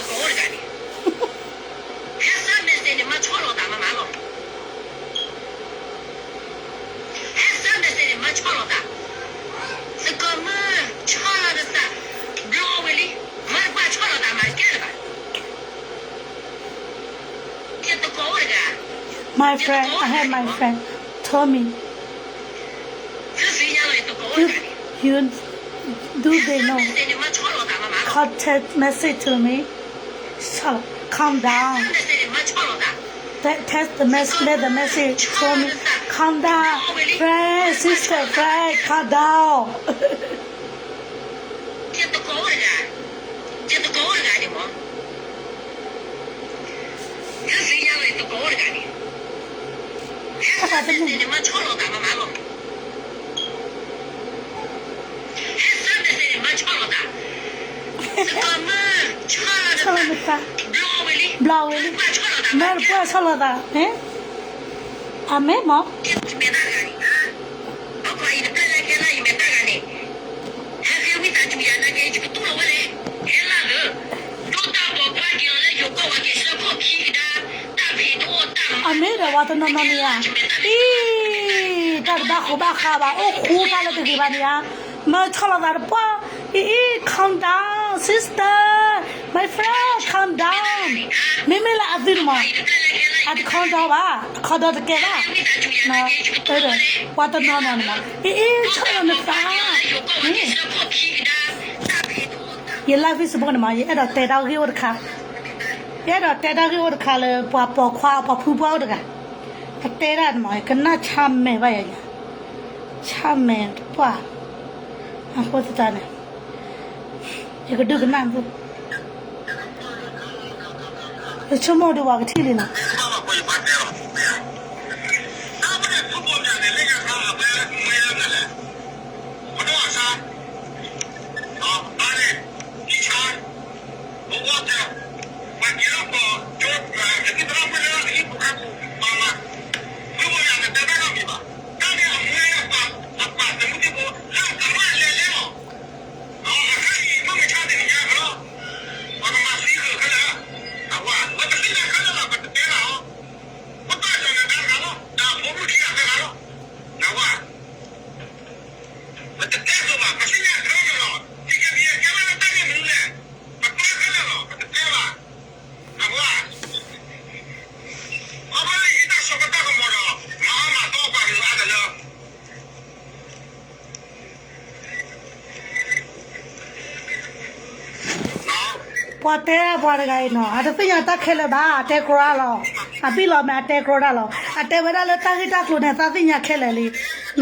အိၣ်တဂၤန့ၣ်, ဟဲစၢ် message န့ၣ် မၤဆီၣ်လီၤသးမးမးလီၤ. ဟဲစၢ် message န့ၣ် မၤဆီၣ်လီၤသး, သကိးမုၣ် ဆီၣ်လီၤနသး, ဘျီဝဲလံ, မၤတပှၢ်ဆီၣ်လီၤသးမၤကဲလၢၤဘၣ်. ယသကိးအိၣ်တဂၤ, my friend, I have my friend told me, you, you, do they know? Contact message to me. Calm down. Te-, text the message, let the message to me. Calm down. Friend, sister, friend, calm down. ယသကိးအိၣ်တဂၤ, ယသကိးအိၣ်တဂၤန့ၣ်မး, ယသကိးအိၣ်တဂၤန့ၣ်, ဟဲစၢ် message န့ၣ် မၤဆီၣ်လီၤသးမးမးလီၤ. ဟဲစၢ် message န့ၣ် မၤဆီၣ်လီၤသး, သကိးမုၣ် ဆီၣ်လီၤနသး, ဘျီဝဲလံ, ဘျီဝဲလံ, မၤတပှၢ်ဆီၣ်လီၤသး, အမ့ၢ်မး အမ့ၢ်ဒီး ပှၤတနီၤနီၤန့ၣ်ဧါ, အံၤ, တၢ်တဘၣ်ဃိဘၣ်ဃးဘၣ်, အိၣ်ဃူဖးလၢတဂ့ၤဘၣ်န့ၣ်ဧါ, မၤဆီၣ်လီၤသးတပှၢ်, အံၤ, calm down, sister, my friend, calm down. မ့မ့ၢ်လၢအသုန့ၣ်မး, အတ calm down ဘၣ်, အ calm down တကဲဘၣ်. ပှၤတနီၤနီၤန့ၣ်မး, အံၤ, အံၤ, ဆီၣ်လီၤနသး, ယလၢ Facebook န့ၣ်မး, ယအဲၣ်ဒိးတဲတၢ်ဂ့ၢ်အိၣ်တခါ, ယအဲၣ်ဒိးတဲတၢ်ဂ့ၢ်အိၣ်တခါလၢ ပှၤပိာ်ခွါ ပှၤဖုပှၢ်အိၣ်တဂၤ, အတဲဒၣ်န့ၣ်မး ကနၣ်ဆၣ်မဲာ်ဘၣ်ယၤ, ဆၣ်မဲာ်တပှၢ်, အဃိသတးန့ၣ် ယကဒုးကနၣ်, ယဆိကမိၣ်ဒ်ဝဲကထံၣ်လံနီၤ.ပှၤတဲပှၤတဂၤအံၤနီၤ, အတသ့ၣ်ညါတၢ်ခဲလၢာ်ဘၣ်, အတဲကြီတၢ်လီၤ, အဘံၣ်လီၤမ့ၢ်အတဲကြီတၢ်လီၤ, အတဲဝဲဒၣ်လၢတၢ်ဂ့ၢ်တၢ်ကျိၤန့ၣ် သးသ့ၣ်ညါခဲလၢာ်လ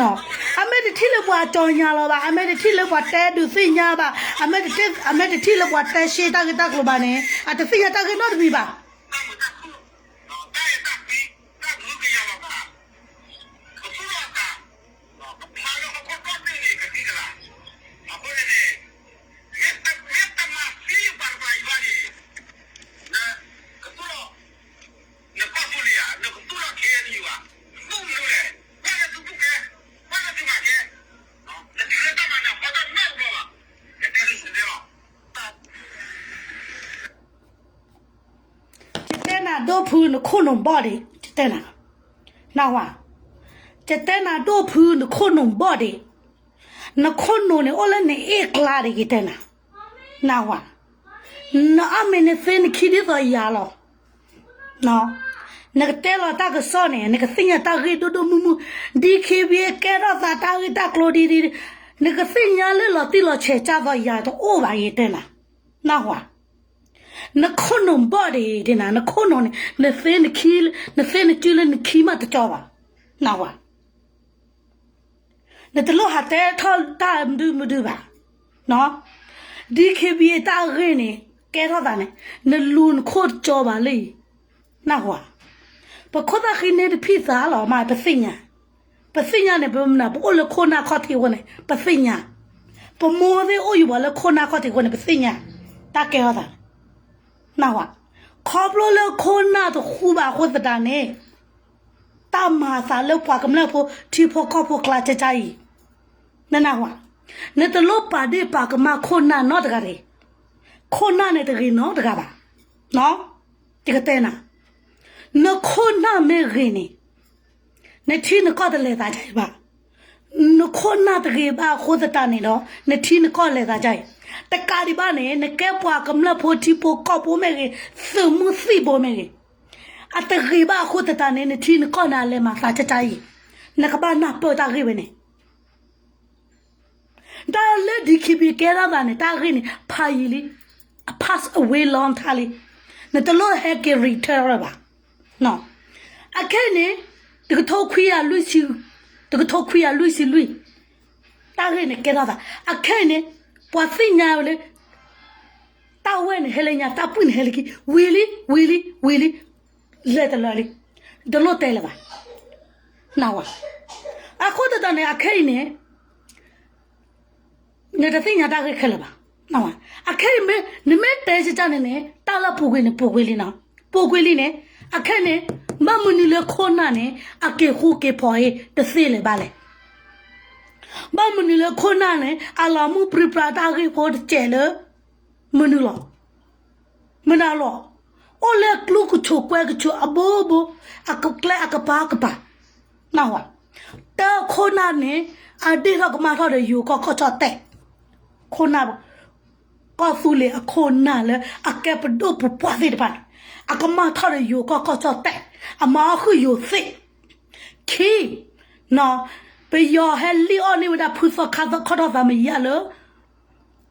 ံ. အမ့ၢ်တထံၣ်လၢပှၤကၠီညါလီၤဘၣ်, အမ့ၢ်တထံၣ်လၢပှၤတဲဒုးသ့ၣ်ညါဘၣ်, အမ့ၢ်တထံၣ်လၢပှၤတဲရှဲတၢ်ဂ့ၢ်တၢ်ကျိၤဘၣ်န့ၣ် အတသ့ၣ်ညါတၢ်ဂ့ၢ်နီတမံၤဘၣ်. ယတဲနၤဒိၣ်ဖုနခိၣ်နူာ်ဘီၣ်ဒံး, ယတဲနၤ, နၢ်ဟူဧါ, ယတဲနၤဒိၣ်ဖုနခိၣ်နူာ်ဘီၣ်ဒံး, နခိၣ်နူာ်န့ၣ်အိၣ်လၢနအ့ၣ်ကျါဒံး ယတဲနၤ, နၢ်ဟူဧါ, နအီၣ်မ့ၤနသ့နခံဒ်သိးယၤလီၤ. နကတဲလီၤတၢ်ကစီၣ်န့ၣ် နကသ့ၣ်ညါတၢ်ဂ့ၢ်ဒိၣ်ဒိၣ်မုၢ်မုၢ်, DKBA ကဲထီၣ်သးတၢ်ဂ့ၢ်တၢ်ကျိၤဒ်ဒ်, နကသ့ၣ်ညါလၢလီၤတံၢ်လီၤဆဲးကၢ်သိးယၤတအိၣ်ဘၣ် ယတဲနၤ, နၢ်ဟူဧါ, နခိၣ်နူာ်ဘီၣ်ဒံး ယတဲနၤ, နခိၣ်နူာ်န့ၣ် နသ့နခံ, နသ့နစုလၢနခံမးတကၠီဘၣ်, နၢ်ဟူဧါ. နတလိၣ်ဟးတဲထီၣ်တၢ်မဒုမဒုဘၣ်, DKBA တၢ်အဂ့ၢ်န့ၣ် ကဲထီၣ်သးန့ၣ် နလူၤနခိၣ်တကၠီဘၣ်လံ, နၢ်ဟူဧါ. ပခိၣ်သၣ်ဃံန့ၣ်တဖံးသးလီၤမး ပသ့ၣ်ညါ, ပသ့ၣ်ညါန့ၣ် ပမနၤ ပအိၣ်လၢခိၣ်နၢ်ခီၣ်ထံးအဃိန့ၣ် ပသ့ၣ်ညါ, ပမိၢ်သ့ၣ်အိၣ်ယံၤဘၣ်လၢခိၣ်နၢ်ခီၣ်ထံးအဃိန့ၣ် ပသ့ၣ်ညါ, တၢ်ကဲထီၣ်သးန့ၣ်, နၢ်ဟူဧါ. ခီဖျိလၢခိၣ်နၢ်တဃူဘၣ်အဃိသတးန့ၣ် တၢ်မၤသးလၢပှၤကမျၢၢ်ဖိထံဖိကီၢ်ဖိကျါကကါအံၤ, နနၢ်ဟူဧါ, နတလိၣ်ပာ်ဒ့ၣ်ပာ်ကမၣ်ခိၣ်နၢ်နီတဂၤတဂ့ၤ, ခိၣ်နၢ်န့ၣ်တဂ့ၤနီတဂၤဘၣ်, ယကတဲနၤ, နခိၣ်နၢ်မ့ၢ်ဂ့ၤန့ၣ် နထံနကီၢ်တလဲၤသးဒ်အံၤဘၣ်. နခိၣ်နၢ်တဂ့ၤဘၣ်အဃိသတးန့ၣ်ဒီး နထံနကီၢ်လဲၤသးဒ်အံၤ. တကးဒံးဘၣ်န့ၣ် နကဲပှၤကမျၢၢ်ဖိထံဖိကီၢ်ဖိမ့ၢ်ဂ့ၤ, သုးမုၢ်သံၣ်ဘိမ့ၢ်ဂ့ၤ, အတဂ့ၤဘၣ်အဃိသတးန့ၣ် နထံနကီၢ်န့ၣ်အလဲၤမၤသးဒ်အံၤ, နကဘၣ်နၢ်ပၢၢ်တၢ်ဂ့ၢ်ဝဲန့ၣ် တၢ်လၢ DKBA ကဲထီၣ်သးန့ၣ် တၢ်ဂ့ၢ်န့ၣ် ဖးယံာ်လံ, အ pass away long time လံ, နတလိၣ်ဟဲက့ၤ return ဘၣ်. အခဲအံၤန့ၣ် တကထိခွံကယၤလွံၢ်ဆံ, တကထိခွံကယၤလွံၢ်ဆံလွံၢ်, တၢ်ဂ့ၢ်န့ၣ်ကဲထီၣ်သး. အခဲအံၤန့ၣ် ပှၤသ့ၣ်ညါဝဲလၢ တၢ်ဝဲန့ၣ်ဟဲလၢညါ, တၢ်ပုၢ်န့ၣ်ဟဲလၢခံ, ဝံၤလံ ဝံၤလံ ဝံၤလံ, လဲၤတလၢလံ, တလိၣ်တဲလၢၤဘၣ်. နဝဲ, အဃိသတးန့ၣ် အခဲအံၤန့ၣ် နတသ့ၣ်ညါတၢ်ဂ့ၢ်ခဲလၢာ်ဘၣ်. အခဲအံၤမ့ၢ် နမ့ၢ်တဲကကန့ၣ်န့ၣ် တၢ်လၢပူၤကွံာ်န့ၣ် ပူၤကွံာ်လံနီၤ, ပူၤကွံာ်လံန့ၣ်, အခဲအံၤန့ၣ် ဘၣ်မနုၤလၢခိၣ်နၢ်န့ၣ် အက့ၤဃူက့ၤဖိးအံၤတသ့လၢၤဘၣ်လဲၣ်. ဘၣ်မနုၤလၢခိၣ်နၢ်န့ၣ် အလီၤမုၢ်ပြံပြါတၢ်ဂ့ၢ်ဖိတစဲးလၢ မနုၤလီၤ. မနုၤလီၤ. အိၣ်လၢကျူကဆိးကွဲကဆိးအဘိဘိ, အကျဲအကပၤကပၤ, နဝဲ, တၢ်ခိၣ်နၢ်န့ၣ် အဒ့ၣ်ထီၣ်ကမၣ်ထီၣ်ဒီးယိၤကီၢ်ကီၢ်ကၠီၣ်တဲၣ်, ခိၣ်နၢ် ကီၢ်သူလ့ၤအခိၣ်နၢ်လၢ အကဲပဒိၣ်ပပှၢ်သ့ၣ်တဖၣ်န့ၣ် အကမၣ်ထီၣ်ဒီးယိၤကီၢ်ကီၢ်ကၠီၣ်တဲၣ်, အမၤအီၣ်ဃုာ်ယိၤသ့ၣ်. ခံ, ပယီၤဟဲလံၣ်အီၣ်န့ၢ်ဝဲဒၣ်ဖုသီခါခီၣ်ထီၣ်သးမယါလၢ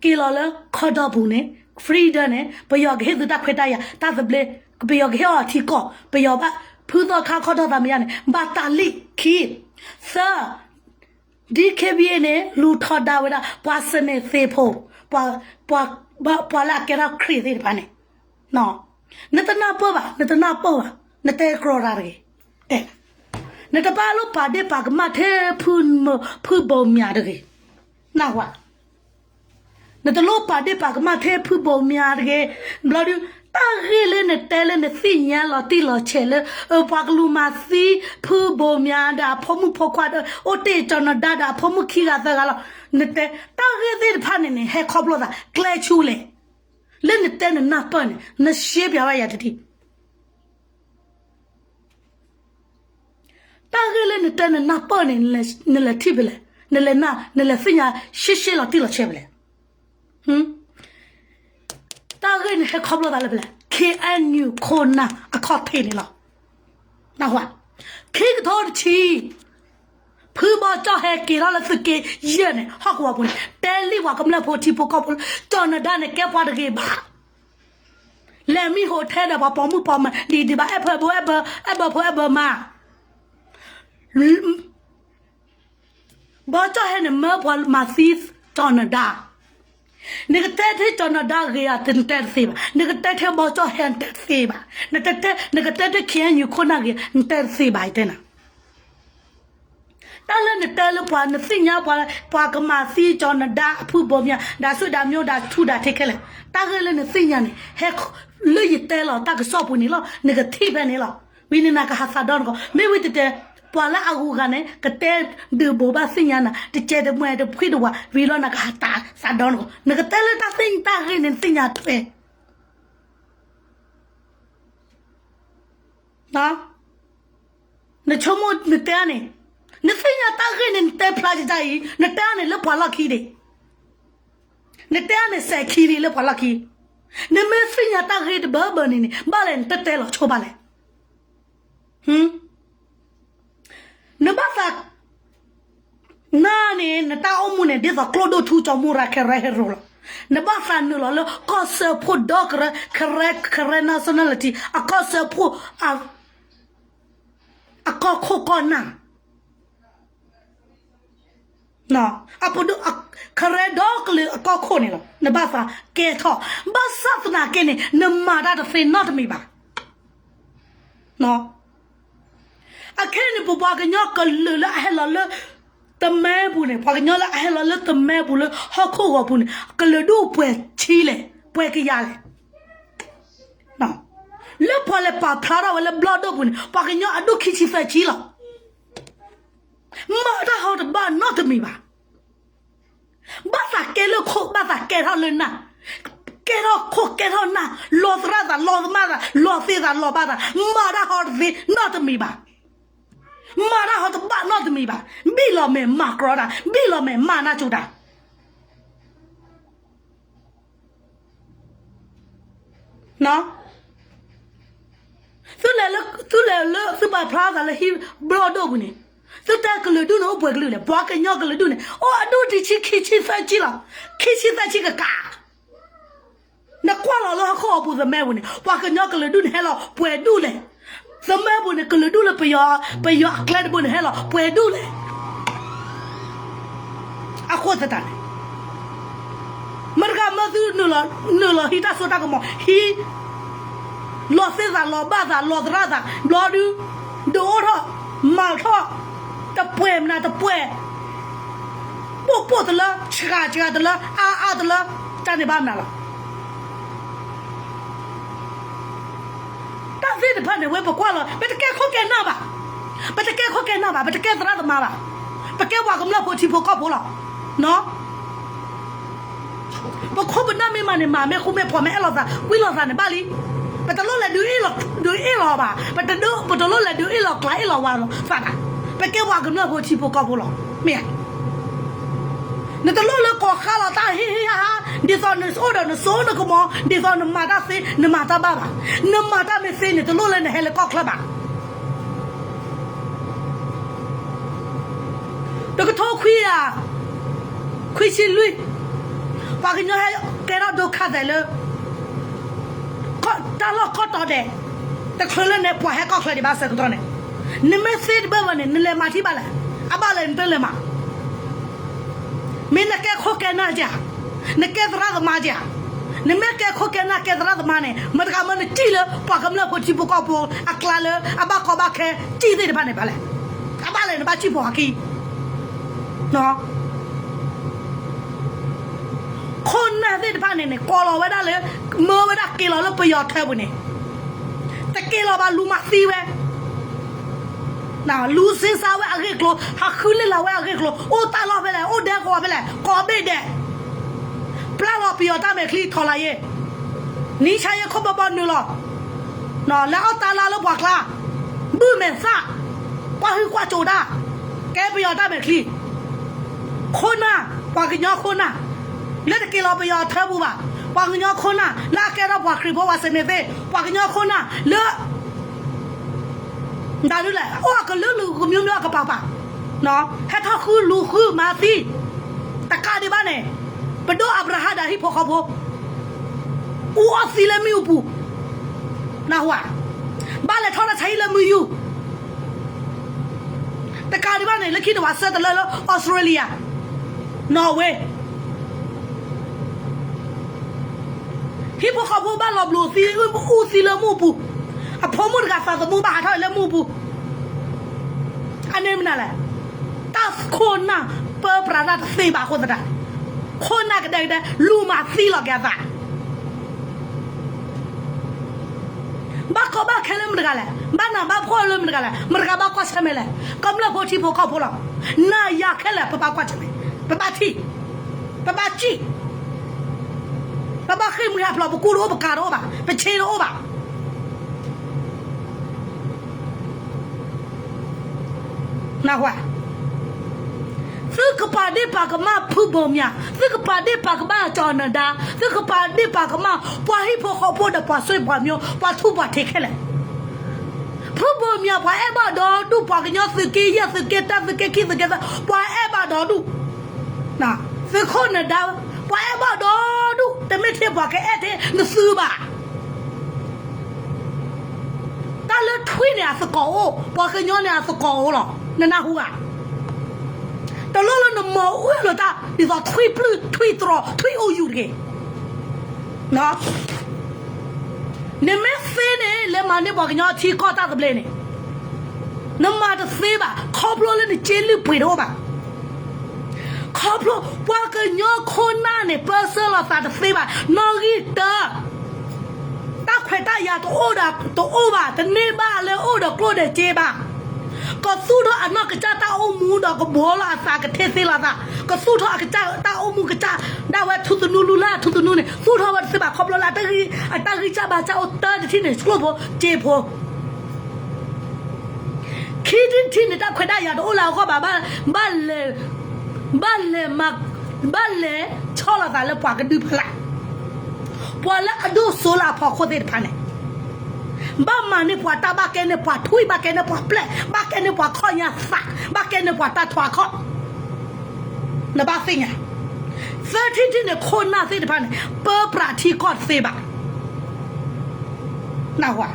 က့ၤလီၤလၢခီဒီပူၤန့ၣ် freedom န့ၣ် ပယီၤကဟ့ၣ်သုတၢ်ခွဲးတၢ်ယာ် တၢ်သဘျ့, ပယီၤကဟ့ၣ်အီၤထံကီၢ်, ပယီၤဘၣ် ဖုသီခါခီၣ်ထီၣ်သးမယါန့ၣ် ဘၣ်တၢ်လံၣ်. ခံ, သၢ, DKBA န့ၣ် လူၤထီဒါဝဲဒၣ် ပှၤစနေသ့ၣ်ဖိ, ပှၤ, ပှၤလၢအကဲထီၣ်ခရံာ်သ့ၣ်တဖၣ်န့ၣ်, နတနၢ်ပၢၢ်ဘၣ်, နတနၢ်ပၢၢ်ဘၣ်, နတဲကြီတၢ်တဂ့ၤ, တဲ, နတဘၣ်လိၣ်ပာ်ဒ့ၣ်ပာ်ကမၣ်ထဲ ဖုဘိမၠးတဂ့ၤ, နဝဲ နတလိၣ်ပာ်ဒ့ၣ်ပာ်ကမၣ်ထဲဖုဘိမၠးတဂ့ၤ. ဘျီဒုး တၢ်ဂ့ၢ်လၢနတဲလၢနသ့ၣ်ညါလီၤတံၢ်လီၤဆဲးလၢ ပှၤကလူးမၤသံ ဖုဘိမၠးဒီးအဖိမုၣ်ဖိခွါဒီး အိၣ်တ့ၢ်ကၠီၤနဒါဒီးအဖိမုၣ်ခံဂၤသၢဂၤလီၤ. နတဲ တၢ်ဂ့ၢ်သ့ၣ်တဖၣ်န့ၣ်န့ၣ် ဟဲခီဖျိသးကျဲဆူလဲၣ်. လၢနတဲနနၢ်ပၢၢ်န့ၣ် နရှဲပျးဝဲယၤတထံၣ် တၢ်ဂ့ၢ်လၢနတဲနနၢ်ပၢၢ်န့ၣ် နလဲၤထံၣ်ဖဲလဲၣ်, နလဲၤနၢ် နလဲၤသ့ၣ်ညါ ရှဲရှဲလီၤတံၢ်လီၤဆဲးဖဲလဲၣ်. တၢ်ဂ့ၢ်န့ၣ်ဟဲခီဖျိသးလၢဖဲလဲၣ်, KNU ခိၣ်နၢ်အခီၣ်ထံးန့ၣ်လီၤ. ခံကထိတဆံ, ဖုဘီကၠီၣ်ဟဲက့ၤထီၣ်လၢသုးက့ယဲၢ်န့ၣ် ဟီၣ်ကဝီၤပူၤန့ၣ် တဲလံပှၤကမျၢၢ်ဖိထံဖိကီၢ်ဖိလၢ ကၠီၤနဒါန့ၣ်ကဲပှၤတဂ့ၤဘၣ်. လဲၤမံဟိးထဲဒီးပှၤပိာ်မုၣ်ပိာ်မၢၤဒ်ဒံးဘၣ် အဲၣ်ဖၢဘိအဲၣ်ဘၢ အဲၣ်ဘၢဖိအဲၣ်ဘၢမါ ဘီကၠီၣ်ဟဲန့ၣ်မၢပှၤမၤသံကၠီၤနဒါ, နကတဲထဲကၠီၤနဒါဂ့ၤဧါ နတဲတသ့ဘၣ်, နကတဲထဲဘီကၠီၣ်ဟဲ နတဲတသ့ဘၣ်, နကတဲထဲ KNU ခိၣ်နၢ်ဂ့ၤ နတဲတသ့ဘၣ် ယတဲနၤ တၢ်လၢနတဲလၢပှၤ နသ့ၣ်ညါပှၤ ပှၤကမၤသံကၠီၤနဒါအဖုဘိမၠး ဒၣ်ဆူၣ်ဒၣ်မျိၣ်ဒၣ်ထူဒၣ်ထံးခဲလၢာ်, တၢ်ဂ့ၢ်လၢနသ့ၣ်ညါန့ၣ် ဟဲ လၢယတဲလီၤတၢ်ကစီၣ်ပူၤန့ၣ်လီၤ, နကထံၣ်ဖဲန့ၣ်လီၤ. ဝံၤန့ၣ်နကဟးသးဒီနကီး, မ့ၢ်ဝံၤတတဲ ပှၤလၢအဂုၤအဂၤန့ၣ် ကတဲဒုးဘိးဘၣ်သ့ၣ်ညါနၤ တကဲတမှဲတဖှံတဝး ဝံၤလီၤနကဟးသးဒီနကီး, နကတဲလၢတၢ်သ့ၣ်ညါတၢ်ဂ့ၢ်န့ၣ် နသ့ၣ်ညါထွဲ နဆိကမိၣ်နတဲန့ၣ်, နသ့ၣ်ညါတၢ်ဂ့ၢ်န့ၣ် နတဲဖျါကတၢၢ်အံၤ နတဲန့ၣ်လၢပှၤလီၢ်ခံဒံး, နတဲန့ၣ်စဲးခံလံလၢပှၤလီၢ်ခံ, နမ့ၢ်သ့ၣ်ညါတၢ်ဂ့ၢ်တဘၢဘၢန့ၣ်န့ၣ် ဘၣ်လဲၣ်နတတဲလီၤဆိဘၣ်လဲၣ်. နဘၣ်သး နၤန့ၣ် နတၢ်အိၣ်မူန့ၣ် ဒ်သိးကျိဒိၣ်ထူကၠီမူရၤ Karen ဟဲရိၤလီၤ. နဘၣ်သးနုာ်လီၤလၢကီၢ်စၢဖှိၣ်ဒီကရၢ Karen, Karen nationality အကီၢ်စၢဖှိၣ် အကီၢ်ခိၣ်ကီၢ်နၢ် အပဒိၣ် Karen ဒီကလုာ်အကီၢ်ခိၣ်န့ၣ်လီၤ. နဘၣ်သးကဲထီၣ် ဘၣ်ဆၣ်သနာ်က့န့ၣ် နမၤတၢ်တသ့နီတမံၤဘၣ်. အခဲအံၤန့ၣ် ပပှၤကညီကလုာ်လၢအဟဲလီၤလၢ တမဲပူၤန့ၣ် ပှၤကညီလၢအဟဲလီၤလၢတမဲပူၤလၢဟီၣ်ခိၣ်ဂီၤပူၤန့ၣ် ကလုာ်ဒူၣ်ပှဲၤဆံလဲၣ် ပှဲၤကယၤလဲၣ်. လၢပှၤလဲၤပာ်ဖျါထီၣ်ဝဲလၢဘျီၣ်ဒိၣ်ပူၤန့ၣ် ပှၤကညီအဒူၣ်ခံဆံသၢဆံလီၤ. မၤတၢ်ဟီတဘၣ်နီတမံၤဘၣ်. ဘၣ်သးကဲလၢခိၣ် ဘၣ်သးကဲထီၣ်လၢနၢ် ကဲထီၣ်ခိၣ်ကဲထီၣ်နၢ်, လီၤသရၣ်သး လီၤသမါသး လီၤသ့သးလီၤဘၣ်သး, မၤတၢ်ဟီတသ့နီတမံၤဘၣ်. မၤတၢ်ဟီတဘၣ်နီတမံၤဘၣ်. ဘံၣ်လီၤမဲာ်မၤကြီတၢ်, ဘံၣ်လီၤမဲာ်မၤနၢ်ကၠိတၢ်. သုလဲၤလၢသုပာ်ဖျါသးလၢဟံၣ်ဘျီၣ်ဒိၣ်ပူၤန့ၣ်, သုတဲကလုာ်ဒူၣ်န့ၣ် အိၣ်ပှဲၤကလုာ်လဲၣ်, ပှၤကညီကလုာ်ဒူၣ်န့ၣ် အိၣ်အဒူၣ်တဆံခံဆံသၢဆံလီၤ, ခံဆံသၢဆံကကး. နကွၢ်လီၤလၢဟီၣ်ခိၣ်အပူၤသမၢပူၤန့ၣ် ပှၤကညီကလုာ်ဒူၣ်န့ၣ်ဟဲလီၤပှဲၤဒူၣ်လဲၣ်. သမၢပူၤန့ၣ် ကလုာ်ဒူၣ်လၢပယီၤ, ပယီၤအကျဲတဘိန့ၣ် ဟဲလီၤပှဲၤဒူၣ်လဲၣ်. အဃိသတးန့ၣ် မတၤတဂၤမၢသုနုာ်လီၤဟံးတၢ်စိတၢ်ကမီၤ, ဟံး လီၤသ့သးလီၤဘၣ်သးလီၤသရၣ်သး ဘျီဒု ဒုးအိၣ်ထီၣ် မၤထီၣ် တပှဲၤမနုၤတပှဲၤ, ပိၢ်ပိၢ်တလၢ ဆှးဆှးတလၢ အါအါတလၢ တၢ်န့ၣ်ဘၣ်မနုၤလီၤ. တၢ်သ့ၣ်တဖၣ်န့ၣ် ဝဲပကွၢ်လီၤ ပတကဲခိၣ်ကဲနၢ်ဘၣ်, ပတကဲခိၣ်ကဲနၢ်ဘၣ်, ပတကဲသရၣ်သမါဘၣ်, ပကဲပှၤကမျၢၢ်ဖိထံဖိကီၢ်ဖိလီၤ. ပခိၣ်ပနၢ်မ့ၢ်မၤန့ၣ် မၤမ့ၢ်ဃူမ့ၢ်ဖိးမ့ၢ်အဲၣ်လိာ်သး ကွံလိာ်သးန့ၣ်ဘၣ်လံ. ပတလိၣ်လဲၤဒုးအ့ၣ်လီၤဘၣ်, ပတလိၣ်လဲၤဒုးအ့ၣ်လီၤကျါအ့ၣ်လီၤဝါလိာ်သးဘၣ်. ပကဲပှၤကမျၢၢ်ဖိထံဖိကီၢ်ဖိလီၤ. မ့ၢ် နတလိၣ်လၢကိးဃါလီၤတၢ်ဟ့ၣ်ဟ့ၣ်ဟါဟါ, ဒ်သိးနအိၣ်ဒီးနစိနကမီၤ, ဒ်သိးနမၤတၢ်သ့ နမၤတၢ်ဘၣ်ဘၣ်. နမၤတၢ်မ့ၢ်သ့န့ၣ် တလိၣ်လၢနဟဲလၢကီၢ်ချၢဘၣ်. တကထိခွံကယၤ ခွံဆံလွံၢ်, ပှၤကညီဟဲကဲထီၣ်ဒိခါသဲးလၢ တၢ်လီၢ်ကီၢ်တီဒဲး, တချုးလၢနပှၤဟဲကီၢ်ချၢဒံးဘၣ်ဆၢကတီၢ်န့ၣ်, နမ့ၢ်သ့တဘၢဘၢန့ၣ် နလဲၤမၤထံၣ်ဘၣ်လဲၣ်, အဘၣ်လဲၣ်နတလဲၤမၤ မ့ၢ်နကဲခိၣ်ကဲနၢ်က့ၤဧါ, နကဲသရၣ်သမါက့ၤဧါ, နမ့ၢ်ကဲခိၣ်ကဲနၢ်ကဲသရၣ်သမါန့ၣ် မတၤတဂၤမၢနစံၣ်လၢပှၤကမျၢၢ်ဖိထံဖိကီၢ်ဖိအကျါလၢအဘၣ်ကီဘၣ်ခဲစံၣ်သ့ၣ်တဖၣ်န့ၣ်ဘၣ်လဲၣ်, အဘၣ်လဲၣ်နဘၣ်စံၣ်ဖိဟီခံ ခိၣ်နၢ်သ့ၣ်တဖၣ်န့ၣ်န့ၣ် ကိးလီၤဝဲဒၣ်လၢ မၢဝဲဒၣ်က့ၤလီၤလၢပယီၤထၢပူၤန့ၣ်, တက့ၤလီၤဘၣ်လူၤမၤသံဝဲ လူၤစ့စါဝဲအဂ့ၢ်ကျိၤ, ဟးဃုလ့ၣ်လီၤဝဲအဂ့ၢ်ကျိၤ, အိၣ်တၢ်လီၢ်ဖဲလဲၣ်, အိၣ်ဒဲကဝီၤဖဲလဲၣ်, ကိးဘ့ၣ်ဒဲး, ပျၢ်လီၤပယီၤတၢ်မဲာ်ချံထီၣ်လၢယ့ၣ်, နံၣ်ဆါယဲၢ်ခိၣ်ဘီဘီနုာ်လီၤ, လၢအီၣ်တၢ်လၢလၢပှၤကျါ, ဘုၣ်မဲာ်သၣ်, ကွၢ်ဟုၣ်ကွၢ်စိးတၢ်, ကဲပယီၤတၢ်မဲာ်ချံ, ခိၣ်နၢ်, ပှၤကညီခိၣ်နၢ်, လၢတက့ၤလီၤပယီၤထၢပူၤဘၣ်, ပှၤကညီခိၣ်နၢ်, လၢအကဲထီၣ်ပှၤခရံာ်ဖိပှၤစ့န့ၣ်သ့, ပှၤကညီခိၣ်နၢ်, လၢ ဒ်လဲၣ်, အိၣ်အကလုာ်လုာ်ကမျိုးမျိုးအကပၤပၤ, ဟဲထီၣ်ဃုလူၤဃုမၤသံ, တကးဒံးဘၣ်န့ၣ်, ပဒိၣ်အၤဘြၤဟၣ်ဒီးဟံၣ်ဖိဃီဖိ, အူအီၣ်သံလၢမ့ၣ်အူပူၤ, နၢ်ဟူဧါ, ဘၣ်လဲၤထီၣ်တၢ်ဆါဟံၣ်လၢမုၢ်ယူၢ် တကးဒံးဘၣ်န့ၣ် လၢခံတဝၤဆၢတလၢလၢ Australia, Norway, ဟံၣ်ဖိဃီဖိဘၣ်လီၤဘျူးသံ အူသံလၢမုၢ်ပူၤ, အဖိမုၣ်တဂၤသးသမူဘၣ်ဟးထီၣ်လၢမုၢ်ပူၤ, အန့ၣ်မနုၤလဲၣ်, တၢ်ခိၣ်နၢ်ပၢပြးတၢ်တသ့ဘၣ်အဃိသတး, ခိၣ်နၢ်ကဒဲကဒဲ လူၤမၤသံလီၤက့ၤအသး ဘၣ်ကီဘၣ်ခဲလၢမတၤတဂၤလဲၣ်, ဘၣ်နးဘၣ်ဖှီၣ်လၢမတၤတဂၤလဲၣ်, မတၤတဂၤဘၣ်ကွၢ်ဆၢၣ်မဲာ်လဲၣ်, ကမျၢၢ်ဖိထံဖိကီၢ်ဖိလီၤ, နၤယၤခဲလၢာ် ပဘၣ်ကွၢ်ဆၢၣ်မဲာ်, ပဘၣ်ထံၣ်, ပဘၣ်စံၣ်, ပဘၣ်ဃ့ၢ်မှံဟးဖျိး, ပကူတအိၣ်, ပကၤတအိၣ်ဘၣ်, ပဆ့တအိၣ်ဘၣ် နၢ်ဟူဧါ, သုကပာ်ဒ့ၣ်ပာ်ကမၣ်ဖုဘိးမၠး, သုကပာ်ဒ့ၣ်ပာ်ကမၣ်ကၠီၤနဒါ, သုကပာ်ဒ့ၣ်ပာ်ကမၣ် ပှၤဟံၣ်ဖိဃီဖိဒီးပှၤဆွေပှၤမျိုး, ပှၤထူးပှၤထံးခဲလၢာ်, ဖုဘိးမၠး ပှၤအဲၣ်ဘၣ်ဒီဒူၣ်, ပှၤကညီသုးက့ယဲၢ်သုးက့တၢသုးက့ခံသုးက့သၢ, ပှၤအဲၣ်ဘၣ်ဒီဒူၣ်, သုးခိၣ်နဒါ, ပှၤအဲၣ်ဘၣ်ဒီဒူၣ်, တမ့ၢ်ထဲပှၤကအဲၣ်ထဲနသုဘၣ် တၢ်လၢထွံၣ်န့ၣ်အသကိးအိၣ်, ပှၤကညီန့ၣ်အသကိးအိၣ်လီၤ, နနၢ်ဟူဧါ, တလိၣ်လၢနမၤအူလီၤတၢ် ဒ်သိးထွံၣ်ပျုၢ်ထွံၣ်တြီၤထွံၣ်အိၣ်ယူၤတဂ့ၤ, နမ့ၢ်သ့န့ၣ် လဲၤမၤန့ၢ်ပှၤကညီထံကီၢ်တၢ်သဘျ့န့ၣ်, နမၤတသ့ဘၣ်, ခီဖျိလၢနစ့လုၢ်ပှ့ၤတအိၣ်ဘၣ် ခီဖျိ ပှၤကညီခိၣ်နၢ်န့ၣ် ပၢဆှၢလီၤသးတသ့ဘၣ်, နီၣ်ဂံၢ်တၢ, တၢ်ခွဲးတၢ်ယာ်တအိၣ်ဒီးတအိၣ်ဘၣ်, တန့ၢ်ဘၣ်လၢအိၣ်ဒီးကျိၣ်ဒီးစ့ဘၣ်, က ကသူၣ်ထီၣ်အနီၢ်ကစၢ်တၢ်အိၣ်မူဒီးကဘှီလီၤအသးကထဲသ့လီၤသး, ကသူၣ်ထီၣ်အကစၢ်တၢ်အိၣ်မူကစၢ်ဒၣ်ဝဲထူသနူလူလၢထူသနူန့ၣ် သူၣ်ထီၣ်ဝဲတသ့ဘၣ်ခီဖျိလၢ အတၢ်ဂံၢ်စၢ်ဘါစၢ်အိၣ်တၢ်တထံၣ်န့ၣ် ကျိၣ်ဖိစ့ဖိ ခံထံၣ်တထံၣ်န့ၣ် တၢ်ခွဲးတၢ်ယာ်တအိၣ်လၢအဂီၢ်ဘၣ်, ဘၣ်လဲၤ, ဘၣ်လဲၤမၤ, ဘၣ်လဲၤဆီၣ်လီၤသးလၢပှၤကဒုဖီလာ်, ပှၤလၢအဒိၣ်စိလၢအဖီခိၣ်သ့ၣ်တဖၣ်န့ၣ် ဘၣ်မၤန့ၢ်ပှၤတၢ် ဘၣ်ကဲန့ၢ်ပှၤထွံၣ် ဘၣ်ကဲန့ၢ်ပှၤပျဲၢ် ဘၣ်ကဲန့ၢ်ပှၤခီၣ်ညါသး ဘၣ်ကဲန့ၢ်ပှၤတၢ်ထွါခီၣ်, နဘၣ်သ့ၣ်ညါ, သၢထံၣ်တထံၣ်န့ၣ် ခိၣ်နၢ်သ့ၣ်တဖၣ်န့ၣ် ပၢပြးထံကီၢ်တသ့ဘၣ်, နၢ်ဟူဧါ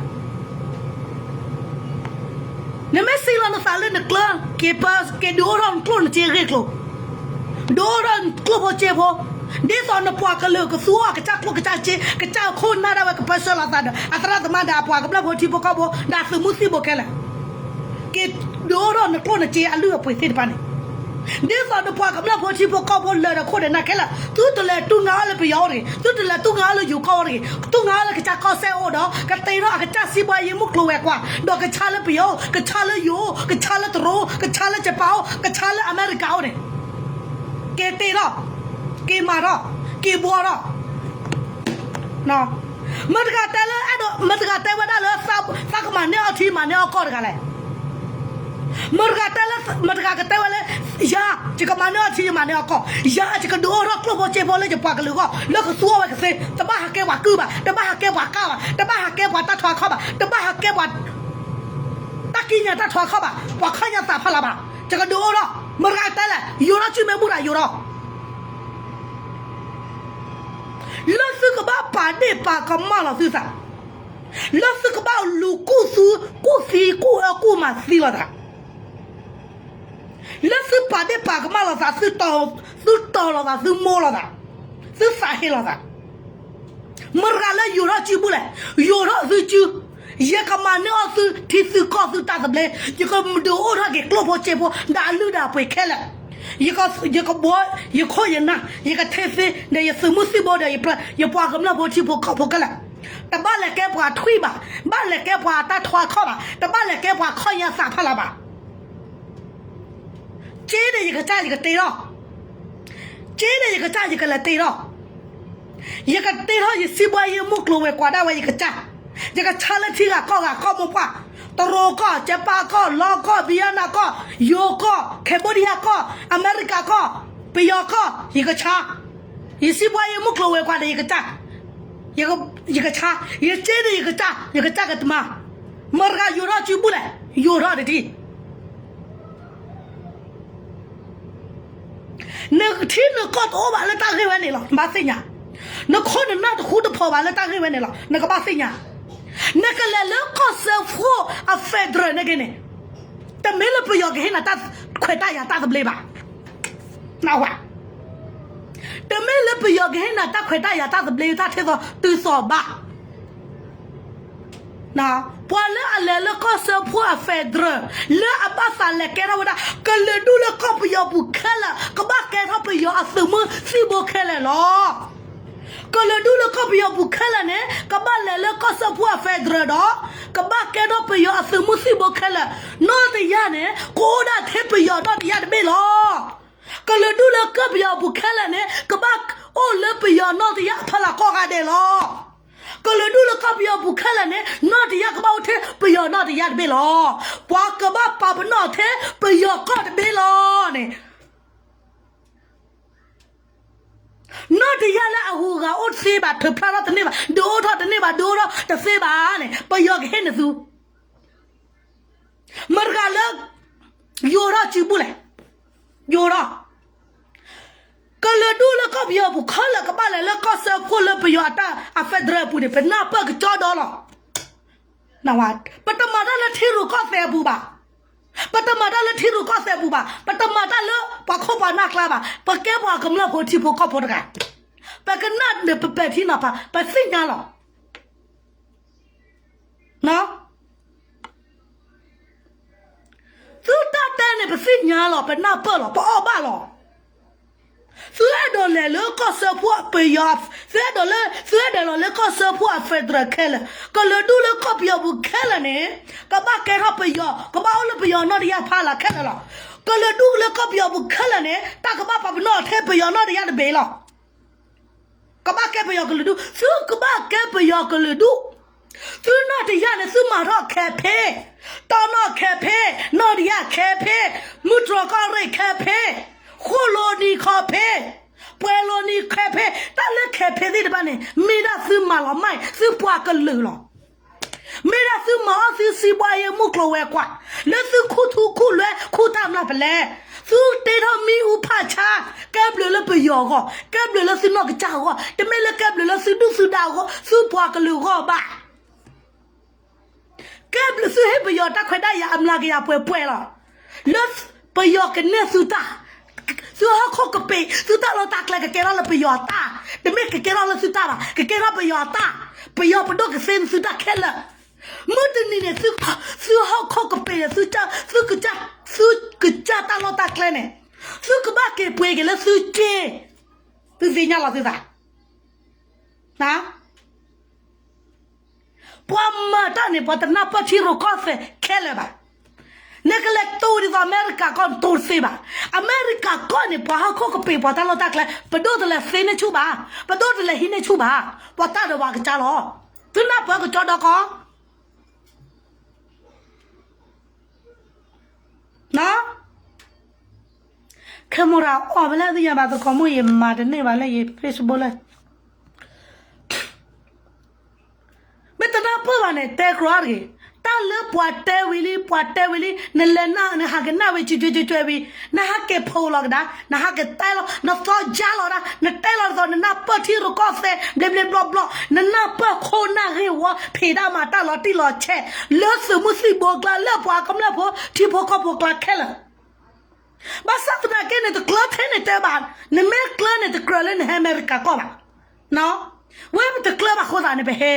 နမ့ၢ်စံးလီၤနသးလၢနကျၢၤ က့ၤပၢ က့ၤဒုးအိၣ်ထီၣ်နကျိၣ်နစ့အဂ့ၢ်အကျိၤ, ဒုးအိၣ်ထီၣ်နကျိၣ်ဖိစ့ဖိ, ဒ်သိးနပှၤကလုာ်ကသူအီၤ ကစၢ်ကျိၣ်ကစၢ်စ့ ကစၢ်ခိၣ်နၢ်ဒၣ်ဝဲကပၢဆှၢလီၤသးဒီး အသရၣ်သမါဒီးအပှၤကမျၢၢ်ဖိထံဖိကီၢ်ဖိ ဒီးသုးမုၢ်သံၣ်ဘိခဲလၢာ်, က့ၤဒုးအိၣ်ထီၣ်နကျိၣ်နစ့အလုၢ်အပှ့ၤသ့ၣ်တဖၣ်န့ၣ် ဒ်သိးနပှၤကမျၢၢ်ဖိထံဖိကီၢ်ဖိလၢာ်ဒီးခိၣ်ဒီးနၢ်ခဲလၢာ် သုတလဲၤတူၢ်ငါအီၤလၢပယီၤအိၣ်တဂ့ၤ, သုတလဲၤတူၢ်ငါအီၤလၢယိၤကီၢ်အိၣ်တဂ့ၤ, တူၢ်ငါအီၤလၢကစၢ်ကီၢ်စဲၣ်အိၣ်ဒီး ကတ့ထီၣ်အကစၢ်စံးဘှါယံၤမုၢ်ကျိၤဝဲၤကွာ် ဒီးကဆါလၢပယီၤအိၣ်, ကဆါလၢယိၤအိၣ်, ကဆါလၢတရူးအိၣ်, ကဆါလၢအမဲရကၤအိၣ်န့ၣ် က့ၤတ့ထီၣ်, က့ၤမၤထီၣ်, က့ၤဘှီထီၣ် မတၤတဂၤတဲလၢအဲၣ်ဒိး မတၤတဂၤတဲဝဲဒၣ်လၢ သးကမၤန့ၢ်အီထံမၤန့ၢ်အီကီၢ်တဂၤလဲၣ်. မတၤတဂၤတဲလၢ မတၤတဂၤကတဲဝဲလၢ ယၤ ယကမၤန့ၢ်အီထံယမၤန့ၢ်အီကီၢ်, ယၤ ယကဒုးအိၣ်ထီၣ်ကျိၣ်ဖိစ့ဖိလၢယပှၤကလုာ်အဂီၢ် လၢကသူအီၤဝဲကသ့, တဘၣ်ဟးကဲပှၤကုၢ်ဘၣ်, တဘၣ်ဟးကဲပှၤကၢ်ဘၣ်, တဘၣ်ဟးကဲပှၤတၢ်ထွါခီၣ်ဘၣ်, တဘၣ်ဟးကဲပှၤ တၢ်ကံးညာ်တၢ်ထွါခီၣ်ဘၣ်, ပှၤခီၣ်ညါသးဖီလာ်ဘၣ်, ယကဒုးအိၣ်ထီၣ်, မတၤတဂၤတဲလဲၣ်, ယိၤထီၣ်စုမ့ၢ်ဘူၣ်တၢ်ယိၤထီၣ် လၢသုကဘၣ်ပာ်ဒ့ၣ်ပာ်ကမၣ်လီၤသုသး, လၢသုကဘၣ်လူၤကူၣ်သံ, ကူၣ်သံ ကူၣ်အၢကူၣ်မၤသံလီၤသး, လၢသုပာ်ဒ့ၣ်ပာ်ကမၣ်လီၤသး, သုတီၤလီၤသး, သုမိၢ်လီၤသး, သုသးဟ့လီၤသး, မတၤတဂၤလၢယိၤထီၣ်စုဘူၣ်လဲၣ်, ယိၤထီၣ်သုစု, ယကမၤန့ၢ်အီသုထံသုကီၢ်သုတၢ်သဘျ့, ယကဒုးအိၣ်ထီၣ်က့ၤကျိၣ်ဖိစ့ဖိ ဒီးအလုၢ်ဒီးအပှ့ၤခဲလၢာ်, ယကဘှီ ယခိၣ်ယနၢ်, ယကထဲသ့ ဒီးယသုးမုၢ်သံၣ်ဘိဒီး ယပှၤကမျၢၢ်ဖိထံဖိကီၢ်ဖိခဲလၢာ်, တဘၣ်လဲၤကဲပှၤထွံၣ်ဘၣ်, ဘၣ်လဲၤကဲပှၤတၢ်ထွါခီၣ်ဘၣ်, တဘၣ်လဲၤကဲပှၤခီၣ်ညါသးဖီလာ်ဘၣ်, က့ဒီးယကစၢ်ယကတ့ထီၣ်, က့ဒီးယကစၢ်ယကလဲၤတ့ထီၣ်, ယကတ့ထီၣ်ယစံးဘှါယံၤမုၢ်ကျိၤဝဲၤကွာ်ဒၣ်ဝဲယကစၢ်, ယကဆါလၢထံဂၤကီၢ်ဂၤကီၢ်မိၢ်ပှၢ်, တရူးကီၢ်, ကၠပၣ်ကီၢ်, လီကီၢ်, ဘံယါနၤကီၢ်, ယိၤကီၢ်, ခဲဘိဒံယါကီၢ်, အမဲရကၤကီၢ်, ပယီၤကီၢ်, ယကဆါ, ယစံးဘှါယံၤမုၢ်ကျိၤဝဲၤကွာ်ဒီးယကစၢ်, ယကဆါ, ယက့ဒီးယကစၢ်, ယကစၢ်ကတမၤ, မတၤတဂၤယိၤထီၣ်စုဘူၣ်လဲၣ်, ယိၤထီၣ်တထံၣ် နထံနကီၢ်တအိၣ်ဘၣ်လၢတၢ်ဂ့ၢ်ဝဲန့ၣ်လီၤ, နဘၣ်သ့ၣ်ညါ, နခိၣ်နနၢ်တဃူတဖိးဘၣ်လၢတၢ်ဂ့ၢ်ဝဲန့ၣ်လီၤ, နကဘၣ်သ့ၣ်ညါ, နကလဲၤလၢကီၢ်စၢဖှိၣ်အ federal န့ၣ်ဂ့ၤန့ၣ်, တမ့ၢ်လၢပယီၤကဟ့ၣ်နၤတၢ်ခွဲးတၢ်ယာ်တၢ်သဘျ့ဘၣ်, နၢ်ဟူဧါ, တမ့ၢ်လၢပယီၤကဟ့ၣ်နၤတၢ်ခွဲးတၢ်ယာ်တၢ်သဘျ့တၢ်ထဲသိးတုၤသိးဘၣ် ပှၤလၢအလဲၤလၢကီၢ်စၢဖှိၣ်အ federal လၢအဘၣ်သးလဲၤကဲထီၣ်ဝဲဒၣ် ကလုာ်ဒူၣ်လၢကီၢ်ပယီၤပူၤခဲလၢာ် ကဘၣ်ကဲထီၣ်ပယီၤအသုးမုၢ်သံၣ်ဘိခဲလၢာ်လီၤ. ကလုာ်ဒူၣ်လၢကီၢ်ပယီၤပူၤခဲလၢာ်န့ၣ် ကဘၣ်လဲၤလၢကီၢ်စၢဖှိၣ်အ federal ဒီး ကဘၣ်ကဲထီၣ်ပယီၤအသုးမုၢ်သံၣ်ဘိခဲလၢာ်, နီၢ်တယၢ်န့ၣ် ကအိၣ်ဒၣ်ထဲပယီၤနီၢ်တယၢ်တဘ့ၣ်လီၤ. ကလုာ်ဒူၣ်လၢကီၢ်ပယီၤပူၤခဲလၢာ်န့ၣ် ကဘၣ်အိၣ်လၢပယီၤနီၢ်တယၢ်အဖီလာ်ကိးဂၤဒဲးလီၤ. ကလုာ်ဒူၣ်လၢကီၢ်ပယီၤပူၤခဲလၢာ်န့ၣ် နီၢ်တယၢ်ကဘၣ်အိၣ်ထဲပယီၤနီၢ်တယၢ်တဘ့ၣ်လီၤ. ပှၤကဘၣ်ပာ်ပနီၣ်ထဲပယီၤကီၢ်တဘ့ၣ်လီၤန့ၣ် နီၢ်တယၢ်လၢအဂုၤအဂၤအိၣ်တသ့ဘၣ်, ထုးဖျါထီၣ်တန့ၢ်ဘၣ်, ဒုးအိၣ်ထီၣ်တန့ၢ်ဘၣ်, ဒုးအိၣ်ထီၣ်တသ့ဘၣ်န့ၣ် ပယီၤကဟ့ၣ်နသု မတၤတဂၤလၢ ယိၤထီၣ်စုဘူၣ်လဲၣ်, ယိၤထီၣ်, ကလုာ်ဒူၣ်လၢကီၢ်ပယီၤပူၤခဲလၢာ်ကဘၣ်လဲၤလၢကီၢ်စၢဖှိၣ်လၢပယီၤအတၢ်အ federal အပူၤန့ၣ် ပနၢ်ပၢၢ်ကကၠီဒီလီၤ. ပတမၤတၢ်လၢထံရူၢ်ကီၢ်သဲးအပူၤဘၣ်. ပတမၤတၢ်လၢထံရူၢ်ကီၢ်သဲးအပူၤဘၣ်. ပတမၤတၢ်လၢပှၤခိၣ်ပှၤနၢ်ကျါဘၣ်. ပကဲပှၤကမျၢၢ်ဖိထံဖိကီၢ်ဖိတဂၤ. ပကနၣ်ဒီးပပဲာ်ထံနီၤဖး, ပသ့ၣ်ညါလီၤ. သုတၢ်တဲန့ၣ် ပသ့ၣ်ညါလီၤ, ပနၢ်ပၢၢ်လီၤ, ပအီၣ်ဘၣ်လီၤ. သုအဲၣ်ဒိးလဲၤလၢကီၢ်စၢဖှိၣ်ပယီၤ သုအဲၣ်ဒိးလၢ သုအဲၣ်ဒိးလီၤလၢကီၢ်စၢဖှိၣ်အ federal ခဲလၢာ်, ကလုာ်ဒူၣ်လၢကီၢ်ပယီၤပူၤခဲလၢာ်န့ၣ် ကဘၣ်ကဲထီၣ်ပယီၤ, ကဘၣ်အိၣ်လၢပယီၤနီၢ်တယၢ်ဖးလၢ်ခဲလၢာ်လီၤ. ကလုာ်ဒူၣ်လၢကီၢ်ပယီၤပူၤခဲလၢာ်န့ၣ် တၢ်ကဘၣ်ပာ်ပနီၣ်ထဲပယီၤနီၢ်တယၢ်တဘ့ၣ်လီၤ. ကဘၣ်ကဲပယီၤကလုာ်ဒူၣ်, သုကဘၣ်ကဲပယီၤကလုာ်ဒူၣ်. သုနီၢ်တယၢ်န့ၣ် သုမၤထီၣ်ခဲဖ့, တီနီၣ်ခဲဖ့, နီၢ်တယၢ်ခဲဖ့, မုၢ်တြီၢ်ကီၢ်ရ့ၣ်ခဲဖ့, ဃိၣ်လိနံၤခဲဖ့, ပှဲၤလိနံၤခဲဖ့, တၢ်လၢခဲဖ့သ့ၣ်တဖၣ်န့ၣ် မ့ၢ်ဒၣ်သုမၤလီၤမၢ် သုပှၤကလုာ်လီၤ. မ့ၢ်ဒၣ်သုမၤအီၣ်သုစံးဘှါယဲမုၢ်ကျိၤဝဲၤကွာ်, လၢသုခူၣ်ထူခူၣ်လွဲခူၣ်တၢ်မျၢ်ဖဲလဲၣ်, သုတ့ထီၣ်မ့ၣ်အူဖးဆါ, ကဲဘျုးလၢပယီၤအဂီၢ်, ကဲဘျုးလၢသုနီၢ်ကစၢ်အဂီၢ်, တမ့ၢ်လၢကဲဘျုးလၢသုဒုၣ်သုဒါအဂီၢ်, သုပှၤကလုာ်အဂီၢ်ဘၣ်. ကဲဘျုးသုဟ့ၣ်ပယီၤတၢ်ခွဲးတၢ်ယာ်အမျးကယၤပှဲၤပှဲၤလီၤ. လၢပယီၤကန့ၢ်သုတၢ်, သုဟီၣ်ခိၣ်ကပ့ၤ, သုတၢ်လီၢ်တၢ်ကျဲကကဲထီၣ်လၢပယီၤအတၢ်, တမ့ၢ်ကကဲထီၣ်လၢသုတၢ်ဘၣ်, ကကဲထီၣ်ပယီၤအတၢ်, ပယီၤပဒိၣ်ကသ့သုတၢ်ခဲလၢာ်. မုၢ်တနံၤန့ၣ် သုဟီၣ်ခိၣ်ကပ့ၤန့ၣ် သုကစၢ်, သုကစၢ်တၢ်လီၢ်တၢ်ကျဲန့ၣ်, သုကဘၣ်က့ၤပှ့ၤက့ၤလၢသုက့, သုသ့ၣ်ညါလီၤသုသး ပှၤမၤတၢ်န့ၣ် ပှၤတနၢ်ပၢၢ်ထံရူၢ်ကီၢ်သဲးခဲလၢာ်ဘၣ်. နကလဲၤတူၢ်ဒ်သိးအမဲရကၤကီၢ်န့ၣ် တူၢ်တသ့ဘၣ်. အမဲရကၤကီၢ်န့ၣ် ပှၤဟီၣ်ခိၣ်ကပ့ၤပှၤတၢ်လီၢ်တၢ်ကျဲ, ပဒိၣ်တလဲၤသ့န့ၢ်ဆူၣ်ဘၣ်, ပဒိၣ်တလဲၤဟံးန့ၢ်ဆူၣ်ဘၣ်, ပှၤတၢ်ဒီးပှၤကစၢ်လီၤ. သုနၢ်ပၢၢ်ကကၠီဒီကီၢ် camera အီၣ်ဖဲလဲၣ်သ့ၣ်ညါဘၣ် သကိးမုၣ် ယမၤတန့ၢ်ဘၣ်လၢယ Facebook လၢ မ့ၢ်တနၢ်ပၢၢ်ဘၣ်န့ၣ် တဲကြၢးတဂ့ၤ. တၢ်လၢပှၤတဲဝံၤလံ ပှၤတဲဝံၤလံ နလဲၤနၢ် နဟးကနၣ်ဝံၤ ကၠွဲကၠွဲကၠွဲဝံၤ နဟးက့ၤဖိးလီၤကဒါ, နဟးက့ၤတဲလီၤ နသီကြားလီၤဒၣ်, နတဲလီၤဒ်သိး နနၢ်ပၢၢ်ထံရူၢ်ကီၢ်သဲး ဘျ့ဘျ့ဘျီဘျီ, နနၢ်ပၢၢ်ခိၣ်နၢ်ဂ့ၢ်ဝီ ဖံးတၢ်မၤတၢ်လီၤတံၢ်လီၤဆဲး လၢသုးမုၢ်သံၣ်ဘိကျါ လၢပှၤကမျၢၢ်ဖိ ထံဖိကီၢ်ဖိကျါခဲလၢာ် ဘၣ်ဆၣ်သနာ်က့န့ၣ် တကျၢၤထဲန့ၣ်တဲဘၣ်, နမ့ၢ်ကျၢၤန့ၣ် တကြၢးလၢနဟဲအမဲရကၤကီၢ်ဘၣ်. ဝဲပတကျၢၤဘၣ်အဃိသတးန့ၣ် ပဟဲ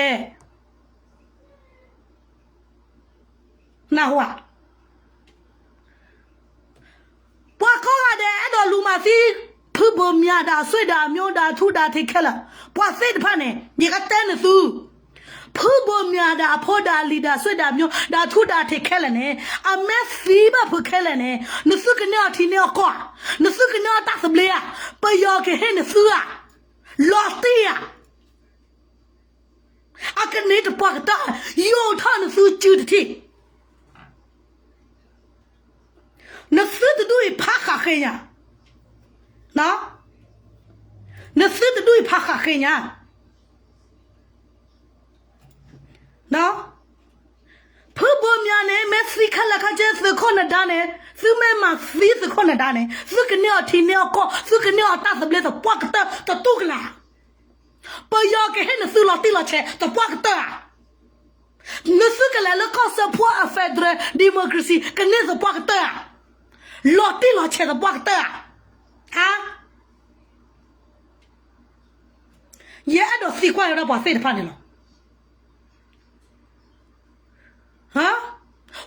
နၢ်ဟူဧါ. ပှၤကိးဂၤဒဲး အဲၣ်ဒိးလူၤမၤသံ ဖုဘိးမၠးဒီးအဆွေဒီးအမျိုးဒီးအထူးဒီးအထင်ခဲလၢာ်, ပှၤသ့ၣ်တဖၣ်န့ၣ် ယကတဲနသု ဖုဘိးမၠးဒီးအဖိဒီးအလံၤဒီးအဆွေဒီးအမျိုးဒီးအထူးဒီးအထင်ခဲလၢာ်န့ၣ် အမ့ၢ်သံဘၣ်ဖုခဲလၢာ်န့ၣ် နသုကန့ၢ်အီၤထံန့ၢ်အီၤကီၢ်ဧါ, နသုကန့ၢ်အီၤတၢ်သဘျ့ဧါ, ပယီၤကဟ့ၣ်နသုဧါ, လီၤတံၢ်ဧါ. အကန့ၢ်တပှၢ်ကတၢၢ်, ယိးထီၣ်နသုစုတထံၣ်, နသုတဒူၣ်အံၤဖးဃာ်ဃ့ညါ, နသုတဒူၣ်အံၤဖးဃာ်ဃ့ညါ. ဖုဘိးမၠးန့ၣ် မ့ၢ်သံခဲလၢာ်ခဲဆ့သုးခိၣ်နဒါန့ၣ်, သုမ့ၢ်မၤသံသုးခိၣ်နဒါန့ၣ် သုကန့ၢ်အီၤထံန့ၢ်အီၤကီၢ်, သုကန့ၢ်အီၤတၢ်သဘျ့သပှၢ်ကတၢၢ်တတူၢ်ကလာ်. ပယီၤကဟ့ၣ်နသုလီၤတံၢ်လီၤဆဲးသပှၢ်ကတၢၢ်ဧါ. နသုကလဲၤလၢကီၢ်စၢဖှိၣ်အ federal democracy ကန့ၢ်သပှၢ်ကတၢၢ်ဧါ. လီၤတံၢ်လီၤဆဲးသပှၢ်ကတၢၢ်ဧါ. ယအဲၣ်ဒိးသံကွၢ်ဝဲဒၣ်ပှၤသ့ၣ်တဖၣ်န့ၣ်လီၤ.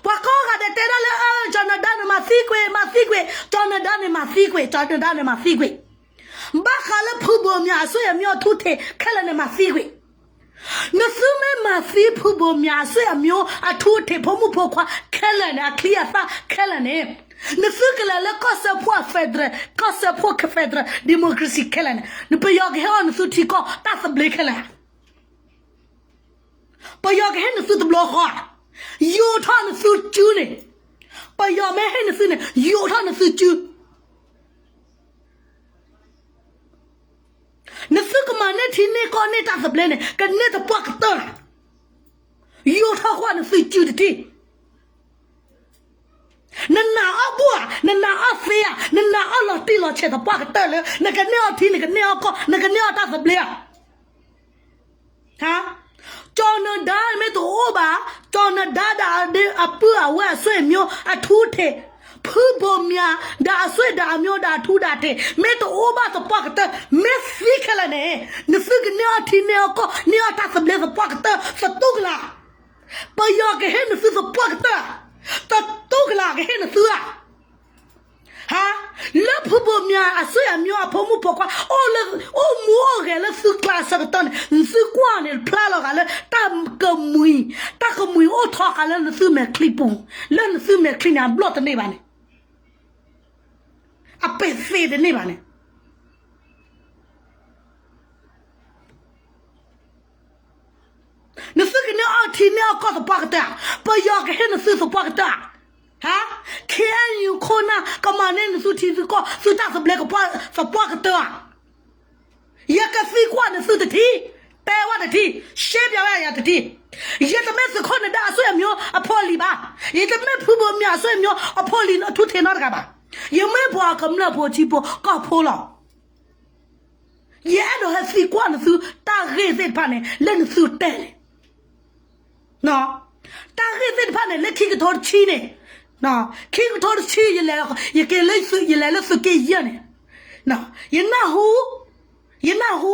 ပှၤကိးဂၤဒဲးတဲဒၣ်လၢ ကၠီၤနဒါန့ၣ်မၤသံကွံာ် မၤသံကွံာ်, ကၠီၤနဒါန့ၣ်မၤသံကွံာ်, ကၠီၤနဒါန့ၣ်မၤသံကွံာ်. ဘၣ်ဃးလၢဖုဘိးမၠးအဆွေအမျိုးအထူးအထင်ခဲလၢာ်န့ၣ်မၤသံကွံာ်. နသုမ့ၢ်မၤသံဖုဘိးမၠးအဆွေအမျိုး အထူးအထင် ဖိမုၣ်ဖိခွါခဲလၢာ်န့ၣ် အချံအသၣ်ခဲလၢာ်န့ၣ်, နသုကလဲၤလၢကီၢ်စၢဖှိၣ် federal, ကီၢ်စၢဖှိၣ် federal democracy ခဲလၢာ်န့ၣ် ပယီၤကဟ့ၣ်အီၤနသုထံကီၢ်တၢ်သဘျ့ခဲလၢာ်ဧါ. ပယီၤကဟ့ၣ်နသုတဘျီဃီဧါ. ယိးထီၣ်နသုစုန့ၣ်, ပယီၤမ့ၢ်ဟ့ၣ်နသုန့ၣ် ယိးထီၣ်နသုစု. နသုကမၤန့ၢ်ထံန့ၢ်ကီၢ်န့ၢ်တၢ်သဘျ့န့ၣ် ကန့ၢ်သပှၢ်ကတၢၢ်ဧါ. ယိးထီၣ်ကွၢ်နသုစုတထံၣ်. နနာ်အီၣ်ဘူၣ်ဧါ, နနာ်အီၣ်သ့ဧါ, နနာ်အီၣ်လီၤတံၢ်လီၤဆဲးသပှၢ်ကတၢၢ်လၢ နကန့ၢ်အီၣ်ထံ နကန့ၢ်အီၣ်ကီၢ် နကန့ၢ်အီၣ်တၢ်သဘျ့ဧါ. ကၠီၤနဒါမ့ၢ်တအိၣ်ဘၣ်, ကၠီၤနဒါဒီးအပုၢ်အဝဲၢ်အဆွေမျိုး အထူးအထင်, ဖုဘိးမၠး ဒီးအဆွေဒီးအမျိုးဒီးအထူးဒီးအထင် မ့ၢ်တအိၣ်ဘၣ်သပှၢ်ကတၢၢ် မ့ၢ်သံခဲလၢာ်န့ၣ် နသုကန့ၢ်အီၣ်ထံန့ၢ်အီၣ်ကီၢ် န့ၢ်အီၣ်တၢ်သဘျ့သပှၢ်ကတၢၢ်သတူၢ်ကလာ်. ပယီၤကဟ့ၣ်နသုသပှၢ်ကတၢၢ်ဧါ. သတူၢ်ကလာ်ကဟ့ၣ်နသုဧါ. ဟါ, လၢဖုဘိၣ်မၠးအဆွေအမျိုးအဖိမုၣ်ဖိခွါ အိၣ်လၢ အိၣ်မူအိၣ်ဂဲၤလၢသုကျါအဆၢကတီၢ်န့ၣ် သုကွၢ်န့ၣ် ဖျါလီၤဂာ်လၢတၢ်ကမှံၤ, တၢ်ကမှံၤအိၣ်ထီၣ်ဃာ်လၢနသုမဲာ်ချံပူၤ, လၢနသုမဲာ်ချံန့ၣ် အဘျီၣ်တန့ၢ်ဘၣ်န့ၣ်, အပဲာ်သ့တန့ၢ်ဘၣ်န့ၣ် နသုကန့ၢ်အီၣ်ထံန့ၢ်အီၣ်ကီၢ်သပှၢ်ကတၢၢ်ဧါ, ပယီၤကဟ့ၣ်နသုသပှၢ်ကတၢၢ်ဧါ, ဟါ, ခ့အယူၣ်ခိၣ်နၢ် ကမၤန့ၢ်နသုထံသုကီၢ် သုတၢ်သဘျ့ကပှၢ်သပှၢ်ကတၢၢ်ဧါ. ယကသံကွၢ်နသုတထံၣ်, တဲဝဲတထံၣ်, ရှဲပၠးဝဲယၤတထံၣ်, ယတမ့ၢ်သုးခိၣ်နဒါအဆွေအမျိုးအဖိလံၤဘၣ်, ယတမ့ၢ်ဖုဘိၣ်မၠးအဆွေအမျိုးအဖိလံၤထူၣ်ထံးနီတဂၤဘၣ်, ယမ့ၢ်ပှၤကမျၢၢ်ဖိထံဖိကီၢ်ဖိလီၤ. ယအဲၣ်ဒိးဟဲသံကွၢ်နသုတၢ်ဂ့ၢ်သ့ၣ်တဖၣ်န့ၣ် လၢနသုတဲန့ၣ်, တၢ်ဂ့ၢ်သ့ၣ်တဖၣ်န့ၣ် လၢခံကထိတဆံန့ၣ်, ခံကထိတဆံ ယက့ၤလၢသုးက့ယဲၢ်န့ၣ်, ယနၢ်ဟူ, ယနၢ်ဟူ,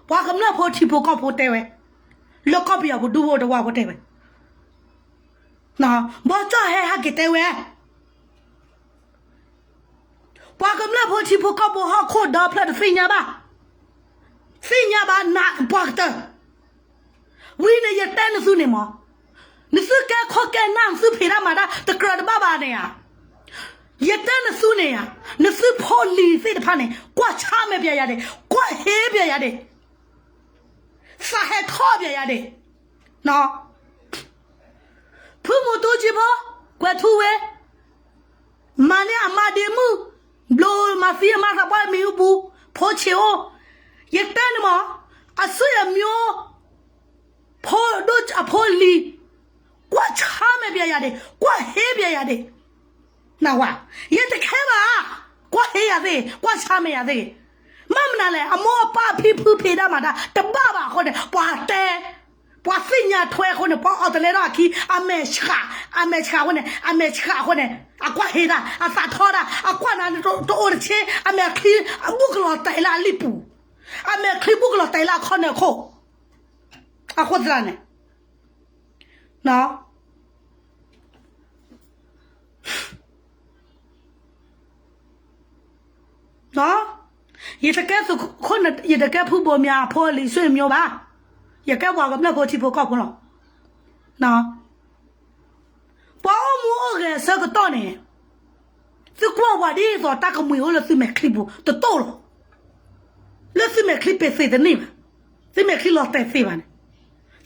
ပှၤကမျၢၢ်ဖိထံဖိကီၢ်ဖိတဲဝဲ, လၢကီၢ်ပယီၤပူၤဒူဖိတဝၢဖိတဲဝဲ, ဘီကၠီၣ်ဟဲဟဲက့ၤတဲဝဲ ပှၤကမျၢၢ်ဖိထံဖိကီၢ်ဖိဟီၣ်ခိၣ်ဒီဖျၢၣ်တသ့ၣ်ညါဘၣ်, သ့ၣ်ညါဘၣ်နးသပှၢ်ကတၢၢ်, ဝံၤန့ၣ်ယတဲနသုန့ၣ်မး, နသုကဲခိၣ်ကဲနၢ် နသုဖံးတၢ်မၤတၢ်တကြၢးတဘၣ်ဘၣ်န့ၣ်ဧါ, ယတဲနသုန့ၣ်ဧါ, နသုဖိလံၤသ့ၣ်တဖၣ်န့ၣ် ကွၢ်ဆါမဲာ်ပၠးယၤဒ့ၣ်, ကွၢ်ဟ့ပၠးယၤဒ့ၣ်, သးဟဲထီၣ်ပၠးယၤဒ့ၣ် ဖုမူတူကံဖိ, ကွဲၤထူဝ့, မၤန့ၢ်အမါဒ့မုၣ်, ဘျိမၤသံအမါသးပှၢ်မံၤအူပူၤ, ဖိဆံးအိၣ်, ယတဲန့ၣ်မး, အဆွေအမျိုး, ဖိဒိၣ်အဖိလံၤ, ကွၢ်ဆါမဲာ်ပၠးယၤဒ့ၣ်, ကွၢ်ဟ့ပၠးယၤဒ့ၣ်, နဝၤ, ယတခဲဘၣ်, ကွၢ်ဟ့ယၤသ့ၣ်, ကွၢ်ဆါမဲာ်ယၤသ့ၣ်, မ့ၢ်မနုၤလဲၣ် အမိၢ်အပၢ်အဖံဖုဖံးတၢ်မၤတၢ်တဘၣ်ဘၣ်အဃိန့ၣ် ပှၤတဲ ပှၤသ့ၣ်ညါထွဲအဃိန့ၣ် ပှၤအီၣ်တလဲထီၣ်အခံ အမဲာ်ဆှး, အမဲာ်ဆှးအဃိန့ၣ်, အမဲာ်ဆှးအဃိန့ၣ် အကွၢ်ဟ့တၢ်, အသးထီတၢ်, အကွၢ်နၤတအိၣ်တဆ့, အမဲာ်ချံ ဘူၣ်ကလီၤတဲာ်လၢအလံာ်ပူၤ, အမဲာ်ချံဘူၣ်ကလီၤတဲာ်လၢအခီၣ်နၢၣ်ခိၣ်, အဃိသတးန့ၣ် ယတကဲသုးခိၣ်, ယတကဲဖုဘိၣ်မၠးအဖိလံၤဆွေမျိုးဘၣ်, ယကဲပှၤကမျၢၢ်ဖိထံဖိကီၢ်ဖိလီၤ. ပှၤအိၣ်မူအိၣ်ဂဲၤအဆၢကတီၢ်န့ၣ်, သုကွၢ်ဝဲဒ်သိးတၢ်ကမှံၤအိၣ်လၢသုမဲာ်ချံပူၤတတိၢ်လီၤ. လၢသုမဲာ်ချံပ့ၤသ့တန့ၢ်ဘၣ်, သုမဲာ်ချံလီၤတဲာ်သ့ဘၣ်န့ၣ်,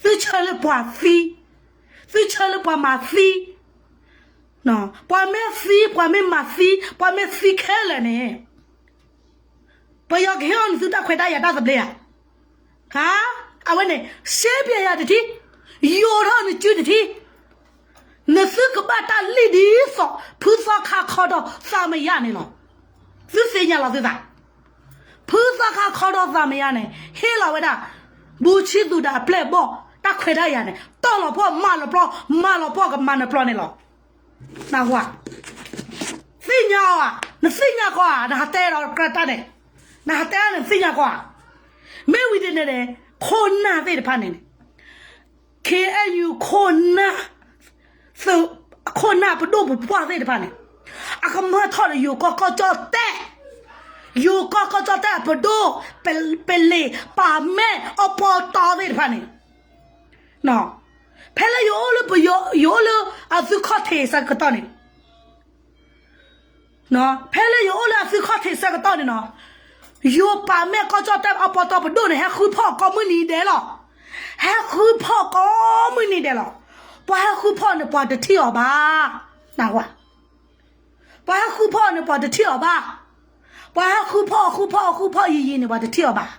သုဆၢလၢပှၤသံ, သုဆၢလၢပှၤမၤသံ ပှၤမ့ၢ်သံ, ပှၤမ့ၢ်မၤသံ, ပှၤမ့ၢ်သံခဲလၢာ်န့ၣ်, ပယီၤကဟ့ၣ်အီၤနသုတၢ်ခွဲးတၢ်ယာ်တၢ်သဘျ့ဧါ. အဝဲန့ၣ် ရှဲပၠးယၤတထံၣ်, ယိးထီၣ်နစုတထံၣ်, နသုကဘၣ်တၢ်လံၣ်ဒ်သိး ဖုသီခါခီဒီးသးမယါန့ၣ်လီၤ. သုသ့ၣ်ညါလီၤသုသး, ဖုသီခါခီဒီးသးမယါန့ၣ် ဟ့ၣ်လီၤဝဲဒၣ် ဘူးဆံသူးဒီးအပျဲၢ်အဘီၣ် တၢ်ခွဲးတၢ်ယာ်န့ၣ် တီၢ်လီၤပှီၢ်မၤလီၤပှီၢ် မၤလီၤပှီၢ်ကမၤနပျီန့ၣ်လီၤ. နဝၤ, သ့ၣ်ညါအီၤဧါ, နသ့ၣ်ညါကီးဧါ, နဟးတဲဒီးကြၢးတၢ်န့ၣ်, နဟးတဲနသ့ၣ်ညါကီးဧါ. မ့ၢ်ဝံၤဒ်န့ၣ်န့ၣ် ခိၣ်နၢ်သ့ၣ်တဖၣ်န့ၣ်န့ၣ်, ခ့အဲယူၣ်ခိၣ်နၢ်, ခိၣ်နၢ်ပဒိၣ်ပပှၢ်သ့ၣ်တဖၣ်န့ၣ်, အကမၢထီၣ်ဒီးယိၤကီၢ်ကီၢ်ကၠီၣ်တဲၣ်, ယိၤကီၢ်ကီၢ်ကၠီၣ်တဲၣ်အပဒိၣ်, ပ, ပလံၤပာ်မဲာ်အီၣ်ပီတီသ့ၣ်တဖၣ်န့ၣ်, ဖဲလၢယအိၣ်လၢပယီၤ, ယအိၣ်လၢအသုးခီၣ်ထံးဆၢကတီၢ်န့ၣ်, ဖဲလၢယအိၣ်လၢအသုးခီၣ်ထံးဆၢကတီၢ်န့ၣ်နီၤ, ယိၤပာ်မဲာ်ကီၢ်ကၠီၣ်တဲၣ်အီၣ်ပီတီပဒိၣ်န့ၣ် ဟဲဃုဖီၣ်ကိးမုၢ်နံၤဒဲးလီၤ. ဟဲဃုဖီၣ်ကိးမုၢ်နံၤဒဲးလီၤ. ပှၤဟဲဃုဖီၣ်န့ၣ် ပှၤတထံၣ်အီၤဘၣ်. နၢ်ဟူဧါ. ပှၤဟဲဃုဖီၣ်န့ၣ် ပှၤတထံၣ်အီၤဘၣ်. ပှၤဟဲဃုဖီၣ် ဃုဖီၣ် ဃုဖီၣ်ယံာ်ယံာ်န့ၣ် ပှၤတထံၣ်အီၤဘၣ်.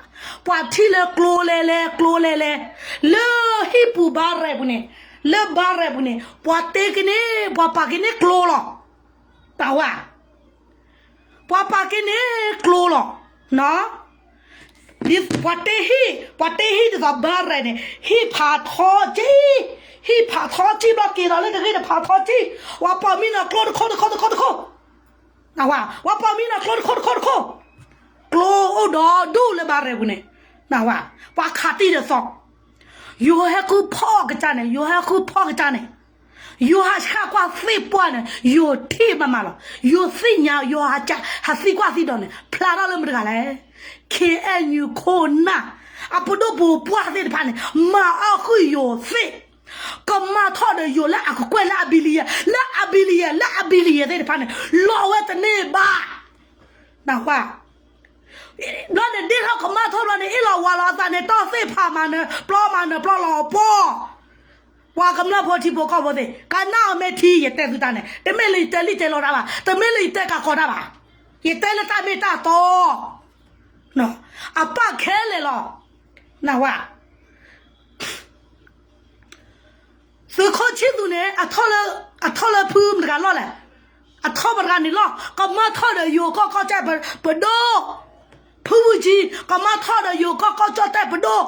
ပှၤထံၣ်လၢကျိလဲၤလဲၤ ကျိလဲၤလဲၤ, လၢဟံၣ်ပူၤဘါရဲၣ်ပူၤန့ၣ်, လၢဘါရဲၣ်ပူၤန့ၣ် ပှၤတ့ကန့ၢ် ပှၤပာ်ကန့ၢ်ကျိလီၤ. တၢ်ဝဲ, ပှၤပာ်ကန့ၢ်ကျိလီၤ. ပှၤတ့ဟံၣ်, ပှၤတ့ဟံၣ်ဒ်သိးဘါရဲၣ်န့ၣ် ဟံၣ်ဖးထီကံၢ်, ဟံၣ်ဖးထီကံၢ်ဘျီက့ၤဒီးလၢတဂ့ၢ်တဖးထီကံၢ်, ပှၤပိာ်မံနီၤကျိတခိၣ်တခိၣ်တခိၣ်တခိၣ်, နၢ်ဟူဧါ, ပှၤပိာ်မံနီၤကျိတခိၣ်တခိၣ်တခိၣ်, ကျိအိၣ်ဒီဒူၣ်လၢဘါရဲၣ်ပူၤန့ၣ်, နၢ်ဟူဧါ, ပှၤခးတံၢ်ဒီးသီ, ယိၤဟဲဃုဖီၣ်ကစၢ်န့ၣ်, ယိၤဟဲဃုဖီၣ်ကစၢ်န့ၣ်, ယိၤဟးဆှၣ်ကွၢ်သ့ၣ်ပှၢ်န့ၣ် ယိၤထံၣ်ဘၣ်မးလီၤ. ယိၤသ့ၣ်ညါ ယိၤဟးကဟးသံကွၢ်သံဒီးန့ၣ် ဖျါထီၣ်လၢမတဂၤလဲၣ်. ခ့အဲၣ်ယူၣ်ခိၣ်နၢ် အပဒိၣ်ပူၤပှၢ်သ့ၣ်တဖၣ်န့ၣ် မၤအီၣ်ဃုာ်ယိၤသ့ၣ်, ကမၣ်ထီၣ်ဒီးယိၤလၢအကကွဲၢ်လၢအဘံလံယဲၢ်, လၢအဘံလံယဲၢ်, လၢအဘံလံယဲၢ်သ့ၣ်တဖၣ်န့ၣ် လီၤဝဲတန့ၢ်ဘၣ်. နၢ်ဟူဧါ. ဘျီန့ၣ်ဒ့ၣ်ထီၣ်ကမၣ်ထီၣ်ဘျီန့ၣ် အ့ၣ်လီၤဝၤလီၤအသးန့ၣ် တီၢ်သ့ၣ်ဖးမၤနၢၤပျီမၤနၢၤပျီလီၤပှီၢ်. ပှၤကမျၢၢ်ဖိထံဖိကီၢ်ဖိသ့ၣ် ကနၣ်အီၤမ့ၢ်ထံ ယတဲသုတၢ်န့ၣ် တမ့ၢ်လၢယတဲလံတဲလီၤတၢ်ဘၣ်, တမ့ၢ်လၢယတဲကးကီတၢ်ဘၣ်, ယတဲလၢတၢ်မ့ၢ်တၢ်တီ အပၣ်ခဲလၢာ်လီၤ. နၢ်ဟူဧါ. သုးခိၣ်ဆံၣ်သူးန့ၣ် အထီၣ်လၢဖုမတဂၤလီၢ်လဲၣ်, အထီၣ်မတဂၤန့ၣ်လီၢ်, ကမၣ်ထီၣ်ဒီးယိၤကီၢ်ကီၢ်ကၠီၣ်တဲၣ်ပဒိၣ်, ဖုဝံၤကံ ကမၣ်ထီၣ်ဒီးယိၤကီၢ်ကီၢ်ကၠီၣ်တဲၣ်ပဒိၣ်,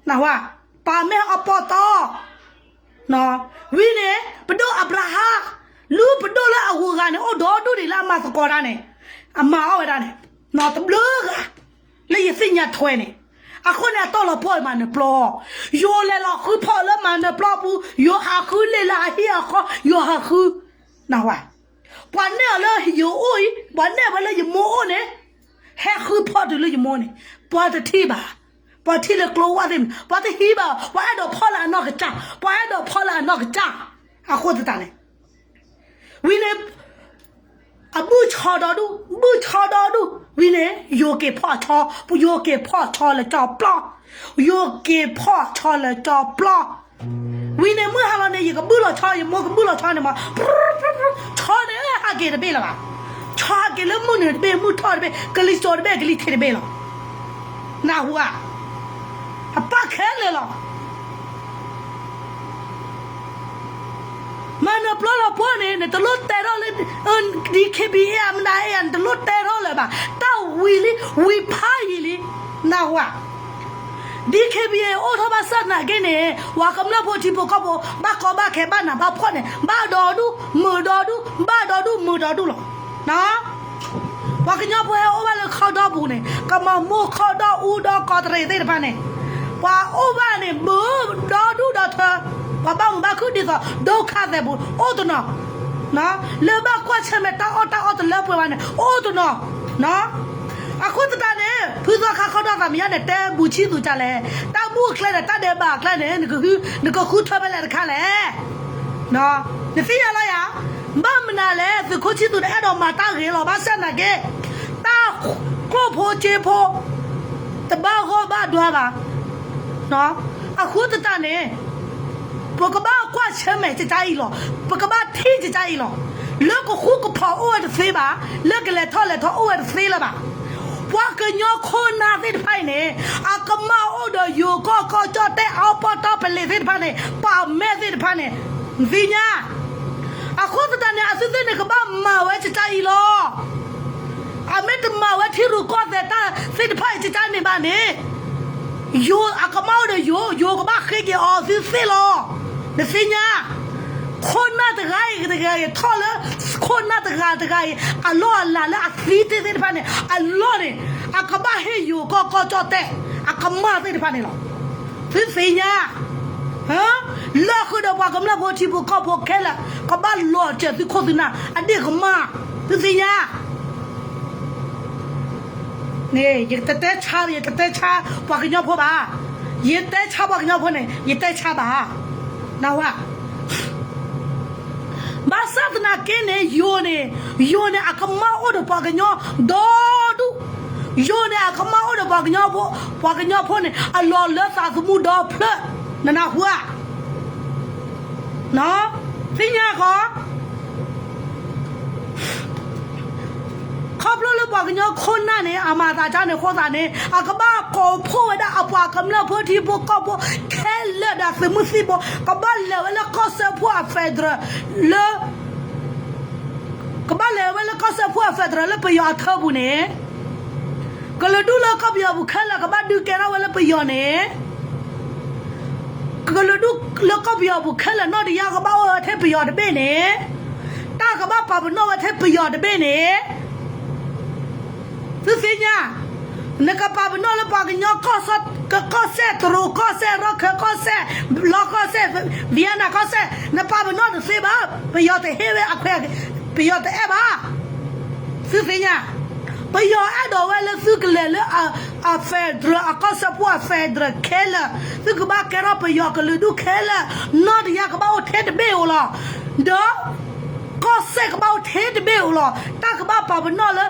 နၢ်ဟူဧါ, ပာ်မဲအပီတီ ဝံၤန့ၣ် ပဒိၣ်အၤဘြၤဟၣ်, လူပဒိၣ်လၢအဂုၤအဂၤန့ၣ် အိၣ်ဒီဒူၣ်ဒံးလၢအမၤသကိးတၢ်န့ၣ်, အမၤအီၣ်ဝဲဒၣ်န့ၣ်, တဘျုးဂၤ, လၢယသ့ၣ်ညါထွဲန့ၣ်, အဃိန့ၣ် အတီၢ်လီၤပှီၢ်မၤနၢၤပျီ, ယိၤလဲၤလီၤဃုဖီၣ်လၢမၤနၢၤပျီပူၤ, ယိၤဟးဃုလ့ၣ်လၢအဟံၣ်အဃီ, ယိၤဟးဃု, နၢ်ဟူဧါ, ပှၤနဲၣ်အီၤလၢယအိၣ်အံၤ, ပှၤနဲၣ်ဝဲလၢယမိၢ်အိၣ်န့ၣ်, ဟဲဃုဖီၣ်တုၤလၢယမိၢ်န့ၣ်, ပှၤတထံၣ်ဘၣ်, ပှၤထံၣ်လၢကျိဝၣ်သ့ၣ်န့ၣ် ပှၤတဟံးဘၣ်, ပှၤအဲၣ်ဒိးဖီၣ်လၢအနီၢ်ကစၢ်, ပှၤအဲၣ်ဒိးဖီၣ်လၢအနီၢ်ကစၢ်, အဃိသတးန့ၣ်, ဝံၤန့ၣ် အဘုၣ်ဆီဒီဒူၣ်, ဘုၣ်ဆီဒီဒူၣ်, ဝံၤန့ၣ် ယိၤက့ၤဖီၣ်ဆီ, ယိၤက့ၤဖီၣ်ဆီလၢကၠီပျီ, ယိၤက့ၤဖီၣ်ဆီလၢကၠီပျီ, ဝံၤန့ၣ် မုၢ်ဟါလီၤန့ၣ် ယကဘုၣ်လီၤဆီ, ယမိၢ်ကဘုၣ်လီၤဆီန့ၣ်မး, ဆီန့ၣ်ဟးက့ၤတဘ့ၣ်လၢၤဘၣ်, ဆီဟးက့ၤလၢမုၢ်နုာ်တဘ့ၣ်, မုၢ်ထီၣ်တဘ့ၣ်, ကလံၤစိးတဘ့ၣ်, ကလံၤထံးတဘ့ၣ်လီၤ. နၢ်ဟူဧါ, အပၣ်ခဲလၢာ်လီၤ. မၤနၢၤပျီလီၤပှီၢ်န့ၣ် နတလိၣ်တဲထီၣ်လၢ DKBA အမနၤအဲၣ်ယၤ နတလိၣ်တဲထီၣ်လၢၤဘၣ်. တၢ်ဝံၤလံ, ဝံၤဖးယံာ်လံ, နၢ်ဟူဧါ. DKBA အိၣ်ထီၣ်ဘၣ်ဆၣ်သနာ်က့န့ၣ် ပှၤကမျၢၢ်ဖိထံဖိကီၢ်ဖိ ဘၣ်ကီဘၣ်ခဲ ဘၣ်နးဘၣ်ဖှီၣ်န့ၣ် ဘၣ်ဒီဒူၣ်မုာ်ဒီဒူၣ်, ဘၣ်ဒီဒူၣ်မုာ်ဒီဒူၣ်လီၤ. ပှၤကညီဖိဟဲအိၣ်ဘၣ်လၢခီဒီပူၤန့ၣ် ကမၤမိၢ်ခီဒီအူဒီကီးတရံးသ့ၣ်တဖၣ်န့ၣ် ပှၤအိၣ်ဘၣ်န့ၣ် ဘုဒီဒူၣ်ဒီထၢ, ပှၤဘၣ်မုာ်ဘၣ်ခုၣ်ဒ်သိး ဒုက္ခသည်ပူၤ အိၣ်တနီၤ, လၢဘၣ်ကွၢ်ဆၢၣ်မဲာ်တၢ်အီၣ်တၢ်အီတလၢပှဲၤဘၣ်န့ၣ် အိၣ်တနီၤ. အဃိသတးန့ၣ် ဖုသီခါခီဒီသးမံၤညါန့ၣ် တဲဘူးဆံၣ်သူးတၢ်လဲၣ်, တၢ်ဘူၣ်အကျဲဒီး တၢ်ဒဲးဘးအကျဲန့ၣ် နကဃုထၢဖဲလဲၣ်တခါလဲၣ်. နသ့ၣ်ညါလီၤယၤ, ဘၣ်မနုၤလဲၣ် သုးခိၣ်ဆံၣ်သူးန့ၣ် အဲၣ်ဒိးမၤတၢ်ဂ့ၤလီၤ. ဘၣ်ဆၣ်သနာ်က့ တၢ်ကျိၣ်ဖိစ့ဖိ တဘၣ်ဂီၢ်ဘၣ်ဒွါဘၣ်. အဃိသတးန့ၣ် ပကဘၣ်ကွၢ်ဆၢၣ်မဲာ်ကကါအံၤလီၤ. ပကဘၣ်ထံၣ်ကကါအံၤလီၤ. လၢကဃူကဖိးအိၣ်ဝဲတသ့ဘၣ်, လၢကလဲၤထီၣ်လဲၤထီအိၣ်ဝဲတသ့လၢၤဘၣ်. ပှၤကညီခိၣ်နၢ်သ့ၣ်တဖၣ်အံၤန့ၣ် အကမၣ်အိၣ်ဒီးယိၤကီၢ်ကီၢ်ကၠီၣ်တဲၣ်အီပီတီပလ့ၤသ့ၣ်တဖၣ်န့ၣ် ပာ်မဲာ်သ့ၣ်တဖၣ်န့ၣ် နသ့ၣ်ညါ. အဃိသတးန့ၣ် အသုသ့ၣ်န့ၣ် ကဘၣ်မၤဝဲကကါအံၤလီၤ. အမ့ၢ်တမၤဝဲထံရူၢ်ကီၢ်သဲးတၢ်သ့ၣ်တဖၣ်အံၤကကါန့ၣ်ဘၣ်န့ၣ် ယိၤအကမၣ်အိၣ်ဒီးယိၤ, ယိၤကဘၣ်ဃ့က့ၤအီၤသုသ့ၣ်လီၤ. နသ့ၣ်ညါ, ခိၣ်နၢ်တဂၤအံၤတဂၤအံၤထီၣ်လၢ ခိၣ်နၢ်တဂၤတဂၤအံၤ အလီၢ်အလၤလၢအသံတ့ၢ်သ့ၣ်တဖၣ်န့ၣ် အလီၢ်န့ၣ် အကဘၣ်ဟ့ၣ်ယိၤကီၢ်ကီၢ်ကၠီၣ်တဲၣ် အကမၣ်သ့ၣ်တဖၣ်န့ၣ်လီၤ. သုသ့ၣ်ညါ လၢအဃုာ်ဒီးပှၤကမျၢၢ်ဖိထံဖိကီၢ်ဖိခဲလၢာ် ကဘၣ်လီၤစၢၤသုခိၣ်သုနၢ် အဒ့ၣ်ကမၣ်, သုသ့ၣ်ညါ န့ၣ် ယတတဲဆါ ယတတဲဆါပှၤကညီဖိဘၣ်. ယတဲဆါပှၤကညီဖိန့ၣ် ယတဲဆါဘၣ်. နၢ်ဟူဧါ. ဘၣ်ဆၣ်သနာ်က့န့ၣ် ယိၤန့ၣ် ယိၤန့ၣ် အကမၣ်အိၣ်ဒီးပှၤကညီဒီဒူၣ်, ယိၤန့ၣ် အကမၣ်အိၣ်ဒီးပှၤကညီဖိ, ပှၤကညီဖိန့ၣ် အလီၤလၢသးသမူဒီဖျၢၣ်, နနၢ်ဟူဧါ. သ့ၣ်ညါဃီ ခီဖျိလၢပှၤကညီခိၣ်နၢ်န့ၣ် အမၤသးဒ်န့ၣ်အဃိသတးန့ၣ် အကဘၣ်ကိးဖှိၣ်ဝဲဒၣ်အပှၤကမျၢၢ်ဖိထံဖိကီၢ်ဖိခဲလၢာ်ဒီးသုးမုၢ်သံၣ်ဘိ ကဘၣ်လဲၤဝဲလၢကီၢ်စၢဖှိၣ်အ federal လၢ ကဘၣ်လဲၤဝဲလၢကီၢ်စၢဖှိၣ်အ federal လၢပယီၤအထၢပူၤန့ၣ် ကလုာ်ဒူၣ်လၢကီၢ်ပယီၤပူၤခဲလၢာ် ကဘၣ်ဒုးကဲထီၣ်ဝဲလၢပယီၤန့ၣ် ကလုာ်ဒူၣ်လၢကီၢ်ပယီၤပူၤခဲလၢာ် နီၣ်တယၢ်ကဘၣ်အိၣ်ဝဲထဲပယီၤတဘ့ၣ်န့ၣ်, တၢ်ကဘၣ်ပာ်ပနီၣ်ဝဲထဲပယီၤတဘ့ၣ်န့ၣ်, သုသ့ၣ်ညါ, ပ နကပာ်ပနီၣ်လၢပှၤကညီကီၢ်စဲၣ်, ကီၢ်စဲၣ်, တရူးကီၢ်စဲၣ်, ရခၢၣ်ကီၢ်စဲၣ်, ဘျီကီၢ်စဲၣ်, ဝံယၤနၤကီၢ်စဲၣ်, နပာ်ပနီၣ်တသ့ဘၣ်. ပယီၤတဟ့ၣ်ဝဲအခွဲး, ပယီၤတအဲၣ်ဘၣ်. သုသ့ၣ်ညါ, ပယီၤအဲၣ်ဒိးဝဲလၢသုကလဲၤလၢအ, အ federal အကီၢ်စၢဖှိၣ်အ federal ခဲလၢာ်, သုကဘၣ်ကဲထီၣ်ပယီၤကလုာ်ဒူၣ်ခဲလၢာ်, နီၢ်တယၢ်ကဘၣ်အိၣ်ထဲတဘ့ၣ်ဧိၤလီၤ. ဒီး ကီၢ်စဲၣ်ကဘၣ်အိၣ်ထဲတဘ့ၣ်ဧိၤလီၤ. တၢ်ကဘၣ်ပာ်ပနီၣ်လၢ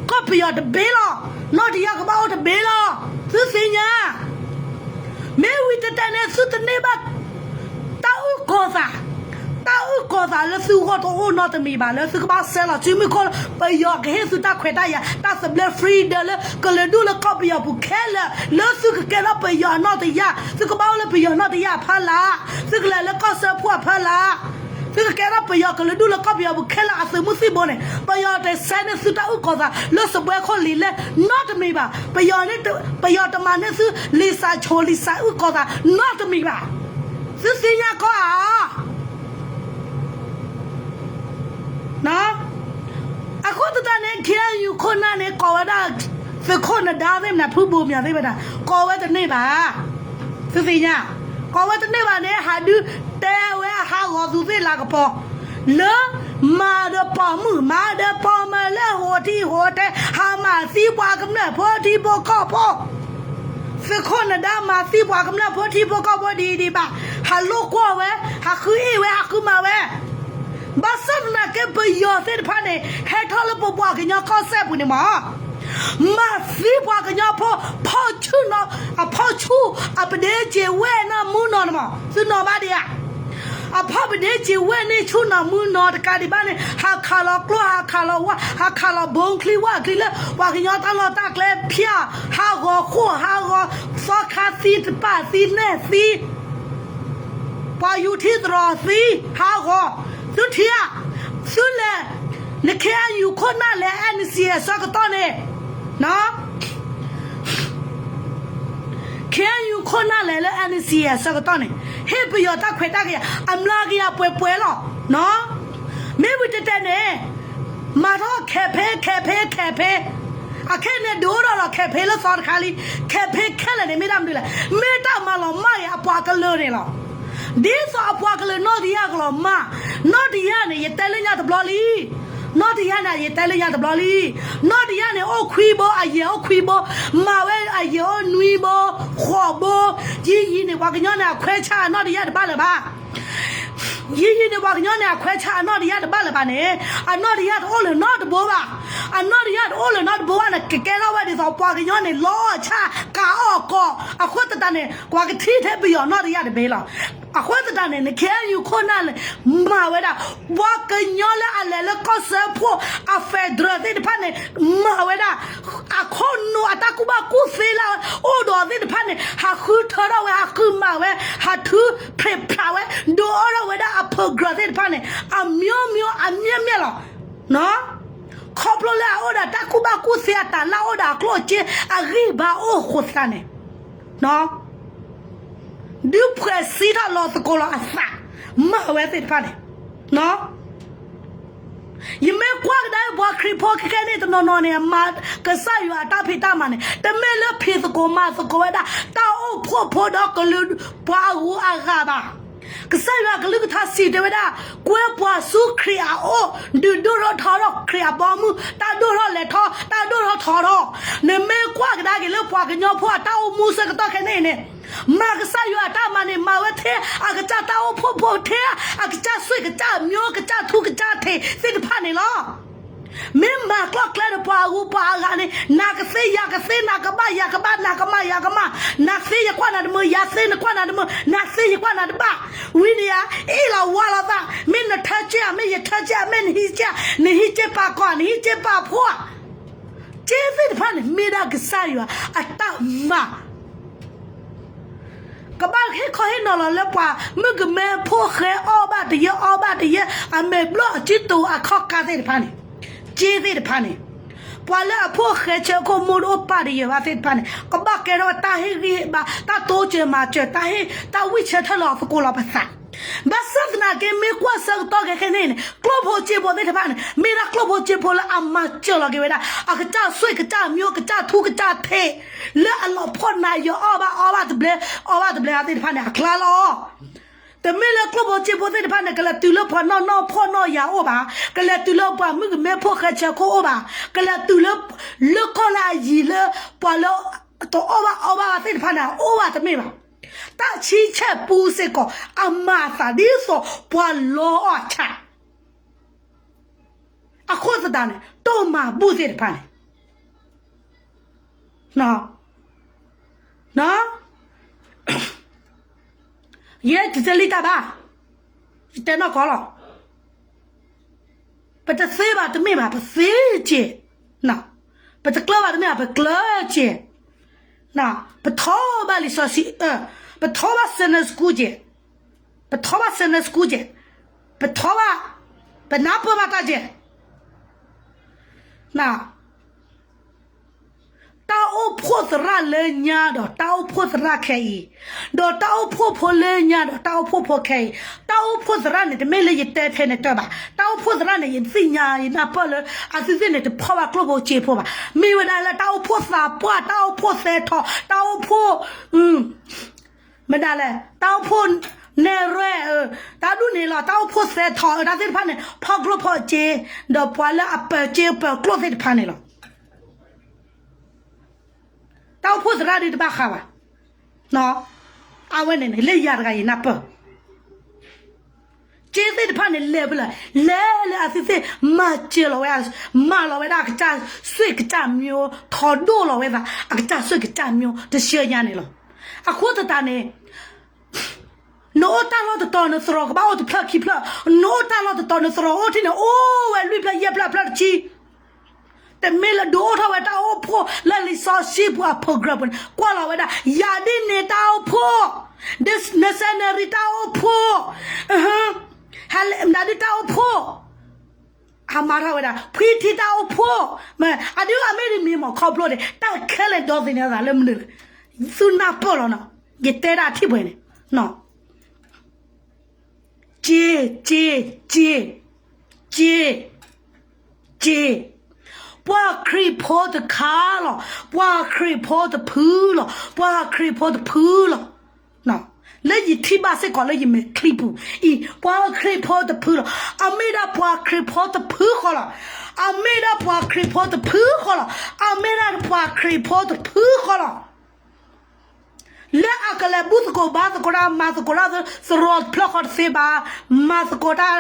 ကီၢ်ပယီၤတဘ့ၣ်လီၤ. နီၢ်တယၢ်ကဘၣ်အိၣ်တဘ့ၣ်လီၤ. သုသ့ၣ်ညါ, မ့ၢ်ဝံၤတဲတဲန့ၣ် သုတန့ၢ်ဘၣ် တၢ်အုၣ်ကီၤသး, တၢ်အုၣ်ကီၤသးလၢသုဂီၢ်တအိၣ်နီတမံၤဘၣ် လၢသုကဘၣ်ဆဲးလီၤစုမုၢ်ခိၣ်လၢ ပယီၤကဟ့ၣ်သုတၢ်ခွဲးတၢ်ယာ် တၢ်သဘျ့ freedom လၢကလုာ်ဒူၣ်လၢကီၢ်ပယီၤပူၤခဲလၢာ် လၢသုကကဲထီၣ်ပယီၤအနီၢ်တယၢ်, သုကဘၣ်အိၣ်လၢပယီၤနီၢ်တယၢ်အဖီလာ်, သုကလဲၤလၢကီၢ်စၢဖှိၣ်အဖီလာ်, သုကကဲထီၣ်ပယီၤကလုာ်ဒူၣ်လၢကီၢ်ပယီၤပူၤခဲလၢာ်အသုးမုၢ်သံၣ်ဘိန့ၣ် ပယီၤတဆဲးန့ၢ်သုတၢ်အုၣ်ကီၤသးလၢစပွဲခိၣ်လံၤလဲၢ် နီတမံၤဘၣ်. ပယီၤန့ၣ်, ပယီၤတမၤန့ၢ်သု လံာ်စးဆိး လံာ်စးအုၣ်ကီၤသးနီတမံၤဘၣ်. သုသ့ၣ်ညါကီးဧါ. အဃိသတးန့ၣ် KNU ခိၣ်နၢ်န့ၣ် ကိးဝဲဒၣ် သုးခိၣ်နဒါသ့ၣ်မနၤ ဖုဘိမၠးသ့ၣ်ဝဲဒၣ် ကိးဝဲတန့ၢ်ဘၣ်. သုသ့ၣ်ညါ, ကိးဝဲတန့ၢ်ဘၣ်န့ၣ် ဟးဒုးတဲဝဲဟးဂီၤသူသ့ၣ်လၤကပီၤ လၢ မၤဒီးပိာ်မုၣ် မၤဒီးပိာ်မၢၤလၢဟိးထံဟိးတဲ ဟးမၤသံပှၤကမျၢၢ်ဖိထံဖိကီၢ်ဖိ, သုးခိၣ်နဒါမၤသံပှၤကမျၢၢ်ဖိထံဖိကီၢ်ဖိဒ်အံၤဒံးဘၣ်, ဟးလိာ်ကွီၢ်ဝဲ, ဟးဃုအ့ၣ်ဝဲ, ဟးဃုမၤဝဲ. ဘၣ်ဆၣ်သနာ်က့ ပယီၤသ့ၣ်တဖၣ်န့ၣ် ဟဲထီၣ်လၢပပှၤကညီကီၢ်စဲၣ်ပူၤန့ၣ်မး မၤသံပှၤကညီဖိ ဖီၣ်ဆူၣ်နီၤ, အဖီၣ်ဆူၣ် အပဒ့စ့ဝဲၢ်နီၢ်မူနီၤန့ၣ်မး သုနီၤဘၣ်ဒံးဧါ. အဖီၣ်ပဒ့စ့ဝဲၢ်န့ၣ်ဆူၣ်နီၤမူနီၤတကးဒံးဘၣ်န့ၣ် ဟးခးလီၤကျိ ဟးခးလီၤဝါ ဟးခးလီၤဘိချံဝၣ်ချံလၢ ပှၤကညီတၢ်လီၢ်တၢ်ကျဲဖၠၣ်, ဟးဂီၤဃိၣ် ဟးဂီၤ သီခါသံ တပၣ်သံ နဲၣ်သံ ပှၤယူၤထံသရီၤသံ ဟးဂီၤ, သုထံဧါ, သုလဲၤ, န KNU ခိၣ်နၢ်လဲၤ NCA အဆၢကတီၢ်န့ၣ်, န KNU ခိၣ်နၢ်လဲၤလၢ NCA အဆၢကတီၢ်န့ၣ် ဟ့ၣ်ပယီၤတၢ်ခွဲးတၢ်ယာ် အမျးကယၤပှဲၤပှဲၤလီၤ. မ့ၢ်ဝံၤတဲတဲန့ၣ် မၤထီၣ် campaign campaign campaign, အခဲအံၤန့ၣ် ဒုးအိၣ်ထီၣ်လီၤ campaign လၢသီတခါလံ. Campaign ခဲလၢာ်န့ၣ် မ့ၢ်တၢ်မနုၤလဲၣ်, မ့ၢ်တၢ်မၤလီၤမၢ်က့ၤအပှၤကလုာ်န့ၣ်လီၤ. ဒ်သိးအပှၤကလုာ်နီၢ်တယၢ်ကလီၤမၢ်, နီၢ်တယၢ်န့ၣ် ယတဲလၢညါတဘျီလံ. နီၢ်တယၢ်န့ၣ် ယတဲလၢညါတဘျီလံ. နီၢ်တယၢ်န့ၣ် အိၣ်ခွံဘိ အယဲၢ်အိၣ်ခွံဘိ, မၤဝဲအယဲၢ်အိၣ်နွံဘိ, ဃိးဘိ, ယံာ်ယံာ်န့ၣ် ပှၤကညီန့ၣ် အခွဲးဆါအနီၢ်တယၢ်တဘၣ်လၢၤဘၣ်. ယံာ်ယံာ်န့ၣ် ပှၤကညီန့ၣ် အခွဲးဆါအနီၢ်တယၢ်တဘၣ်လၢၤဘၣ်န့ၣ်, အနီၢ်တယၢ်တအိၣ်လၢၤနီတဘိဘၣ်. အနီၢ်တယၢ်တအိၣ်လၢၤနီတဘိဘၣ်န့ၣ် ကကဲထီၣ်ဝဲဒ်သိးပှၤကညီန့ၣ် လီအီၣ်ဆၣ် ကးအီၣ်ကီး, အဃိသတးန့ၣ် ပှၤကထံၣ်ထဲပယီၤနီၢ်တယၢ်တဘ့ၣ်လီၤ. အဃိသတးန့ၣ် န KNU ခိၣ်နၢ်လဲၤ မၤဝဲဒၣ် ပှၤကညီလၢအလဲၤလၢကီၢ်စၢဖှိၣ် အ federal သ့ၣ်တဖၣ်န့ၣ် မၤဝဲဒၣ် အခိၣ်နူာ်အတၢ်ကူၣ်ဘၣ်ကူၣ်သ့လၢအအိၣ်ဒီးသ့ၣ်တဖၣ်န့ၣ် ဟးဃုထၢထီၣ်ဝဲ ဟးဃုမၤဝဲ ဟးထုးဖျ့ဖျါဝဲ ဒုးအိၣ်ထီၣ်ဝဲဒၣ်အ program သ့ၣ်တဖၣ်န့ၣ် အမျိုးမျိုး အမြတ်မြတ် လီၤ. ခီဖျိလၢအအိၣ်ဒီးတၢ်ကူၣ်ဘၣ်ကူၣ်သ့ အတၢ်လၢအအိၣ်ဒီးအကျိၣ်အစ့ အဂံၢ်ဘါအိၣ်အဃိသတးန့ၣ် ဒုးဖှဲးစံးထီၣ်လီၤသကိးလီၤအသး မၤဝဲသ့ၣ်တဖၣ်န့ၣ် ယမ့ၢ်ကွၢ်ကဒါအံၤ ပှၤခရံာ်ဖိခဲခဲန့ၣ် တနီၤနီၤန့ၣ် မၤကစၢ်ယွၤအတၢ်ဖံးတၢ်မၤန့ၣ် တမ့ၢ်လၢဖံးသကိးမၤသကိးဝဲဒၣ် တၢ်အိၣ်ဖှိၣ်ဖိဒီးကလုာ် ပှၤအဂုၤအဂၤဘၣ်. ကစၢ်ယွၤအကလုၢ်ကထါစံးတဲဝဲဒၣ် ကွဲပှၤဆူခရံာ်အအိၣ် ဒုးဒိၣ်ထီၣ်ထီထီၣ်ခရံာ်အဘီအမုၢ် တၢ်ဒိၣ်ထီၣ်လဲၤထီၣ် တၢ်ဒိၣ်ထီၣ်ထီထီၣ်. နမ့ၢ်ကွၢ်ကဒါက့ၤလၢပှၤကညီဖိအတၢ်အိၣ်မူဆၢကတီၢ်ခဲန့ၣ်န့ၣ် မၤကစၢ်ယွၤအတၢ်မၤန့ၣ် မၤဝဲထဲအကစၢ်တၢ်အိၣ်ဖှိၣ်ဖိ ထဲအကစၢ်ဆွေကစၢ်မျိုး ကစၢ်ထူကစၢ်ထံးသ့ၣ်တဖၣ်န့ၣ်လီၤ. မ့ၢ်မၤကျီၢ်ကျဲဒီးပှၤအဂုၤပှၤအဂၤန့ၣ် နၤကသ့ယၤကသ့ နၤကဘၣ်ယၤကဘၣ် နၤကမၤယၤကမၤ နၤသ့ယကွၢ်နၤတမုာ် ယၤသ့နကွၢ်နၤတမုာ် နၤသ့ယကွၢ်နၤတဘၣ် ဝံၤန့ၣ်ဧါ အ့ၣ်လီၤဝါလီၤသး မ့ၢ်နထၢက့ၢ်ဧါ မ့ၢ်ယထၢက့ၢ်ဧါ မ့ၢ်နဟံးက့ၢ်ဧါ နဟံးက့ၢ်ပာ်ကီၢ် နဟံးက့ၢ်ပာ်ဖိဧါ. က့သ့ၣ်တဖၣ်န့ၣ် မ့ၢ်ဒၣ်ကစၢ်ယွၤအတၢ်မၤ ကဘၣ်ဟ့ၣ်ခီဟ့ၣ်နီၤလီၤလၢပှၤ မုၣ်ကမဲဖိဃဲအီၣ်ဘၣ်တယၢ အီၣ်ဘၣ်တယၢ အမဲာ်ဘျီၣ်အစုတိၤအခီၣ်ကါသ့ၣ်တဖၣ်န့ၣ်, က့သ့ၣ်တဖၣ်န့ၣ်, ပှၤလၢအဖိၣ်ဃဲဆၢခိၣ်မူတအိၣ်ပၢ်တယၢဘၣ်သ့ၣ်တဖၣ်န့ၣ် ကဘၣ်ကဲထီၣ်တၢ်ဟ့ၣ်ဂံၢ်ဟ့ၣ်ဘါ တၢ်တိစၢၤမၤစၢၤ တၢ်ဟ့ၣ် တၢ်ဝံၢ်ဆၢထၢၣ်လီၤသကိးလီၤပသး ဘၣ်ဆၣ်သနာ်က့ မ့ၢ်ကွၢ်ဆၢကတီၢ်ခဲခဲန့ၣ်န့ၣ် ကျိၣ်ဖိစ့ဖိသ့ၣ်တဖၣ်န့ၣ် မ့ၢ်ဒၣ်ကျိၣ်ဖိစ့ဖိလၢအမၤစၢၤလီၤက့ၤဝဲဒၣ် အကစၢ်ဆွေကစၢ်မျိုး ကစၢ်ထူကစၢ်ထ့ လၢအလီၤဖှီၣ်နၤယီၤအီၣ်ဘၣ်အီဘၣ်တဘျဲ အီဘၣ်တဘျဲသ့ၣ်တဖၣ်န့ၣ် အကျါလီၤ. တမ့ၢ်လၢကျိၣ်ဖိစ့ဖိသ့ၣ်တဖၣ်န့ၣ် ကလဲၤတုၤလၢပှၤနီၢ်နီၢ်ဖှီၣ်နီၢ်ယာ်အိၣ်ဘၣ်, ကလဲၤတုၤလၢပှၤမုၣ်ကမဲဖိဃဲဆၢခိၣ်အိၣ်ဘၣ်, ကလဲၤတုၤလၢ လၢကီၢ်လၢအယံၤလၢ ပှၤလၢတအီၣ်ဘၣ်အီဘၣ်သ့ၣ်တဖၣ်န့ၣ် အအိၣ်ဘၣ်တမ့ၢ်ဘၣ်. တၢ်ဆံဆဲၣ်ပူစ့ၢ်ကီး အမၤသးဒ်သိးပှၤလီအီၣ်အဆၣ် အဃိသတးန့ၣ် တိၢ်မၤဘူၣ်သ့ၣ်တဖၣ်န့ၣ် ယဲယတလံတၢ်ဘၣ်, ယတဲနီၢ်ကီၢ်လီၤ. ပတသ့ဘၣ်တမ့ၢ်ဘၣ် ပသ့က့ၤ, ပတကျၢၤဘၣ်တမ့ၢ်ဘၣ် ပကျၢၤက့ၤ, ပထီဘၣ်လံာ်စီဆှံ, ပထီဘၣ် Sunday school က့ၤ, ပထီဘၣ် Sunday school က့ၤ, ပထီဘၣ်, ပနၢ်ပၢၢ်ဘၣ်တၢ်က့ၤ တၢ်အိၣ်ဖှိၣ်သရၣ်လၢညါဒီးတၢ်အိၣ်ဖှိၣ်သရၣ်ခဲအံၤ, ဒီးတၢ်အိၣ်ဖှိၣ်ဖိလၢညါဒီးတၢ်အိၣ်ဖှိၣ်ဖိခဲအံၤ, တၢ်အိၣ်ဖှိၣ်သရၣ်န့ၣ် တမ့ၢ်လၢယတဲထဲန့ၣ်တၢ်ဘၣ်, တၢ်အိၣ်ဖှိၣ်သရၣ်န့ၣ် ယသ့ၣ်ညါယနၢ်ပၢၢ်လၢ အသုသ့ၣ်န့ၣ် တဖီၣ်ဘၣ်ကျိၣ်ဖိစ့ဖိဘၣ်, မ့ၢ်ဝဲဒၣ်လၢတၢ်အိၣ်ဖှိၣ်သးပှၢ် တၢ်အိၣ်ဖှိၣ်သဲထီၣ် တၢ်အိၣ်ဖှိၣ် မ့ၢ်ဒၣ်လဲၣ် တၢ်အိၣ်ဖှိၣ် နဲၣ်ရွဲၣ် တၢ်ဒ်န့ၣ်လီၤ တၢ်အိၣ်ဖှိၣ်သဲထီၣ် တၢ်သ့ၣ်တဖၣ်န့ၣ် ဖီၣ်ကျိၣ်ဖီၣ်စ့ ဒီးပှၤလၢအပၢၤစ့ပၢၤကျိၣ်သ့ၣ်တဖၣ်န့ၣ်လီၤ. တၢ်အိၣ်ဖှိၣ်သရၣ်ဒ်တဘၣ်ဃးဘၣ်, အဝဲန့ၣ်န့ၣ် လၢယၤတဂၤယနၢ်ပၢၢ် စ့သ့ၣ်တဖၣ်န့ၣ် လဲၤဖဲလဲၣ် လဲၤလၢအသုသ့ၣ် မၤစၢၤလီၤဝဲ, မၤလီၤဝဲဒၣ်အကစၢ်ဆွေကစၢ်မျိုး ထီၣ်ဒိၣ်လီၤဝဲသး အကစၢ်ဆွေကစၢ်မျိုး တဆှၢညါန့ၣ်လီၤ. အဃိသတးန့ၣ် နအိၣ်တၢ်လီၢ်တတီၤ နသရိာ်ကဘၣ်အိၣ်တဖျၢၣ်ခံဖျၢၣ်, နအိၣ်တၢ်လီၢ်တတီၤ နသရိာ်အိၣ်ထံန့ၣ် အိၣ်ဝဲလွံၢ်ဖျၢၣ်ယဲၢ်ဖျၢၣ်ဖျၢၣ်တဆံ တမ့ၢ်လၢဒုးအိၣ်ထီၣ်ဝဲတၢ်အိၣ်ဖှိၣ်လၢလံာ်စီဆှံပူၤအ program ပူၤန့ၣ် ကွၢ်လီၤဝဲဒၣ် ယၤဒ်န့ၣ်တၢ်အိၣ်ဖှိၣ်, ဒ်နစဲနရံတၢ်အိၣ်ဖှိၣ်, ဟဲလၢမနုၤဒ်တၢ်အိၣ်ဖှိၣ်, အမၤထီၣ်ဝဲဒၣ် ဖှံထံတၢ်အိၣ်ဖှိၣ်, အဒုးအမ့ၢ်ဒ်မ့ၢ်မ့ၢ်ခီဖျိန့ၣ် တၢ်ခဲလၢာ်ဒီသန့ၤသးလၢမနုၤလဲၣ်, သုနၢ်ပၢၢ်လီၤနီၤ, ယတဲဒၣ်ထံၣ်ပှဲၤန့ၣ် က့ၤ, က့ၤ, က့ၤ, က့ၤ, က့ၤ, ပှၤခရံာ်ဖိတခါလီၤ, ပှၤခရံာ်ဖိတဖုလီၤ, ပှၤခရံာ်ဖိတဖုလီၤ. လၢယထံၣ်ဘၣ်စ့ၢ်ကီးလၢယမဲာ်ချံပူၤအံၤ ပှၤခရံာ်ဖိတဖုလီၤ. အမ့ၢ်ဒၣ်ပှၤခရံာ်ဖိတဖုဃီလီၤ. အမ့ၢ်ဒၣ်ပှၤခရံာ်ဖိတဖုဃီလီၤ. အမ့ၢ်ဒၣ်ပှၤခရံာ်ဖိတဖုဃီလီၤ. လၢအကလဲၤဘူၣ်သကိးဘါသကိးတၢ် မၤသကိးတၢ်သရိာ်တဖျၢၣ်ဃီတသ့ဘၣ်, မၤသကိးတၢ်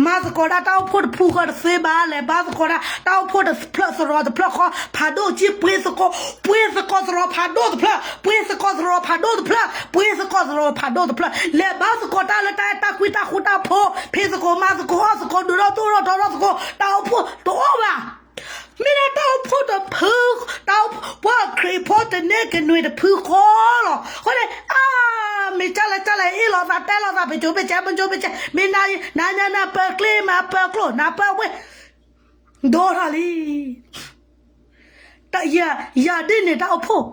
မၤသကိးတၢ်တၢ်အိၣ်ဖှိၣ်တဖုဃီတသ့ဘၣ်, လဲၤဘါသကိးတၢ်တၢ်အိၣ်ဖှိၣ်တဖျၢၣ်သရိာ်တဖျၢၣ်ဃီ ဖးဒိၣ်ကံ ပှ့ၤသကိး, ပှ့ၤသကိးသရိာ်ဖးဒိၣ်တဖျၢၣ်, ပှ့ၤသကိးသရိာ်ဖးဒိၣ်တဖျၢၣ်, ပှ့ၤသကိးသရိာ်ဖးဒိၣ်တဖျၢၣ်, လဲၤဘါသကိးတၢ်လၢတၢ်အဲၣ်တၢ်ကွံတၢ်ဃူတၢ်ဖိး, ဖံးသကိးမၤသကိးအီၣ်သကိး ဒုးထီၣ်ဒိၣ်ထီၣ်ထီထီၣ်သကိး တၢ်အိၣ်ဖှိၣ်တအိၣ်ဘၣ်. မ့ၢ်ဒၣ်တၢ်အိၣ်ဖှိၣ်တဖု, တၢ်အိၣ်ဖှိၣ် ပှၤခရံာ်ဖိတန့ၢ်ကနွံတဖုဃီလီၤ. အဃိန့ၣ် အါ မ့ၢ်ကၢ်လဲၣ်ကၢ်လဲၣ် အ့ၣ်လိာ်သး တဲလိာ်သး ပကၠိပကဲ ပကၠိပကဲ မ့ၢ်နၤ နၤ နၤ နၤပၢၤကျ့ မၤပၢၤကျိၣ် နၤပၢၤဝ့ၢ် ဒိၣ်ထီၣ်လံ. ယၤ ယၤဒ်န့ၣ်တၢ်အိၣ်ဖှိၣ်,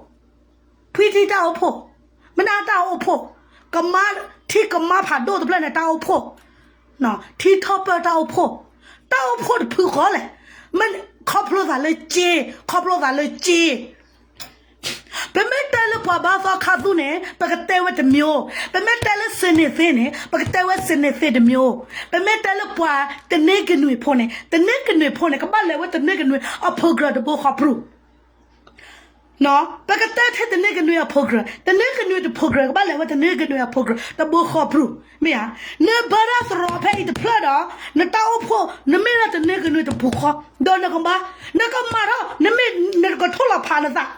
ဖှံထံတၢ်အိၣ်ဖှိၣ်, မနုၤတၢ်အိၣ်ဖှိၣ်, ကမါ ထံကမါဖးဒိၣ်တဖျၢၣ်န့ၣ် တၢ်အိၣ်ဖှိၣ်, ထံထီၣ်ပၢၢ်တၢ်အိၣ်ဖှိၣ်, တၢ်အိၣ်ဖှိၣ်တဖုဃီလဲၣ်, မ့ၢ်ခီဖျိသးလၢစ့, ခီဖျိသးလၢစ့ ပမ့ၢ်တဲလၢပှၤဘါသီခါသူန့ၣ် ပကတဲဝဲတမျိုး, ပမ့ၢ်တဲလၢစ့န့ၣ်သ့န့ၣ် ပကတဲဝဲစ့န့ၣ်သ့တမျိုး, ပမ့ၢ်တဲလၢပှၤတန့ၢ်ကနွံဖိန့ၣ် တန့ၢ်ကနွံဖိန့ၣ် ကဘၣ်လဲၤဝဲတန့ၢ်ကနွံအ program တဘိဃီပြူၤ ပကတဲထဲတန့ၢ်ကနွံအ program, တန့ၢ်ကနွံတ program ကဘၣ်လဲၤဝဲတန့ၢ်ကနွံအ program တဘိဃီပြူၤ, မ့ၢ်ဧါ. နဘါတၢ်သရိာ်ဖဲအံၤတဖျၢၣ်ဒီး နတၢ်အိၣ်ဖှိၣ် နမ့ၢ်ဒၣ်တန့ၢ်ကနွံတပူၤဃီ ဒီးနကဘါ, နကမၤထီၣ် နမ့ၢ်နကထိၣ်လီၤဖးနသး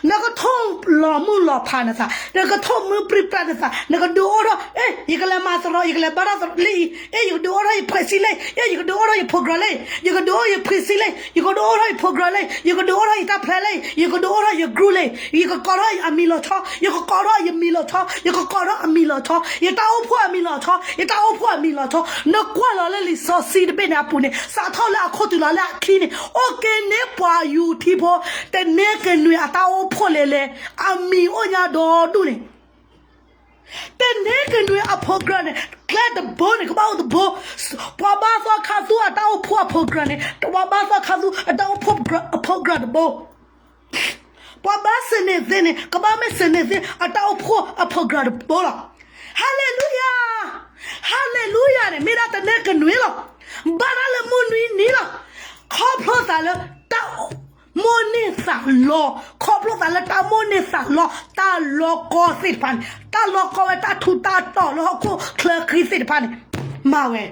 နကထိၣ်လီၤမုၢ်လီၤဖးနသး, နကထိၣ်မုၢ်ပြံပြါနသး, နကဒုးအိၣ်ထီၣ် အဲ ယကလဲၤမၤသရိာ် ယကလဲၤဘါတၢ်သရိာ်လၢအံၤ, အဲ ယကဒုးအိၣ်ထီၣ်ယဖှ့ၣ်စံလၢ, အဲ ယကဒုးအိၣ်ထီၣ်ယဖှ့ၣ်စံလၢ, ယကဒုးအိၣ်ယဖှ့ၣ်စံလၢ, ယကဒုးအိၣ်ထီၣ်ယ program လၢ, ယကဒုးအိၣ်ထီၣ်ယတၢ်ဖျဲလၢ, ယကဒုးအိၣ်ထီၣ်ယ group လၢ, ယကကိးထီၣ်အမံၤလီၤဆီ, ယကကိးထီၣ်ယမံၤလီၤဆီ, ယကကိးထီၣ်အမံၤလီၤဆီ, ယတၢ်အိၣ်ဖှိၣ်အမံၤလီၤဆီ, ယတၢ်အိၣ်ဖှိၣ်အမံၤလီၤဆီ, နကွၢ်လီၤလၢလံာ်စီဆှံတဘ့ၣ်န့ၣ်အပူၤန့ၣ် စးထီၣ်လၢအခိၣ်တုၤလီၤလၢအခံန့ၣ် အိၣ်က့ၤန့ၢ်ပှၤယူၤထံဖိ တန့ၢ်ကနွံအတၢ်အိၣ်ဖှိၣ်လဲၤလဲၤ အမံၤအိၣ်ညါဒီဒူၣ်န့ၣ် တနွံကနွံအ program န့ၣ် ကျဲတဘိန့ၣ် ကဘၣ်အိၣ်တဘိ, ပှၤဘါသီခါသူအတၢ်အိၣ်ဖှိၣ်အ program န့ၣ် ပှၤဘါသီခါသူအတၢ်အိၣ်ဖှိၣ် program တဘိ, ပှၤဘါစနေသ့န့ၣ် ကဘၣ်မ့ၢ် စနေသ့ အတၢ်အိၣ်ဖှိၣ်အ program တဘိလီၤ. Hallelujah, Hallelujah န့ၣ် မ့ၢ်ဒၣ်တနွံကနွံလီၤ. ဘါတၢ်လၢမုၢ်နွံနံၤလီၤ. ခီဖျိသးလၢတၢ် မိၣ်န့ၢ်သးလီ, ခီဖျိသးလၢတၢ်မိၣ်န့ၢ်သးလီ, တၢ်လီၤကီသ့ၣ်တဖၣ်န့ၣ်, တၢ်လီၤကီဝဲတၢ်ထူးတၢ်တီၤလၢဟီၣ်ခိၣ်ချၢဃံသ့ၣ်တဖၣ်န့ၣ်, မၤဝဲ,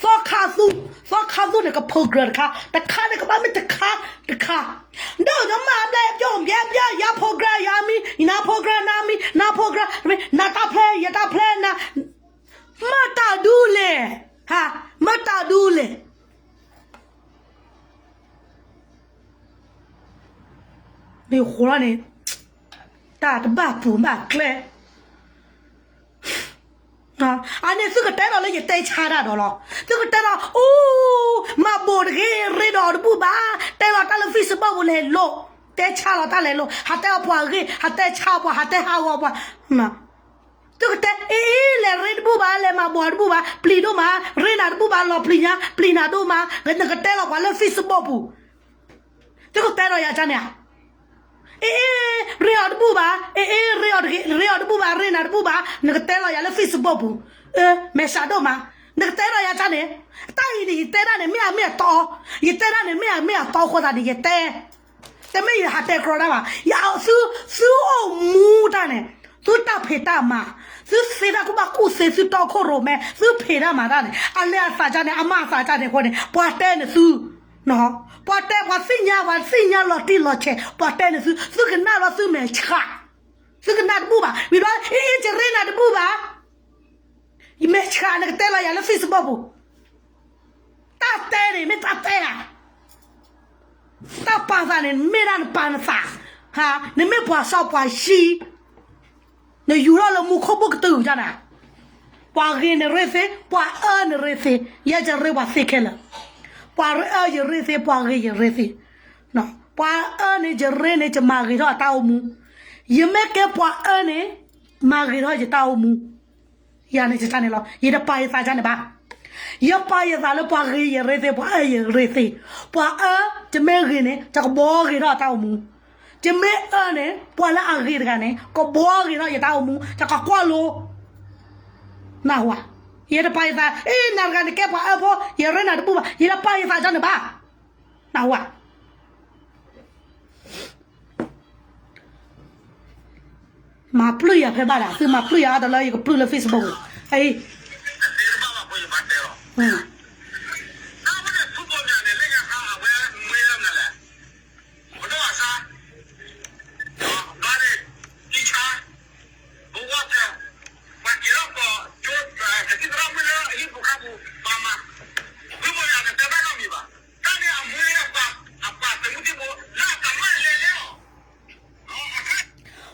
သီခါသူ, သီခါသူန့ၣ်က program တခါ, တခါန့ၣ်ကဘၣ်မ့ၢ်တခါ, တခါ, ဒီးမၤဘျဲၣ်ပျီၣ်ဘျဲၣ်ဘျဲၣ် ယၤ program ယၤမံၤ, နၤ program နၤမံၤ, နၤ program နၤတၢ်ဖျဲ ယတၢ်ဖျဲနၤ မၤတၢ်ဒ်လဲၣ်, မၤတၢ်ဒ်လဲၣ်, မ့ၢ်ဃိလီၤန့ၣ်, တၢ်တဘၣ်ပူၤဘၣ်ကျဲ, အန့ၣ်သုကတဲဒီးလၢယတဲဆါတၢ်ဒီးလီၤ. သုကတဲဒီး အိၣ်, မၤဘိးတဂ့ၤ ရ့ဒီးတဘူၣ်ဘၣ်, တဲလီၤတၢ်လၢ Facebook ပူၤလဲၤလိာ်, တဲဆါလီၤတၢ်လဲၤလိာ်, ဟးတဲအီၤပှၤဂ့ၢ်, ဟးတဲဆါပှၤ, ဟးတဲဟးဂီၤပှၤ သုကတဲ အ့ အ့ လဲၤရ့တဘူၣ်ဘၣ်, လဲၤမၤဘိးတဘူၣ်ဘၣ်, ပျံၤဒိၣ်မး, ရ့နၤတဘူၣ်ဘၣ်, လီၤပျံၤညါ, ပျံၤနၤဒိၣ်မး, နကတဲလီၤပှၤလၢ Facebook ပူၤ, သုကတဲဒီးယၤန့ၣ်ဧါ, အ့ အ့ ရ့အီၤတဘူၣ်ဘၣ်, အ့ အ့ ရ့အီၤတဘူၣ်ဘၣ်, ရ့နၤတဘူၣ်ဘၣ်, နကတဲလီၤယၤလၢ Facebook ပူၤ, မဲာ်ဆှးဒိၣ်မး, နကတဲဒီးယၤန့ၣ်, တၢ်အံၤန့ၣ် ယတဲဒၣ်န့ၣ် မ့ၢ်အမ့ၢ်အတီ, ယတဲဒၣ်န့ၣ် မ့ၢ်အမ့ၢ်အတီအဃိသတးန့ၣ် ယတဲ တမ့ၢ်ယဟးတဲကြီတၢ်ဘၣ်, ယ သုအိၣ်မူတၢ်န့ၣ်, သုတၢ်ဖံးတၢ်မၤ, သုသ့တၢ်ကူၣ်ဘၣ်ကူၣ်သ့, သုတီခိၣ်ရိၣ်မဲ, သုဖံးတၢ်မၤတၢ်န့ၣ်, အလဲၤအသးဒ်န့ၣ်, အမၤအသးဒ်န့ၣ်အဃိန့ၣ်, ပှၤတဲန့ၢ်သု, ပှၤတဲ, ပှၤသ့ၣ်ညါ, ပှၤသ့ၣ်ညါလီၤတံၢ်လီၤဆဲး, ပှၤတဲန့ၢ်သု, သုကနၣ်ဒီးသုမဲာ်ဆှး, သုကနၣ်တဘူၣ်ဘၣ်, ဝံၤဘျီ အ့ အ့ ယရ့နၤတဘူၣ်ဘၣ်, ယမဲာ်ဆှး နကတဲလီၤယၤလၢ Facebook ပူၤ, တၢ်တဲန့ၣ် မ့ၢ်တၢ်တဲဧါ, တၢ်ပာ်သးန့ၣ် မ့ၢ်ဒၣ်နပာ်နသး, နမ့ၢ်ပှၤစီပှၤဆှံ, နယူၤထီၣ်လၢမူခိၣ်ဘိၣ်ကတုၤဒၣ်နၤ, ပှၤဂ့ၤနရ့သ့, ပှၤအၢနရ့သ့, ယဲယရ့ပှၤသ့ခဲလၢာ်, ပှၤအၢယရ့သ့, ပှၤဂ့ၤယရ့သ့, ပှၤအၢန့ၣ် ယရ့န့ၣ် ယမၤဂ့ၤထီၣ်အတၢ်အိၣ်မူ, ယမ့ၢ်ကဲပှၤအၢန့ၣ် မၤဂ့ၤထီၣ်ယတၢ်အိၣ်မူ, ယၤန့ၣ်ယတၢ်န့ၣ်လီၤ, ယတပာ်ယသးဒ်န့ၣ်ဘၣ်, ယပာ်ယသးလၢပှၤဂ့ၤယရ့သ့, ပှၤအၢယရ့သ့, ပှၤအၢ, ယမ့ၢ်ဂ့ၤန့ၣ် ယကဘှီဂ့ၤထီၣ်အတၢ်အိၣ်မူ, ယမ့ၢ်အၢန့ၣ် ပှၤလၢအဂ့ၤတဂၤန့ၣ် ကဘှီဂ့ၤထီၣ်ယတၢ်အိၣ်မူ, ယကကွၢ်လိ, နၢ်ဟူဧါ, ယတပာ်ယသး, အ့ နၤတဂၤနကဲပှၤအၢဖိ ယရ့နၤတဘူၣ်ဘၣ်, ယတပာ်ယသးဒ်န့ၣ်ဘၣ်, နၢ်ဟူဧါ မၤပျုၢ်ယၤဖဲဘၣ်ဒၣ်, သုမၤပျုၢ်ယၤအါတလၢ ယကပျုၢ်လၢ Facebook ပူၤ, အံၤ,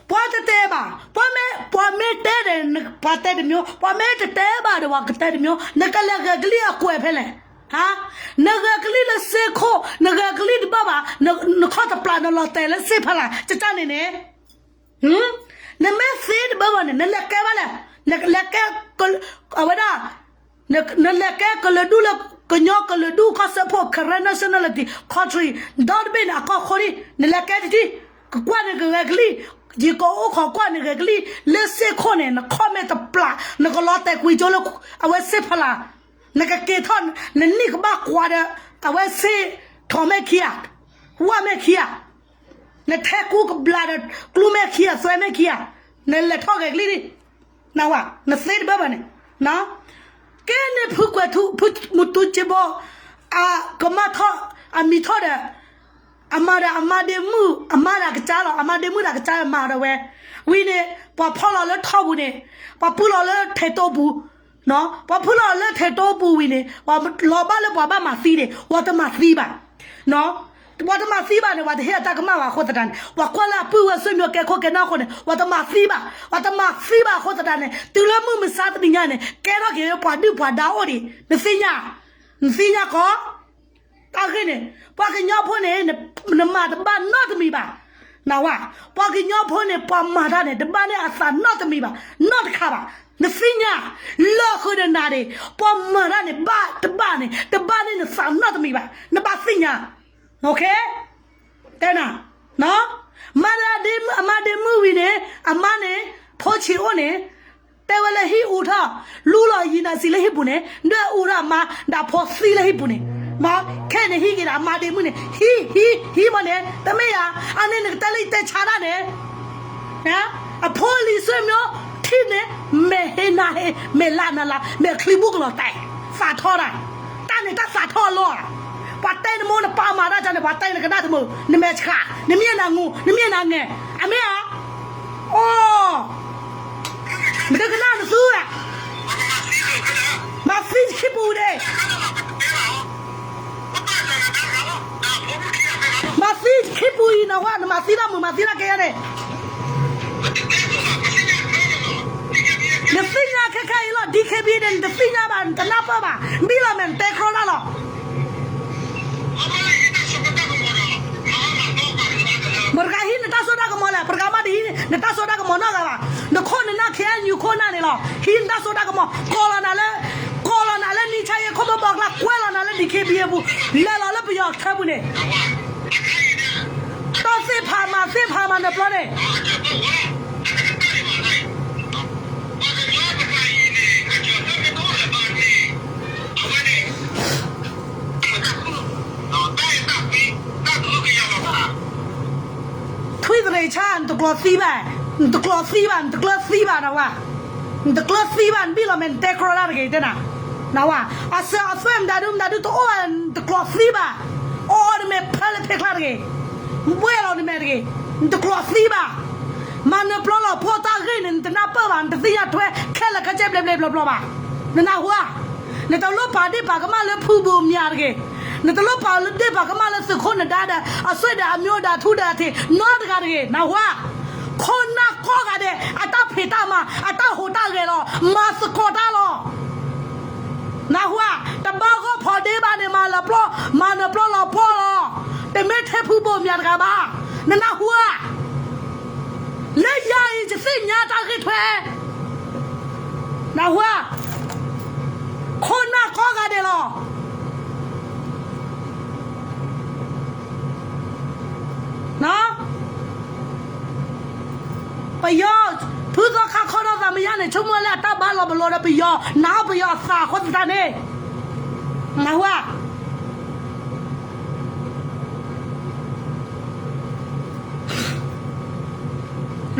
ပှၤတတဲဘၣ်, ပှၤမ့ၢ်တဲဒီး ပှၤတဲတမျိုး, ပှၤမ့ၢ်တတဲဘၣ်ဒီး ပှၤကတဲတမျိုး, နကလဲၤဂဲၤကလံၣ်အကွဲးဖဲလဲၣ်, နဂဲၤကလံၣ်လၢစ့ခိၣ်, နဂဲၤကလံၣ်တဘၣ်ဘၣ်, နခီၣ်တပျၢ် နလီၤတဲာ်လၢစ့ဖလၢ် ကကၢ်န့ၣ်န့ၣ် နမ့ၢ်သ့တဘၣ်ဘၣ်န့ၣ် နလဲၤကဲဘၣ်လဲၣ်, နလဲၤကဲ, အဝဲဒၣ်, နလဲၤကဲကလုာ်ဒူၣ်လၢ ကညီကလုာ်ဒူၣ်ကီၢ်စၢဖှိၣ် Karen Nationality Country ဒီတဘ့ၣ်န့ၣ် အကီၢ်ခိၣ်ဒံး နလဲၤကဲတထံၣ်, ကကွၢ်န့ၣ်ကဂဲၤကလံၣ်, ယကအိၣ်ခိးကွၢ်န့ၣ်ဂဲၤကလံၣ်, လၢစ့ခိၣ်န့ၣ် နခီၣ်မဲာ်တပျၢ် နကလီၤတဲာ်ကွံာ်ကၠိလၢ အဝဲစ့ဖလၢ်, နကက့ၤထီၣ်, နနံၣ်ကဘၣ်ကွၢ်ဒီး အဝဲစ့ထီၣ်မဲာ်ခံဂၤ, ဝၣ်မဲာ်ခံဂၤ နထဲကူကဘျးဒီး ကျူမဲာ်ခံဂၤ သွဲမဲာ်ခံဂၤ, နလဲၤထီၣ်ဂဲၤကလံၣ်ဒံး, နဝဲ, နသ့တဘၣ်ဘၣ်န့ၣ်, ကဲန့ၣ်ဖုကွဲးထူ ဖုမူတူစ့ဘီ, အကမၣ်ထီၣ်, အမံၤထီၣ်ဒီး, အမၤဒီးအမါဒ့မုၣ် အမါဒီးကစၢ်လီၤ, အမါဒ့မုၣ်ဒီးကစၢ်မၤဒီးဝဲ, ဝံၤန့ၣ် ပှၤဖီၣ်လီၤလၢထီၣ်ပူၤန့ၣ်, ပှၤဖုလီၤလၢထဲးတိပူၤ ပှၤဖုလီၤလၢထဲးတိပူၤဝံၤန့ၣ် ပှၤလီၤဘၣ်လၢပှၤဘၣ်မၤသံန့ၣ် ပှၤတမၤသံဘၣ်, ပှၤတမၤသံဘၣ်န့ၣ် ပှၤတဟ့ၣ်အတၢ်ကမၣ်ဘၣ်အဃိသတးန့ၣ် ပှၤကွၢ်လၢအပုၢ်ဝဲၢ်ဆွေမျိုးကဲခိၣ်ကဲနၢ်အဃိန့ၣ် ပှၤတမၤသံဘၣ်, ပှၤတမၤသံဘၣ်အဃိသတးန့ၣ် တုၤလၢမုၢ်မဆါတနံၤညါန့ၣ် ကဲထီၣ်က့ၤပှၤဒုၣ်ပှၤဒါအိၣ်ဒံး နသ့ၣ်ညါ, နသ့ၣ်ညါကီး တၢ်ဂ့ၢ်န့ၣ် ပှၤကညီဖိန့ၣ် နမၤတဘၣ်နီတမံၤဘၣ်. နဝဲ, ပှၤကညီဖိန့ၣ် ပှၤမၤတၢ်န့ၣ် တဘၣ်န့ၢ်အသးနီတမံၤဘၣ်, နီတခါဘၣ်. နသ့ၣ်ညါ, လၢဃုာ်ဒီးနၤန့ၣ် ပှၤမၤတၢ်န့ၣ် ဘၣ်တဘၣ်န့ၣ် တဘၣ်န့ၢ်နသးနီတမံၤဘၣ်, နဘၣ်သ့ၣ်ညါ. တဲနၤ, မၤဒီးအမါဒ့မုၣ်ဝံၤန့ၣ် အမါန့ၣ် ဖိဆံးအိၣ်န့ၣ် တဲဝဲလၢဟံၣ်အူထီၣ်, လူလီၤယံၤနၤစံးလၢဟံၣ်ပူၤန့ၣ် ဒွဲၣ်အူထီၣ်အမါ ဒီးဖိသံလၢဟံၣ်ပူၤန့ၣ်, မ့ၢ်ခဲန့ၣ်ဟံၣ်က့ၤဒီးအမါဒ့မုၣ်န့ၣ် ဟံၣ် ဟံၣ် ဟံၣ်မ့ၢ်န့ၣ် တမ့ၢ်ဧါ. အန့ၣ်နကတဲလၢယတဲဆါတၢ်န့ၣ် အဖိလံၤစွဲမ့ၢ်ထံၣ်န့ၣ် မဲာ်ဟ့နၤဟ့ မဲာ်လးနၤလး မဲာ်ချံဘူၣ်ကလီၤတဲာ်, သးထီတၢ်, တၢ်န့ၣ်တၢ်သးထီအလီၢ်ဧါ. ပှၤတဲနမိၢ်နပၢ်မၤတၢ်န့ၣ် ပှၤတဲနကနၣ်တမုာ်, နမဲာ်ဆှး, နမ့ၢ်နၤငူ, နမ့ၢ်နၤငဲၤ, အမ့ၢ်ဧါ. အိ, မ့ၢ်ကနၣ်နသူဧါ. မၤသံခံပူၤဒ့ၣ် မၤသံခံပူၤအံၤ နဝဲ နမၤသံတၢ်မုာ် မၤသံတၢ်ကဲယါန့ၣ်, နသ့ၣ်ညါခဲခဲအံၤလီၤ DKBA န့ၣ် နတသ့ၣ်ညါဘၣ် နတနၢ်ပၢၢ်ဘၣ်, ဘံၣ်လီၤမဲာ် နတဲကြီတၢ်လီၤ. မတၤဂၤဟံးနတၢ်စိတၢ်ကမီၤလဲၣ်, ပတဂၤမးတဟံးနတၢ်စိတၢ်ကမီၤနီတဂၤဘၣ်, နခိၣ်နနၢ် ခဲအံၤ နခိၣ်နၢ်န့ၣ်လီၤ ဟံးနတၢ်စိတၢ်ကမီၤ, ကိးလီၤနၤလၢ, ကိးလီၤနၤလၢ နံၣ်ဆါယဲ ခိၣ်ဘီဘီကျါ ကွဲလီၤနၤလၢ DKBA အပူၤ, လဲၤလီၤလၢပယီၤအချၢပူၤန့ၣ် တီၢ်သ့ၣ်ဖးမၤသ့ၣ်ဖးမၤနၢၤပျီန့ၣ်, ထွံၣ်သရ့ၤဆၣ် နတကျိးသံဘၣ်, နတကျိးသံဘၣ် နတကျၢၤသံဘၣ်နဝဲ, နတကျၢၤသံဘၣ် နဘံၣ်လီၤမဲာ် နတဲကြီတၢ်တဂ့ၤတဲနၤ, နဝဲ, အစၢၤအသွဲၣ်မတၤဒုမတၤဒုတအိၣ်ဘၣ် နတကျိးသံဘၣ်, အိၣ်ဒီးမဲာ်ဖဲလၢဖဲချါတဂ့ၤ, နဘှဲလီၤနမဲာ်တဂ့ၤ, နတကျိးသံဘၣ်, မၤနၢၤပျီလီၤဖိတၢ်ဂ့ၢ်န့ၣ် နတနၢ်ပၢၢ်ဘၣ် နတသ့ၣ်ညါထွဲခဲလၢာ်ခဲဆ့ဘျဲဘျဲဘျီဘျီဘၣ်, နနၢ်ဟူဧါ, နတလိၣ်ပာ်ဒ့ၣ်ပာ်ကမၣ်လၢဖုဘိမၠးတဂ့ၤ, နတလိၣ်ပာ်ဒ့ၣ်ပာ်ကမၣ်လၢသုးခိၣ်နဒါဒီး အစွဲဒီးအမျိုးဒီးထူဒီးအထံး နီတဂၤတဂ့ၤ နၢ်ဟူဧါ, ခိၣ်နၢ်ကိးဂၤဒဲး အတၢ်ဖံးတၢ်မၤအတၢ်ဟူးတၢ်ဂဲၤလီၤ မၤသကိးတၢ်လီၤ, နၢ်ဟူဧါ, တဘၣ်ဂီၢ်ဖီဒ့ဘၣ်န့ၣ် မၤလၢပျီ, မၤနၢၤပျီလီၤပှီၢ်လီၤ, တမ့ၢ်ထဲဖုဘိမၠးတဂၤဘၣ်, နနၢ်ဟူဧါ, လၢယၤအံၤယသ့ၣ်ညါတၢ်ဂ့ၢ်ထွဲ နၢ်ဟူဧါ, ခိၣ်နၢ်ကိးဂၤဒဲးလီၤ ပယီၤ, ဖုသီခါခီဒီးသးမယါန့ၣ် ဆိကမိၣ်လၢအတၢ်ဘါလီၤပလီၤဒီးပယီၤ, နာ်အီၤပယီၤအသးအဃိသတးန့ၣ်, နၢ်ဟူဧါ,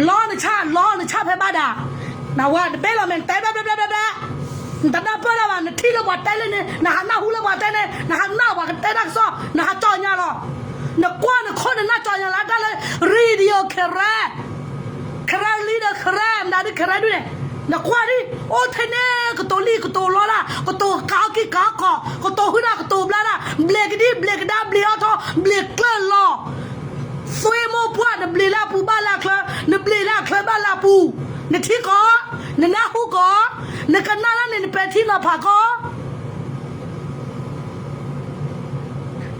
လီနဆၣ်, လီနဆၣ်ဖဲဘၣ်ဒၣ်, နဝဲ နဘဲလီၤမဲာ် နတဲဘျဲဘျဲဘျဲဘျဲ, နတနၢ်ပၢၢ်တၢ်ဘၣ်, နထံၣ်လၢပှၤတဲလၢန့ၣ် နဟးနၢ်ဟူလၢပှၤတဲန့ၣ် နဟးကနၣ်ပှၤကတဲတၢ်ကစီၣ် နဟးကၠီၣ်ညါလီၤ, နကွၢ်နခိၣ်နနၢ်ကၠီၣ်ညါလၢတၢ်လၢ radio ခဲရၢ ခဲရၢလံဒီးခဲရၢ မတၤဒုးခဲရၢဒုးန့ၣ်, နကွၢ်ဒ် အိၣ်ထဲန့ၣ် ကတိၤလံၣ်ကတိၤလီတၢ်, ကတိၤကးအီၣ်ကံၢ်ကးအီၣ်ကီၢ်, ကတိၤဟုၣ်တၢ်ကတိၤဘျါတၢ်, ဘျဲးကဒံဘျဲးကဒါဘျဲးအီၣ်ထီၣ် ဘျဲးကျၢၢ်လီၤ, သွ့မိၢ်ပှၢ် နဘျဲးလၢအပူၤဘၣ်လၢအချၢ, နဘျဲးလၢအချၢဘၣ်လၢအပူၤ, နထံကီၢ်, နနၢ်ဟူကီၢ်, နကနၣ်တၢ်န့ၣ် နပဲာ်ထံနီၤဖးကီၢ်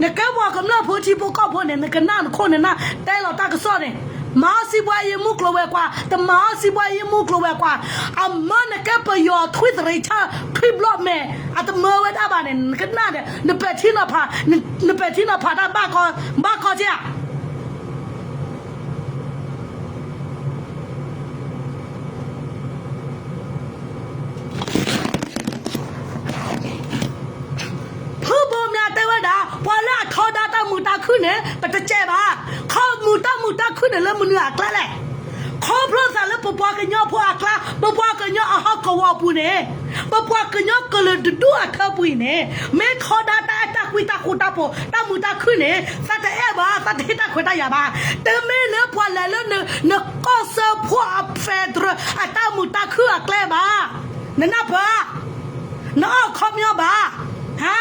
နကဲပှၤကမျၢၢ်ဖိထံဖိကီၢ်ဖိန့ၣ် နကနၣ်နခိၣ်နနၢ်တဲလီၤတၢ်ကစီၣ်န့ၣ်, မၤအီၣ်စံးဘှါယ့ၢ်မူကျိၤဝဲၤကွာ်, တမၤအီၣ်စံးဘှါယ့ၢ်မူကျိၤဝဲၤကွာ်, အမၢနကဲပယီၤထွံၣ်သရ့ၤဆၣ် ထွံၣ်ဘျီၣ်မဲာ် အတမၢဝဲဒၣ်ဘၣ်န့ၣ် နကနၣ်ဒီး နပဲာ်ထံနီၤဖး, နပဲာ်ထံနီၤဖးတၢ်ဘၣ်ကီ, ဘၣ်ကီကဲဧါ ဖုဘိမၠးတဲဝဲဒၣ် ပှၤလၢအထီဒါတၢ်မုာ်တၢ်ခုၣ်န့ၣ် ပတကဲဘၣ်. ခီမုာ်တၢ်မုာ်တၢ်ခုၣ်န့ၣ်လၢမနုၤအကျါလဲၣ်. ခီဖျိသးလၢပပှၤကညီဖိအကျါ, ပပှၤကညီအဟီၣ်ကဝီၤပူၤန့ၣ်, ပပှၤကညီကလုာ်တဒူၣ်အထၢပူၤအံၤန့ၣ်, မ့ၢ်ထီဒါတၢ်အဲၣ်တၢ်ကွံတၢ်ဃူတၢ်ဖိး တၢ်မုာ်တၢ်ခုၣ်န့ၣ် သးတအဲၣ်ဘၣ်, သးတဟ့ၣ်တၢ်ခွဲးတၢ်ယာ်ဘၣ်. တမ့ၢ်လၢပှၤလဲၤလၢနကီၢ်စၢဖှိၣ်အ federal အတၢ်မုာ်တၢ်ခုၣ်အကျဲဘၣ်. နနၢ်ပၢၢ်ဧါ, နအီၣ်ခီပညီဘၣ်. ဟါ,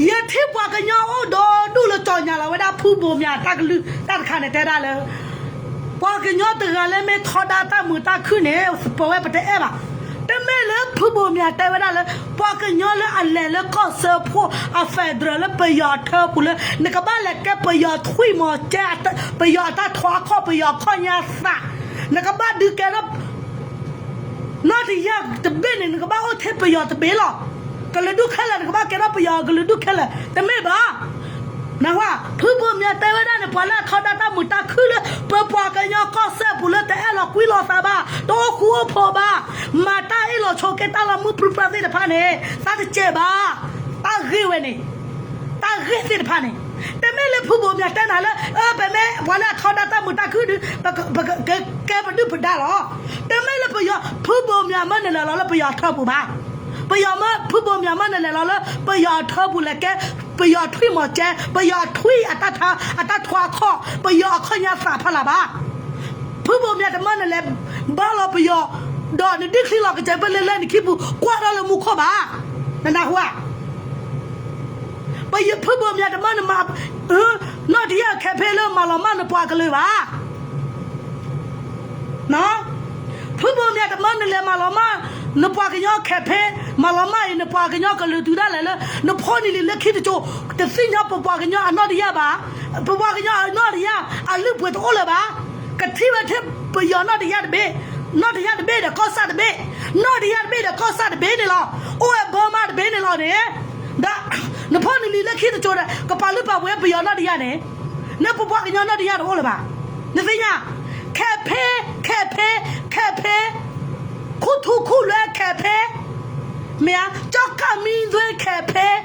ယထံၣ်ပှၤကညီအိၣ်ဒီဒူၣ်လၢကၠီၣ်ညါလီၤဝဲဒၣ်ဖုဘိမၠးတၢ်ကလုၢ်တၢ်တခါန့ၣ် တဲဒၣ်လၢ ပှၤကညီတဂၤလၢမ့ၢ်ထီဒါတၢ်မုာ်တၢ်ခုၣ်န့ၣ် ပဝဲပတအဲၣ်ဘၣ်. တ မ့ၢ်လၢဖုဘိၣ်မၠးတဲဝဲဒၣ်လၢ ပှၤကညီလၢအလဲၤလၢကီၢ်စၢဖှိၣ်အ federal လၢပယီၤအထၢပူၤလၢ နကဘၣ်လဲၤကဲပယီၤထွံၣ်မီၤကဲ ပယီၤအတၢ်ထွါခီၣ် ပယီၤခီၣ်ညါသး, နကဘၣ်ဒုးကဲထီၣ် နီၢ်တယၢ်တဘ့ၣ်န့ၣ် နကဘၣ်အိၣ်ထဲပယီၤတဘ့ၣ်လီၤ. ကလုာ်ဒူၣ်ခဲလၢာ် နကဘၣ်ကဲထီၣ်ပယီၤကလုာ်ဒူၣ်ခဲလၢာ် တမ့ၢ်ဘၣ်. နၢ်ဟူဧါ, ဖုဘိၣ်မၠးတဲဝဲဒၣ်န့ၣ် ပှၤလၢအထီဒါတၢ်မုာ်တၢ်ခုၣ်လၢ ပပှၤကညီကီၢ်စၢဖှိၣ်ပူၤလၢ တအဲၣ်လီၤကွံလီၤသးဘၣ်, တအိၣ်ဃူအိၣ်ဖိးဘၣ်, မၤတၢ်အ့ၣ်လိာ်ဆိးက့တၢ်လီၤမုၢ်ပြံပြါသ့ၣ်တဖၣ်န့ၣ် သးတစဲးဘၣ်. တၢ်ဂ့ၢ်ဝဲန့ၣ် တၢ်ဂ့ၢ်သ့ၣ်တဖၣ်န့ၣ် တမ့ၢ်လၢဖုဘိၣ်မၠးတဲနၤလၢ အၢ ပမ့ၢ်ပှၤလၢအထီဒါတၢ်မုာ်တၢ်ခုၣ်ဒီး ပက ကဲပဒုၣ်ပဒါလီၤ. တမ့ၢ်လၢပယီၤ ဖုဘိၣ်မၠးမၢနလဲၤလီၤလၢပယီၤအထၢပူၤဘၣ်. ပယီၤမၢ ဖုဘိၣ်မၠးမၢနလဲၤလီၤလၢ ပယီၤအထၢပူၤလဲၤကဲ ပယီၤထွံၣ်မီၤကဲ ပယီၤထွံၣ်အတၢ်ထွါခီၣ် ပယီၤအခီၣ်ညါသးဖီလာ်ဘၣ်. ဖုဘိၣ်မၠးတမၢနလဲၤဘါလီၤပယီၤ ဒီးနဒုးချံလီၤကစၢၤပလဲၤလၢနခံပူၤ ကွၢ်ထီၣ်လၢမူခိၣ်ဘၣ်. နနၢ်ဟူဧါ. ဖုဘိၣ်မၠးတမၢနမၤ နီၢ်တယၢ်ခဲဖ့လၢမၤလီၤမၢ်နပှၤကလုာ်ဘၣ်. ဖုဘိၣ်မၠးတမၢနလဲၤမၤလီၤမၢ် နပှၤကညီခဲဖ့ မၤလီၤမၢ်အံၤ နပှၤကညီကလုာ်တုၤဒၣ်လဲာ်လၢ နဖိနလံၤလၢခံတစိၤ တသ့ၣ်ညါပပှၤကညီအနီၢ်တယၢ်ဘၣ်. ပပှၤကညီအနီၢ်တယၢ် အလုၢ်အပှ့ၤတအိၣ်လၢၤဘၣ်. ကထံၣ်ဝဲထဲပယီၤနီၢ်တယၢ်တဘ့ၣ်, နီၢ်တယၢ်တဘ့ၣ်ဒီးကီၢ်ဆၣ်တဘ့ၣ်, နီၢ်တယၢ်တဘ့ၣ်ဒီးကီၢ်ဆၣ်တဘ့ၣ်န့ၣ်လီၤ. အိၣ်ဝဲဘၢမါတဘ့ၣ်န့ၣ်လီၤန့ၣ်, ဒီး နဖိနလံၤလၢခံတစိၤဒီး ကပာ်လုၢ်ပာ်ပှ့ၤပယီၤနီၢ်တယၢ်န့ၣ်, နပပှၤကညီနီၢ်တယၢ်တအိၣ်လၢၤဘၣ်. နသ့ၣ်ညါ, ခဲဖ့, ခဲဖ့, ခဲဖ့, ခူၣ်ထူခူၣ်လွဲခဲဖ့, မ့ၢ်ဧါ, ကၠီကၣ်မံသွဲခဲဖ့,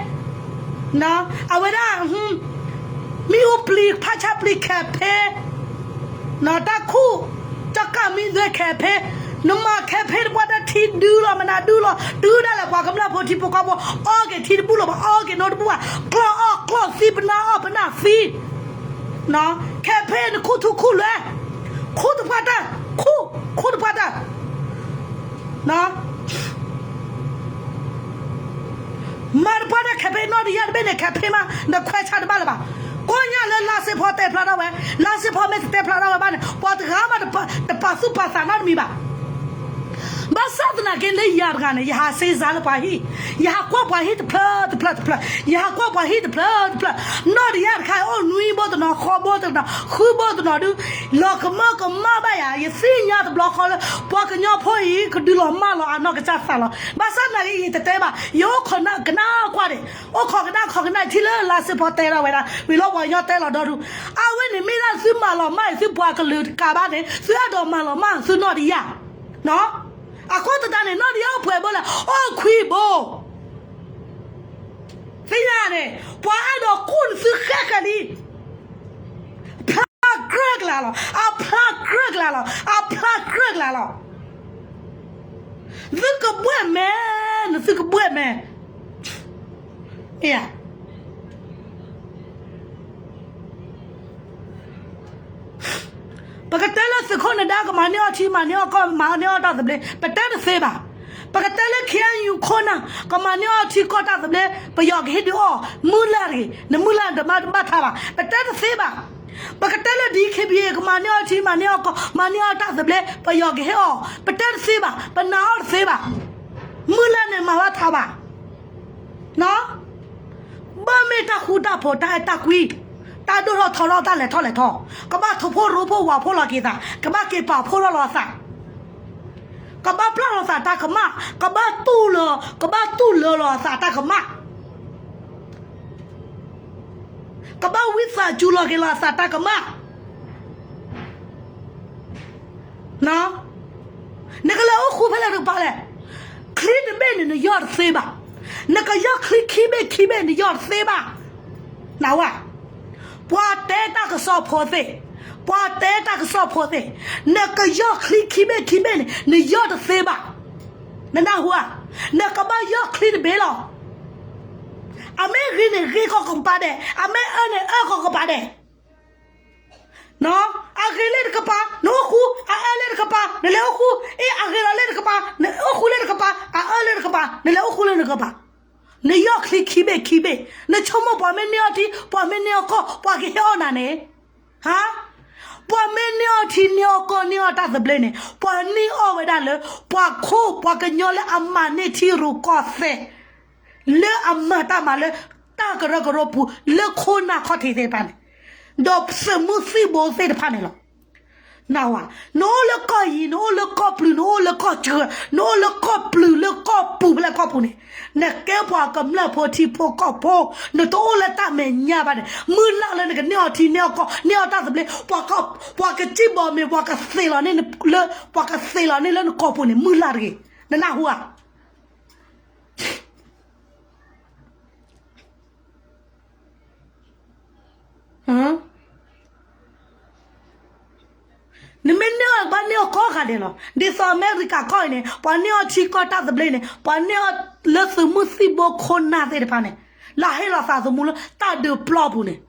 အဝဲဒၣ် မ့ၣ်အူပျံၤ ဖးဆါပျံၤခဲဖ့, တၢ်ခူၣ်, ကၠီကၣ်မံသွဲခဲဖ့, နမၤခဲဖ့တပှၢ်တၢ်ထံဒုလီၤ မနုၤဒုလီၤ တုၤဒၣ်လဲာ်ပှၤကမျၢၢ်ဖိထံဖိကီၢ်ဖိ အီက့ၤထံတဘူၣ်လၢၤဘၣ် အီက့ၤနိတဘူၣ်ဘၣ်, ကျီၢ်အီၣ်ကျီၢ်သံ ပနၢ်အီၣ်ပနၢ်သံ ခဲဖ့နခူၣ်ထူခူၣ်လွဲ, ခူၣ်တပှၢ်တၢ်, ခူၣ်, ခူၣ်တပှၢ်တၢ်, မၤတပှၢ်တၢ်ခဲဖ့ နီၢ်တယၢ်တဘ့ၣ်န့ၣ် ခဲဖ့မး နခွဲးဆါတဘၣ်လၢၤဘၣ်. ကိးညါလၢလါစ့ဖီတဲဖျါထီၣ်ဝဲ, လါစ့ဖီမ့ၢ်တတဲဖျါထီၣ်ဝဲဘၣ်န့ၣ် ပှၤတဂၤမး တပာ်သူၣ်ပာ်သးနီတမံၤဘၣ်. ဘၣ်ဆၣ်သနာ်က့လၢယၤတဂၤန့ၣ် ယဟးစ့စါလၢပှၤဟံၣ်, ယဟးကွၢ်ပှၤဟံၣ်တဖျၢၣ်တဖျၢၣ်တဖျၢၣ်, ယဟးကွၢ်ပှၤဟံၣ်တဖျၢၣ်တဖျၢၣ်, နီၢ်တယၢ်တခါအံၤ အိၣ်နွံဘိတနီၤ ဃိးဘိတနီၤ ဃုဘိတနီၤဒုး, လီၤကမၢကမၣ်ဘၣ်ယၤ, ယသ့ၣ်ညါတဘျီဃီလၢ ပှၤကညီဖိအံၤ ကဒုးလီၤမၢ်လီၤအနီၢ်ကစၢ်သးလီၤ. ဘၣ်ဆၣ်သနာ်က့ ယတတဲဘၣ်, ယအိၣ်ခိးကနၣ်ကွၢ်ဒံး, အိၣ်ခိးကနၣ်ခိးကနၣ်ထံလၢလါစ့ဖီတဲထီၣ်ဝဲဒၣ် ဝံၤလီၤပှၤကညီတဲလီၤဒီဒူၣ်, အဝဲန့ၣ်မ့ၢ်ဒၣ်သုမၤလီၤမၢ်အံၤ သုပှၤကလုာ်တကးဘၣ်န့ၣ် သုအဲၣ်ဒိးမၤလီၤမၢ်သုနီၢ်တယၢ် အဃိသတးန့ၣ် နီၢ်တယၢ်အိၣ်ပှဲၤဘိလဲၣ်, အိၣ်ခွံဘိ. သ့ၣ်ညါန့ၣ် ပှၤအဲၣ်ဒိးကူၣ်နသုဃဲဃဲလံ. အဖျါကြၢးကလာ်လီၤ, အဖျါကြၢးကလာ်လီၤ, အဖျါကြၢးကလာ်လီၤ. သုကဘှဲၣ်မဲာ်, နသုကဘှဲၣ်မဲာ်. ပကတဲလၢသုးခိၣ်နဒါကမၤန့ၢ်အီၣ်ထံ မၤန့ၢ်အီၣ်ကီၢ် မၤန့ၢ်အီၣ်တၢ်သဘျ့ ပတဲတသ့ဘၣ်. ပကတဲလၢ ခ့ၣ်အဲၣ်ယူၣ် ခိၣ်နၢ် ကမၤန့ၢ်အီၣ်ထံကီၢ်တၢ်သဘျ့ ပယီၤကဟ့ၣ်ဒုးအီၣ် မုၢ်လၢ်တဂ့ၤ, နမုၢ်လၢ်တမၤဘၣ်ထါဘၣ် ပတဲတသ့ဘၣ်. ပကတဲလၢ ဒီး ခ့ၣ်ဘံၣ်အ့ၣ် ကမၤန့ၢ်အီၣ်ထံ မၤန့ၢ်အီၣ်ကီၢ် မၤန့ၢ်အီၣ်တၢ်သဘျ့ ပယီၤကဟ့ၣ်အီၣ် ပတဲတသ့ဘၣ်, ပနာ်အီၣ်တသ့ဘၣ်. မုၢ်လၢ်န့ၣ်မၤဘၣ်ထါဘၣ် ဘၣ်မ့ၢ်တၢ်ဃူတၢ်ဖိး တၢ်အဲၣ်တၢ်ကွံ, တၢ်ဒိၣ်ထီၣ်ထီထီၣ် တၢ်လဲၤထီၣ်လဲၤထီ, ကဘၣ်ထိၣ်ဖိရိဖိဝးဖိလီၤက့ၤသး, ကဘၣ်က့ၤပာ်ဖှိၣ်ထီၣ်လီၤအသး, ကဘၣ်ပျၢ်လီၤသးတၢ်ကမၣ်, ကဘၣ်တူၢ်လၢ, ကဘၣ်တူၢ်လၢလီၤအသးတၢ်ကမၣ်, ကဘၣ်ဝံသးစူၤလီၤက့ၤလီၤအသးတၢ်ကမၣ်. နကလဲၤအိၣ်ဃူဖဲလဲၣ်တကပၤလဲၣ်. ချံတဘ့ၣ်န့ၣ် နယီၢ်တသ့ဘၣ်. နကယီၢ်ချံခံဘ့ၣ်ခံဘ့ၣ် နယီၢ်တသ့ဘၣ်. နဝဲ, ပှၤတဲတၢ်ကစီၣ်ဖိသ့ၣ်, ပှၤတဲတၢ်ကစီၣ်ဖိသ့ၣ်, နကယီၢ်ချံခံဘ့ၣ်ခံဘ့ၣ်န့ၣ် နယီၢ်တသ့ဘၣ်. နနၢ်ဟူဧါ, နကဘၣ်ယီၢ်ချံတဘ့ၣ်လီၤ. အမ့ၢ်ဂ့ၤန့ၣ်ဂ့ၤကီးကပၤဒဲး, အမ့ၢ်အၢန့ၣ်အၢကီးကပၤဒဲး. အဂ့ၤလၢတကပၤ နအိၣ်ဃူ, အအၢလၢတကပၤ နလဲၤအိၣ်ဃူ, အ့ အဂ့ၤလီၤလၢတကပၤ နအိၣ်ဃူလၢတကပၤ, အအၢလၢတကပၤ နလဲၤအိၣ်ဃူလၢနကပၤ. နယီၢ်ချံခံဘ့ၣ်ခံဘ့ၣ်, နဆိကမိၣ်ပှၤမ့ၢ်န့ၢ်အီၣ်ထံ ပှၤမ့ၢ်န့ၢ်အီၣ်ကီၢ် ပှၤကဟ့ၣ်အီၣ်နၤန့ၣ်, ဟါ, ပှၤမ့ၢ်န့ၢ်အီၣ်ထံန့ၢ်အီၣ်ကီၢ်န့ၢ်အီၣ်တၢ်သဘျ့န့ၣ် ပှၤန့ၢ်အီၣ်ဝဲဒၣ်လၢ ပှၤခိၣ်ပှၤကညီလၢအမၤန့ၢ်ထံရူၢ်ကီၢ်သဲး လၢအမၤတၢ်မၤလၢ တၢ်ကရၢကရိပူၤ လၢခိၣ်နၢ်ခီၣ်ထံးသ့ၣ်တဖၣ်န့ၣ် ဒီးသုးမုၢ်သံၣ်ဘိသ့ၣ်တဖၣ်န့ၣ်လီၤ. နၢ်ဟူဧါ, နအိၣ်လၢကီၢ်ယံၤ, နအိၣ်လၢကီၢ်ပျုၤ, နအိၣ်လၢကီၢ်စၢၤ, နအိၣ်လၢကီၢ်ပျုၤ လၢကီၢ်ပူၤဖဲလဲၣ်ကီၢ်ပူၤန့ၣ်, နကဲပှၤကမျၢၢ်ဖိထံဖိကီၢ်ဖိ, နတအိၣ်လၢတၢ်မဲာ်ညါဘၣ်န့ၣ် မုၢ်လၢ်လၢနကန့ၢ်အီၣ်ထံန့ၢ်အီၣ်ကီၢ် န့ၢ်အီၣ်တၢ်သဘျ့, ပှၤကစံၣ်ဘီမ့ၤ ပှၤကသ့ၣ်လီၤန့ၢ်လၢ ပှၤကသ့ၣ်လီၤန့ၢ်လၢနကီၢ်ပူၤန့ၣ် မုၢ်လၢ်တဂ့ၤ. နနၢ်ဟူဧါ. နမ့ၢ်န့ၢ်အီၣ်ဘၣ်န့ၢ်အီၣ်ကိးဂၤဒဲးလီၤ. ဒ်သိးအမဲရကၤကီၢ်အံၤန့ၣ် ပှၤန့ၢ်အီၣ်ထံကီၢ်တၢ်သဘျ့န့ၣ် ပှၤန့ၢ်အီၣ်လၢသုးမုၢ်သံၣ်ဘိခိၣ်နၢ်သ့ၣ်တဖၣ်န့ၣ် လၢဟ့ၣ်လီၤသးသမူလၢတၢ်ဒုးပျီပူၤန့ၣ်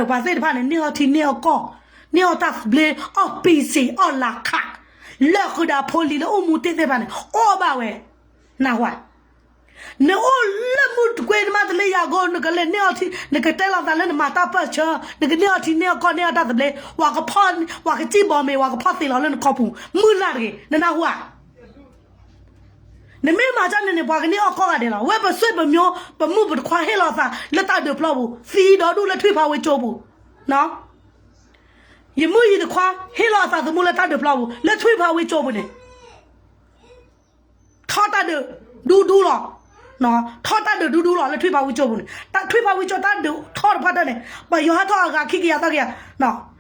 ပှၤသ့ၣ်တဖၣ်န့ၣ် န့ၢ်အီၣ်ထံန့ၢ်အီၣ်ကီၢ် န့ၢ်အီၣ်တၢ်သဘျ့ အီၣ်ပံစ့ၣ်အီၣ်လၤခး လၢဃုာ်ဒီးဖိလံၤလၢအိၣ်မူတ့ၢ်သ့ၣ်တဖၣ်န့ၣ် အီၣ်ဘၣ်ဝဲ နၢ်ဟူဧါ. နအိၣ်လၢမုၢ်တကွ့တမးတလၢယၤအဂီၢ် နကလဲၤန့ၢ်အီၣ်ထံ နကတဲလီၤသးလၢနမၤတၢ်ပၢၢ်ဆၢ နကန့ၢ်အီၣ်ထံန့ၢ်အီၣ်ကီၢ်န့ၢ်အီၣ်တၢ်သဘျ့ ပှၤကဖီၣ် ပှၤကစံၣ်ဘီမ့ၤ ပှၤကဖီၣ်သ့ၣ်လီၤလၢနကီၢ်ပူၤ မုၢ်လၢ်တဂ့ၤ နနၢ်ဟူဧါ. နမ့ၢ်မၤတၢ်န့ၣ်န့ၣ် ပှၤကန့ၢ်အီၣ်ကိးဂၤဒဲးလီၤ. ဝဲပစွ့ၣ်ပမျိုး ပမုၣ်ပတခွါဟ့ၣ်လီၤသးလၢတၢ်ဒုးပျီပူၤ သံဒီဒူၣ်လၢထွံၣ်ဖးဝ့ကၠိပူၤ ယမုၣ်ယတခွါ ဟ့ၣ်လီၤအသးသမူလၢတၢ်ဒုးပျီပူၤ လၢထွံၣ်ဖးဝ့ကၠိပူၤန့ၣ် ထီၣ်တၢ်ဒုးဒူဒူလီၤ. ထီၣ်တၢ်ဒုးဒူဒူလီၤ လၢထွံၣ်ဖးဝ့ကၠိပူၤန့ၣ် ထွံၣ်ဖးဝ့ကၠိတၢ်ဒုးထီၣ်တဖၣ်တၢၢ်န့ၣ် ပယီၤဟဲထီၣ်အဂၤခံကယၤသၢကယၤ ယ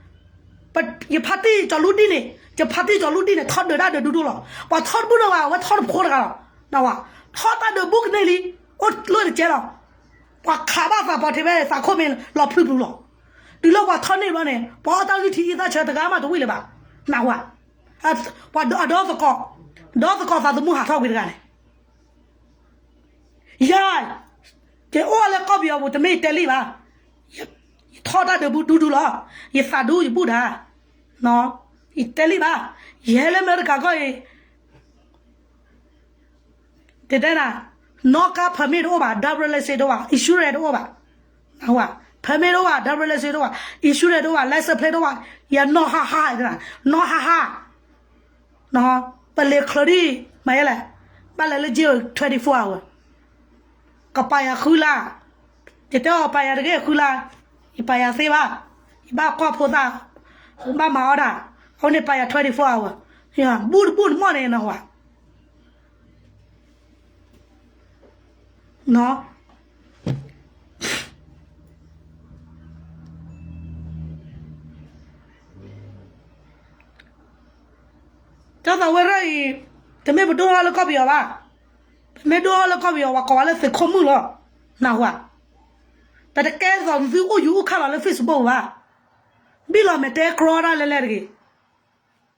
ဖါတံၢ်ကၠီၤလူဒံၣ်န့ၣ် ယဖါတံၢ်ကၠီၤလူဒံၣ်န့ၣ် ထီၣ်ဒုးတၢ်ဒုးဒူဒူလီၤ. ပှၤထီၣ်တဘူၣ်ဒီးဘၣ် အဝဲထီၣ်တဖိတဂၤလီၤ. ထီၣ်တၢ်ဒုးဘူးကန့ၢ်လံ အိၣ်လၢတကဲလီၤ. ပှၤခးဘၣ်သးပှၤထံးဝဲသးခိၣ်မ့ၢ်လီၤဖျုးဖျုးလီၤ. တုၤလၢပှၤထီၣ်န့ၢ်ဘျီန့ၣ် ပှၤအီၣ်တၢ်ဂံၢ်ထံးအံသၣ်ဆၢတဂၤမးတဝံၣ်လၢၤဘၣ်. နၢ်ဟူဧါ. ပှၤအဒီသကိး ဒီသကိးသးသမူဟးထီၣ်ကွံာ်တဂၤန့ၣ် ယၤ ယအိၣ်လၢကီၢ်ပယီၤပူၤ တမ့ၢ်ယတဲလံဘၣ်. ယထီၣ်တၢ်ဒုးဘူးဒူဒူလီၤ. ယသးဒူယဘူၣ်တၢ် ယတဲလံဘၣ်. ယဟဲလၢအမဲရကၤကီၢ်အံၤ တဲတဲနၤ နီၣ်ကါ permit တအိၣ်ဘၣ် driver license တအိၣ်ဘၣ် insurance တအိၣ်ဘၣ်. နၢ်ဟူဧါ. permit တအိၣ်ဘၣ် driver license တအိၣ်ဘၣ် insurance တအိၣ်ဘၣ် license plate တအိၣ်ဘၣ်. ယနီၢ်ဟါဟါ နီၢ်ဟါဟါ ပလဲၤချၢဒံး မၤယဲလဲၣ် ဘၣ်လဲၤလၢ jail twenty-four hour ကပာ်ယၤဃုလါ ယတဲအီၤပာ်ယၤတဂ့ၤဃုလါ ယပာ်ယၤသ့ဘၣ် ယဘၣ်ကွၢ်ဖိသၣ် ဘၣ်မၤအီၣ်ဒၣ် အဝဲန့ၣ်ပာ်ယၤ twenty-four hour ဘူၣ်တဘူၣ်တမီၢ်န့ၣ် နၢ်ဟူဧါ. တၢ်သးဝဲရၢ်အံၤ တမ့ၢ်ပဒိၣ်ထီၣ်လၢကီၢ်ပယီၤဘၣ်. ပမ့ၢ်ဒိၣ်ထီၣ်လၢကီၢ်ပယီၤ ပှၤကိးဝဲလၢသုးခိၣ်မုၣ်လီၤ. နၢ်ဟူဧါ. ပတကဲသိးသုအိၣ်ယူၤအိၣ်ခါလီၤလၢ Facebook ဘၣ်. ဘံၣ်လီၤမဲာ်တဲကြီတၢ်လဲၤလဲၤတဂ့ၤ.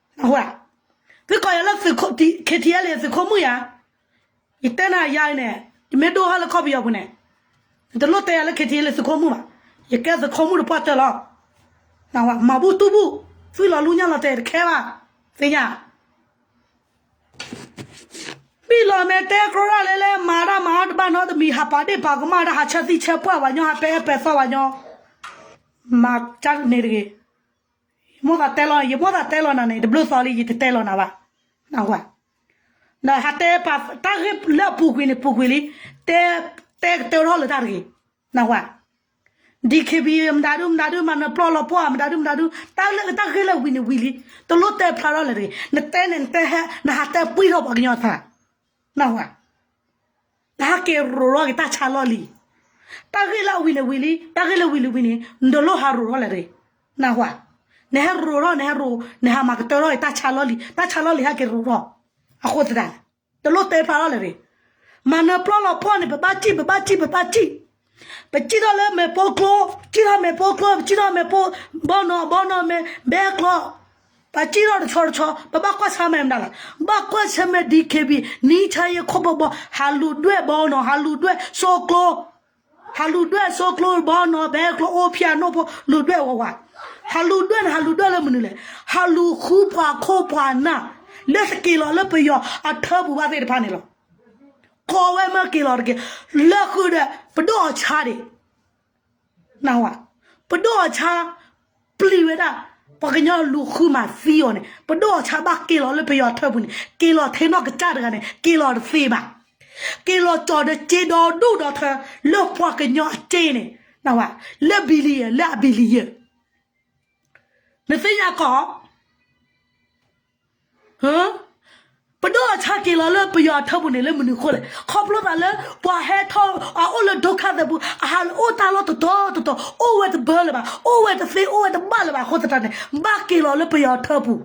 နၢ်ဟူဧါ. သုကိးယၤလၢသုးခိၣ် KTLA သုးခိၣ်မုၣ်ယၤ ယတဲနၤယၤအံၤန့ၣ် ယမ့ၢ်ဒိၣ်ထီၣ်လၢကီၢ်ပယီၤပူၤန့ၣ် နတလိၣ်တဲယၤလၢ KTLA သုးခိၣ်မုၣ်ဘၣ်. ယကဲသုးခိၣ်မုၣ်တပှၢ်တၢၢ်လီၤ. မၤဘူၣ်တူၢ်ဘူၣ် သွံၣ်လီၤလူညၣ်လီၤတဲာ်တခဲဘၣ်. သ့ၣ်ညါ ဘံၣ်လီၤမဲာ်တဲကြီတၢ်လဲၤလဲၤ မၤတၢ်မၤအီၣ်တဘၣ်နီတမံၤ ဟးပာ်ဒ့ၣ်ပာ်ကမၣ်တၢ် ဟးဆၢသံဆၢပှၢ်ပှၤညီ ဟးပဲပဲသီပှၤညီ မၤကၢ်န့ၣ်တဂ့ၤ. ယမိၣ်သးတဲလီၤ ယမိၣ်သးတဲလီၤနၤန့ၣ် တဘျုးသီလံ ယတတဲလီၤနၤဘၣ်. နၢ်ဟူဧါ. နဟးတဲပာ်တၢ်ဂ့ၢ်လၢအပူၤကွံာ်န့ၣ် ပူၤကွံာ်လံ. တဲ တဲကတၢၢ်ထီၣ်လၢတၢ်တဂ့ၤ. နၢ်ဟူဧါ. DKB မတၤဒုမတၤဒု မၤနၢၤပျီလီၤပှီၢ် မတၤဒုမတၤဒု တၢ်လၢတၢ်ဂ့ၢ်လၢဝံၤန့ၣ်ဝံၤလံ. တလိၣ်တဲဖျါထီၣ်လၢၤတဂ့ၤ. နတဲန့ၣ် နတဲဟဲ နဟးတဲပှံၢ်ထီၣ်ပှၤကညီအသး. နၢ်ဟူဧါ. နဟးက့ၤရိၤထီၣ်က့ၤတၢ်ဆါလီၢ်လံၤ. တၢ်ဂ့ၢ်လၢအဝံၤန့ၣ်ဝံၤလံ တၢ်ဂ့ၢ်လၢဝံၤလံဝံၤန့ၣ် နတလိၣ်ဟးရိၤထီၣ်လၢၤတဂ့ၤ. နၢ်ဟူဧါ. နဟဲရိၤထီၣ် နဟဲရိၤ နဟးမၤကတၢၢ်ထီၣ်က့ၤတၢ်ဆါလီၢ်လံၤ တၢ်ဆါလီၢ်လံၤဟဲက့ၤရိၤထီၣ်. အဃိသတးန့ၣ် တလိၣ်တဲဖျါထီၣ်လၢၤတဂ့ၤ. မၤနၢၤပျီလီၤပှီၢ်န့ၣ် ပဘၣ်စံၣ် ပဘၣ်စံၣ် ပဘၣ်စံၣ်. ပစံၣ်ထီၣ်လၢမဲာ်ပိာ်ကျိ စံၣ်ထီၣ်မဲာ်ပိာ်ကျိ ပစံၣ်ထီၣ်မဲာ်ပိာ် ဘီနီၢ် ဘီနီၢ်မဲာ် ဘဲကျိ ပစံၣ်ထီၣ်တဆီတဆီ ပဘၣ်ကွၢ်ဆၢၣ်မဲာ်မတၤလဲၣ်. ဘၣ်ကွၢ်ဆၢၣ်မဲာ် DKB နံၣ်ဆါယဲၢ်ခိၣ်ဘီဘီ ဟးလူၤဒွဲၣ်ဘီနီၢ် ဟးလူၤဒွဲၣ်စိကျိ ဟးလူၤဒွဲၣ်စိကျိ ဘီနီၢ် ဘဲကျိ အိၣ်ဖျဲၣ်အနိၣ်ဖိ လူၤဒွဲၣ်ဝးဝး. ဟးလူၤဒွဲၣ်န့ၣ် ဟးလူၤဒွဲၣ်လၢမနုၤလဲၣ်. ဟးလူၤဃုပှၤခိၣ်ပှၤနၢ် လၢသက့ၤလီၤလၢပယီၤအထၢပူၤဘၣ်သ့ၣ်တဖၣ်န့ၣ်လီၤ. ကိးဝဲမၢက့ၤလီၤတက့ၢ်. လၢဃုာ်ဒီး ပဒိၣ်အီၤဆါဒံး နၢ်ဟူဧါ. ပဒိၣ်အီၤဆါ ပျံၤဝဲဒၣ် ပှၤကညီလူၤဃုမၤသံအီၤန့ၣ် ပဒိၣ်အီၤဆါဘၣ်က့ၤလီၤလၢပယီၤထၢပူၤန့ၣ် က့ၤလီၤထဲနီၢ်ကစၢ်တဂၤန့ၣ် က့ၤလီၤတသ့ဘၣ်. က့ၤလီၤကၠီၤဒီးစ့ဒီဒူၣ်ဒီထၢ လၢပှၤကညီအစ့န့ၣ် နဝဲ လၢ billion လၢအ billion နသ့ၣ်ညါကီး ပဒိၣ်အီၤဆါက့ၤလီၤလၢပယီၤထၢပူၤန့ၣ် လၢမနုၤအဃိလဲၣ်. ခီဖျိသးလၢ ပှၤဟဲထီၣ်အအိၣ်လၢ ဒုက္ခသည် ပူၤ အဟးအိၣ်တၢ်လီၢ်တတီၤတတီၤ အိၣ်ဝဲတဘၢလၢၤဘၣ်, အိၣ်ဝဲတသ့ အိၣ်ဝဲတဘၣ်လၢၤဘၣ် အဃိသတးန့ၣ် ဘၣ်က့ၤလီၤလၢပယီၤထၢပူၤ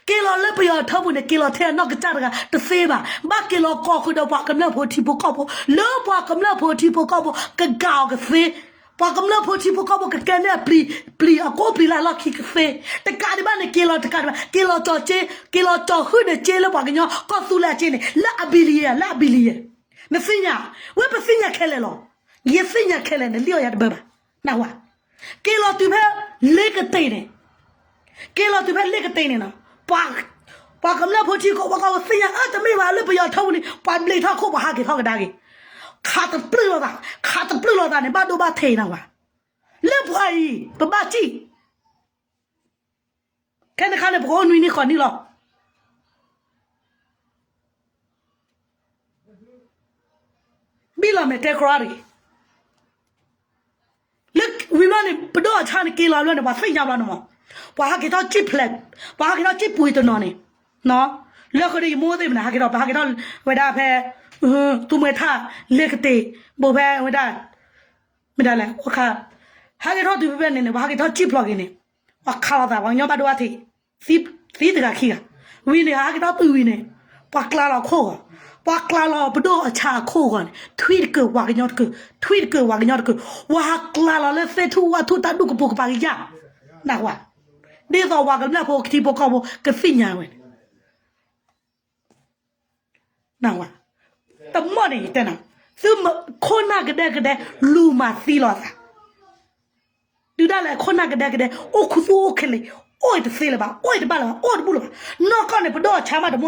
က့ၤလီၤလၢပယီၤထၢပူၤန့ၣ် က့ၤလီၤထဲအနီၢ်ကစၢ်တဂၤတသ့ဘၣ်. ဘၣ်က့ၤလီၤကိးဃုာ်ဒီးပှၤကမျၢၢ်ဖိထံဖိကီၢ်ဖိ လၢပှၤကမျၢၢ်ဖိထံဖိကီၢ်ဖိ ကကးအီၤကသ့, ပှၤကမျၢၢ်ဖိထံဖိကီၢ်ဖိ ကကဲန့ၢ်အပျံၤ, ပျံၤအကိးပျံၤလၢအလီၢ်ခံကသ့, တကးဒံးဘၣ်န့ၣ် က့ၤလီၤတကးဒံးဘၣ် က့ၤလီၤကၠီၤစ့, က့ၤလီၤကၠီၤဟုၣ်န့ၢ်စ့လၢပှၤကညီကီၢ်သူလ့ၤအစ့န့ၣ် လၢအ billion လၢအ billion နသ့ၣ်ညါ, ဝဲပသ့ၣ်ညါခဲလၢာ်လီၤ. ယသ့ၣ်ညါခဲလၢာ်န့ၣ် လံၣ်အီၤယၤတဘၢဘၣ်, နၢ်ဟူဧါ. က့ၤလီၤတုၤဖဲ လ့ကတ့ၢ်န့ၣ်, က့ၤလီၤတုၤဖဲလ့ကတ့ၢ်န့ၣ်နီၤ, ပှၤကမျၢၢ်ဖိထံဖိကီၢ်ဖိသ့ၣ်ညါ အၢ တမ့ၢ်ဘၣ် လၢပယီၤထၢပူၤန့ၣ် ပှၤဘျ့းထီၣ်ခိၣ် ပှၤဟးက့ၤထီၣ်ကဒါက့ၤ, ခးတပျုၢ်လိာ်သး, ခးတပျုၢ်လိာ်သးန့ၣ် ဘၣ်ဒိဘၣ်ထံးနၢ်ဟူဧါ, လၢပှၤအံၤ ပဘၣ်စံၣ် ခဲန့ၣ်ခါန့ၣ် ပကအိၣ်နွံနံၣ်ဃိးနံၣ်လီၤ. ဘံၣ်လီၤမဲာ်တဲကြီတဂ့ၤ. လၢဝံၤဘျီန့ၣ် ပဒိၣ်အီၤဆါန့ၣ် က့ၤလီၤဘျီန့ၣ် ပှၤသ့ၣ်ညါဘျီန့ၣ်မး, ပှၤဟးက့ၤထီၣ်စံၣ်ဖျဲး, ပှၤဟးက့ၤထီၣ်စံၣ်ပှ့ၤတနီၤန့ၣ်, လၢဃုာ်ဒီးယမိၢ်သ့ၣ်မနုၤ ဟးက့ၤထီၣ် ပဟးက့ၤထီၣ်ဝဲဒၣ်ဖဲ သူမှဲထၣ် လ့ကတ့ၢ် ဘိးဖဲဝဲဒၣ် မ့ၢ်ဒၣ်လဲၣ် ဟးက့ၤထီၣ်တုၤဖဲဖဲန့ၣ်န့ၣ် ပှၤဟးက့ၤထီၣ်စံၣ်ဖျိးက့ၤန့ၣ် ပှၤခးလိာ်သး ပှၤကညီဘၣ်ဒိဘၣ်ထံး သံတဂၤခံဂၤ, ဝံၤန့ၣ် ဟးက့ၤထီၣ်တုၤဝံၤန့ၣ် ပှၤကျးလီၤအခိၣ်ဂီၤ, ပှၤကျးလီၤပဒိၣ်အီၤဆါအခိၣ်ဂီၤန့ၣ် ထွံၣ်တကၢၢ်ပှၤကညီတကၢၢ်, ထွံၣ်တကၢၢ်ပှၤကညီတကၢၢ်, ပှၤဟးကျးလီၤလၢသ့ၣ်ထူၣ်ဝၣ်ထူၣ်တၢ်ဒူၣ်ကပိာ်ကပၤကယၢ်, နၢ်ဟူဧါ, ဒ်သိးပှၤကမျၢၢ်ဖိထံဖိကီၢ်ဖိကသ့ၣ်ညါဝဲန့ၣ် နၢ်ဟူဧါ, တမီၢ်န့ၣ်ယတဲနၤ, သုခိၣ်နၢ်ကဒဲကဒဲ လူၤမၤသံလီၤသး, တုၤဒၣ်လဲာ်ခိၣ်နၢ်ကဒဲကဒဲ အိၣ်ခူသူၣ်အိၣ်ခဲလံ, အိၣ်အံၤတသ့လၢၤဘၣ်, အိၣ်အံၤတဘၣ်လၢၤဘၣ်, အိၣ်တဘူၣ်လၢၤဘၣ်, နီၢ်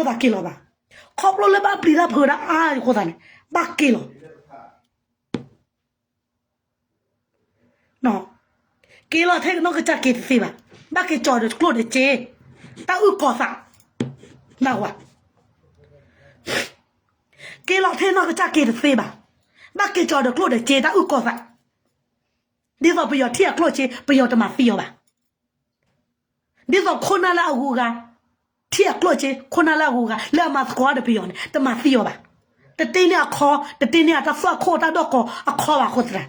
ကီၢ်န့ၣ် ပဒိၣ်အီၤဆါမးတမိၣ်သးက့ၤလီၤဘၣ်, ခီဖျိလၢဘၣ်ပျံၤတၢ်ဖုးဒၣ်အါအဃိသတးန့ၣ် ဘၣ်က့ၤလီၤ က့ၤလီၤထဲနီၢ်ကစၢ်က့ၤတသ့ဘၣ်, ဘၣ်က့ၤကၠီၤဒီးကျိၣ်ဒီးစ့, တၢ်အုၣ်ကီၤသး, နၢ်ဟူဧါ, က့ၤလီၤထဲနီၢ်ကစၢ်က့ၤတသ့ဘၣ်, ဘၣ်က့ၤကၠီၤဒီးကျိၣ်ဒီးစ့ တၢ်အုၣ်ကီၤသး, ဒ်သိးပယီၤထံၣ်အကျိၣ်စ့ ပယီၤတမၤသံအီၤဘၣ်. ဒ်သိးခိၣ်နၢ်လၢအဂုၤအဂၤ ထံၣ်အကျိၣ်စ့ ခိၣ်နၢ်လၢအဂုၤအဂၤ လၢအမၤသကိးဒီးပယီၤန့ၣ် တမၤသံအီၤဘၣ်. တတ့န့ၢ်အခီ, တတ့န့ၢ်အတၢ်သွၣ်ခိၣ်တၢ်ဒိၣ်ကီၤအခီဘၣ်အဃိသတး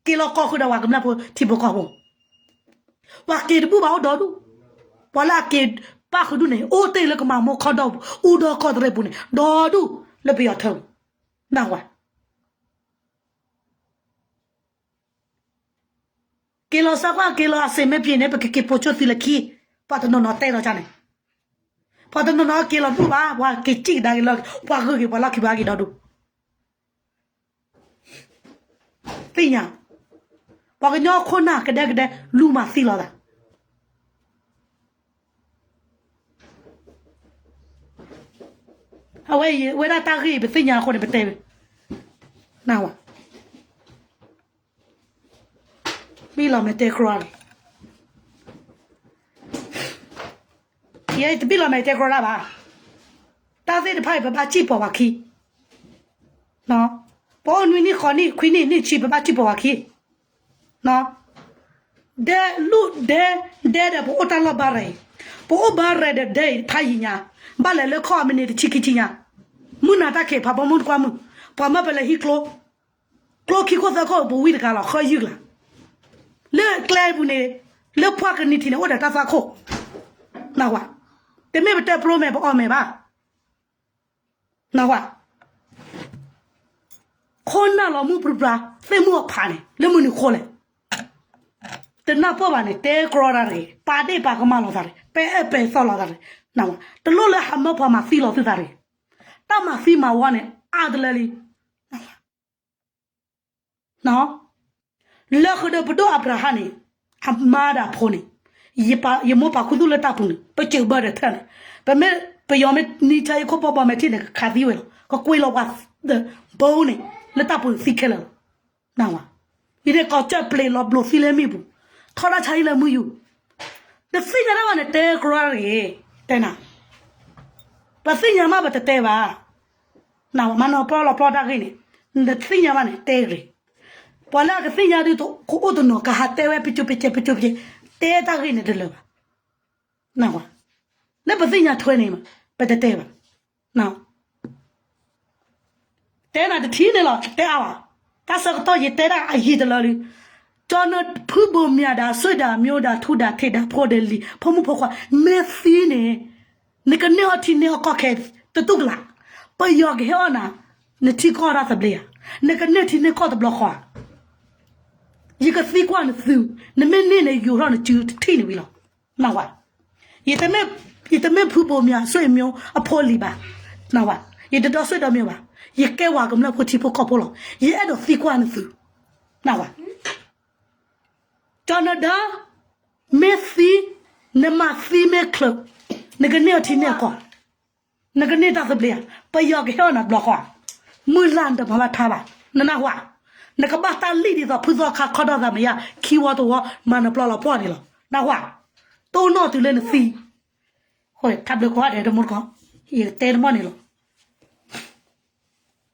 က့ၤလီၤကိးဃုာ်ဒီးပှၤကမျၢၢ်ဖိထံဖိကီၢ်ဖိ, ပှၤက့ၤတဘူၣ်ဘၣ်အိၣ်ဒီဒူၣ်, ပှၤလၢအက့ၤပၣ်ဃုာ်ဒူၣ်န့ၣ် အိၣ်တ့ၢ်လၢကမၤမိၢ်ခီဒီး အူဒီကီၢ်တရံးပူၤန့ၣ် ဒီဒူၣ်လၢပယီၤထၢပူၤ, နၢ်ဟူဧါ. က့ၤလီၤစၢကွၢ် က့ၤလီၤအစ့မ့ၢ်ပျ့ၤန့ၣ် ပကက့ၤပိာ်ကၠိသုလၢခံ, ပှၤတနီၤနီၤတဲလီၤကၢ်န့ၣ်, ပှၤတနီၤနီၤက့ၤလီၤတဘူၣ်ဘၣ်, ပှၤက့ၤစံၣ်ကဒါက့ၤလီၤ, ပှၤဂုၤက့ၤပှၤလီၢ်ခံပှၤက့ၤဒီဒူၣ် သ့ၣ်ညါ, ပှၤကညီခိၣ်နၢ်ကဒဲကဒဲ လူၤမၤသံလီၤသး, အဝဲအံၤ ဝဲဒၣ်တၢ်ဂ့ၢ်အံၤ ပသ့ၣ်ညါအဃိန့ၣ် ပတဲ, နၢ်ဟူဧါ. ဘံၣ်လီၤမဲာ်တဲကြီတဂ့ၤ, ယတဘံၣ်လီၤမဲာ်တဲကြီတၢ်ဘၣ်, တၢ်သ့ၣ်တဖၣ်အံၤ ပဘၣ်စံၣ်ပိာ်ပှၤခံ, ပအိၣ်နွံနံၣ်ဃိးနံၣ်ခွံနံၣ်နံၣ်ဆံ ပဘၣ်စံၣ်ပိာ်ပှၤခံ, ဒဲလူၢ်ဒဲ, ဒဲဒီးပအိၣ်တၢ်လီၢ်ဘါရဲၣ်အံၤ, ပအိၣ်ဘါရဲၣ်ဒီးဒဲအံၤဖးယံာ်ညါ, ဘၣ်လဲၤလၢခီၣ်အမံးနံးတဆံခံဆံညါ, မုၢ်နၤတၢ်ခံးဖးဘီမုၢ်တကွၢ်မုၢ်, ပှၤမၢပလဲၤဟံးကျိ ကျိခံခိၣ်သၢခိၣ် ပဝံတဂၤလီၤ ဃၢယုၢ်ကလၤ, လၢကျဲပူၤန့ၣ်, လၢပှၢ်ကနံၤထံးန့ၣ် အိၣ်ဒီးတၢ်သွၣ်ခိၣ်, နၢ်ဟူဧါ, တမ့ၢ်ပတဲပြိမဲာ်ပအီၣ်မဲာ်ဘၣ် နၢ်ဟူဧါ, ခိၣ်နၢ်လီၤမုၢ်ပြံပြါ, သ့ၣ်မုၢ်အဖးန့ၣ် လၢမုၢ်နုာ်ဃိလဲၣ်, တနၢ်ပၢၢ်ဘၣ်န့ၣ် တဲကြီတၢ်တဂ့ၤ, ပာ်ဒ့ၣ်ပာ်ကမၣ်လိာ်သးတဂ့ၤ, ပအဲၣ်ပဲသီလိာ်သးတဂ့ၤ, နၢ်ဟူဧါ, တလိၣ်လၢဟးမၢပှၤမၤသံလီၤသုသးတဂ့ၤ, တၢ်မၤသံမၤဝီန့ၣ် အါတလၢလံ လၢဃုာ်ဒီးပဒိၣ်အၤဘြၤဟၣ်န့ၣ်, အမါဒီးအဖိန့ၣ်, ယမိၢ်ပာ်ခူသူၣ်လၢတၢ်ပူၤန့ၣ် ပစၢၢ်ဘၢဒီးထၢၣ်န့ၣ်, ပမ့ၢ်ပယီၤမ့ၢ်နံၤဆါအံၤခိၣ်ဘီဘီမဲာ်ထံၣ်န့ၣ် ကခးသံဝဲလီၤ, ကကွံာ်လီၤပှၤဘိန့ၣ် လၢတၢ်ပူၤန့ၣ်သံခဲလၢာ်လီၤ, နၢ်ဟူဧါ, ယဒဲးကီၢ်ကၢၢ်ပျ့ၤလီၤဘျိးသံလၢမ့ၣ်ပူၤ, ထီဒါဆါအံၤလၢမုၢ်ယူၤ, တသ့ၣ်ညါတၢ်ဘၣ်န့ၣ် တဲကရီတဂ့ၤ, တဲနၤ, ပသ့ၣ်ညါမးပတတဲဘၣ်, နမၤနီၢ်ပျီလီၤပျီတၢ်ဂ့ၢ်န့ၣ်, နတသ့ၣ်ညါဘၣ်န့ၣ် တဲဂ့ၤ, ပှၤလၢအကသ့ၣ်ညါဒုး ကအိၣ်တနီၤ ကဟးတဲဝဲ ပကၠိပကဲ ပကၠိပကဲ, တဲတၢ်ဂ့ၢ်န့ၣ်တလၢာ်ဘၣ်, နၢ်ဟူဧါ, လၢပသ့ၣ်ညါထွဲန့ၣ် ပတတဲဘၣ်, တဲနၤတထံၣ်န့ၣ်လီၤ တဲအါဘၣ်, တၢ်ဆၢကတီၢ်ယတဲဒၣ်အယံာ်တလၢလံ, ကၠီနဖုဘိးမၠးဒီး ဆွေဒီးမျိုးဒီး ထူဒီးထံးဒီး ဖိဒီးလံၤ ဖိမုၣ်ဖိခွါ မ့ၢ်သံန့ၣ်, နကန့ၢ်အီၣ်ထံန့ၢ်အီၣ်ကီၢ်ခဲ တတူၢ်ကလာ်, ပယီၤကဟဲအီၣ်နၤ, နထံကီၢ်တၢ်သဘျ့ဧါ, နကန့ၢ်ထံန့ၢ်ကီၢ်တဘျီဃီဧါ, ယကသံကွၢ်နသု, နမ့ၢ်န့ၢ်န့ၣ် ယိးထီၣ်နစုတထံၣ်န့ၣ်ဝံၤလီၤ, နၢ်ဟူဧါ, ယတမ့ၢ် ယတမ့ၢ်ဖုဘိးမၠး ဆွေမျိုး အဖိလံၤဘၣ်, နၢ်ဟူဧါ, ယတဒီ ဆွေမျိုး ဘၣ်, ယကဲဝဲကမျၢၢ်ဖိထံဖိကီၢ်ဖိလီၤ, ယအဲၣ်ဒိးသံကွၢ်နသု, နၢ်ဟူဧါ, ကၠီနဒါ မ့ၢ်သံ, နမၤသံမ့ၢ်ချၢး, နကန့ၢ်အီၣ်ထံန့ၢ်အီၣ်ကီၢ်, နကန့ၢ်တၢ်သဘျ့ဧါ, ပယီၤကဟဲအီၣ်နၤတဘျီဃီဧါ, မုၢ်လၢ်နတမၤဘၣ်ထါဘၣ်, နနၢ်ဟူဧါ, နကဘၣ်တၢ်လံၣ်ဒ်သိး ဖုသီခါခီဒီသးမယါ ခံဝီတဝီ မၤနပျီလီၤပျီန့ၣ်လီၤ, နၢ်ဟူဧါ, တိၢ်နီၣ်တုၤလၢနသံ, ထါဘျုးကိးဂၤဒဲးတမူတကိး, ယတဲတမီၢ်န့ၣ်လီၤ.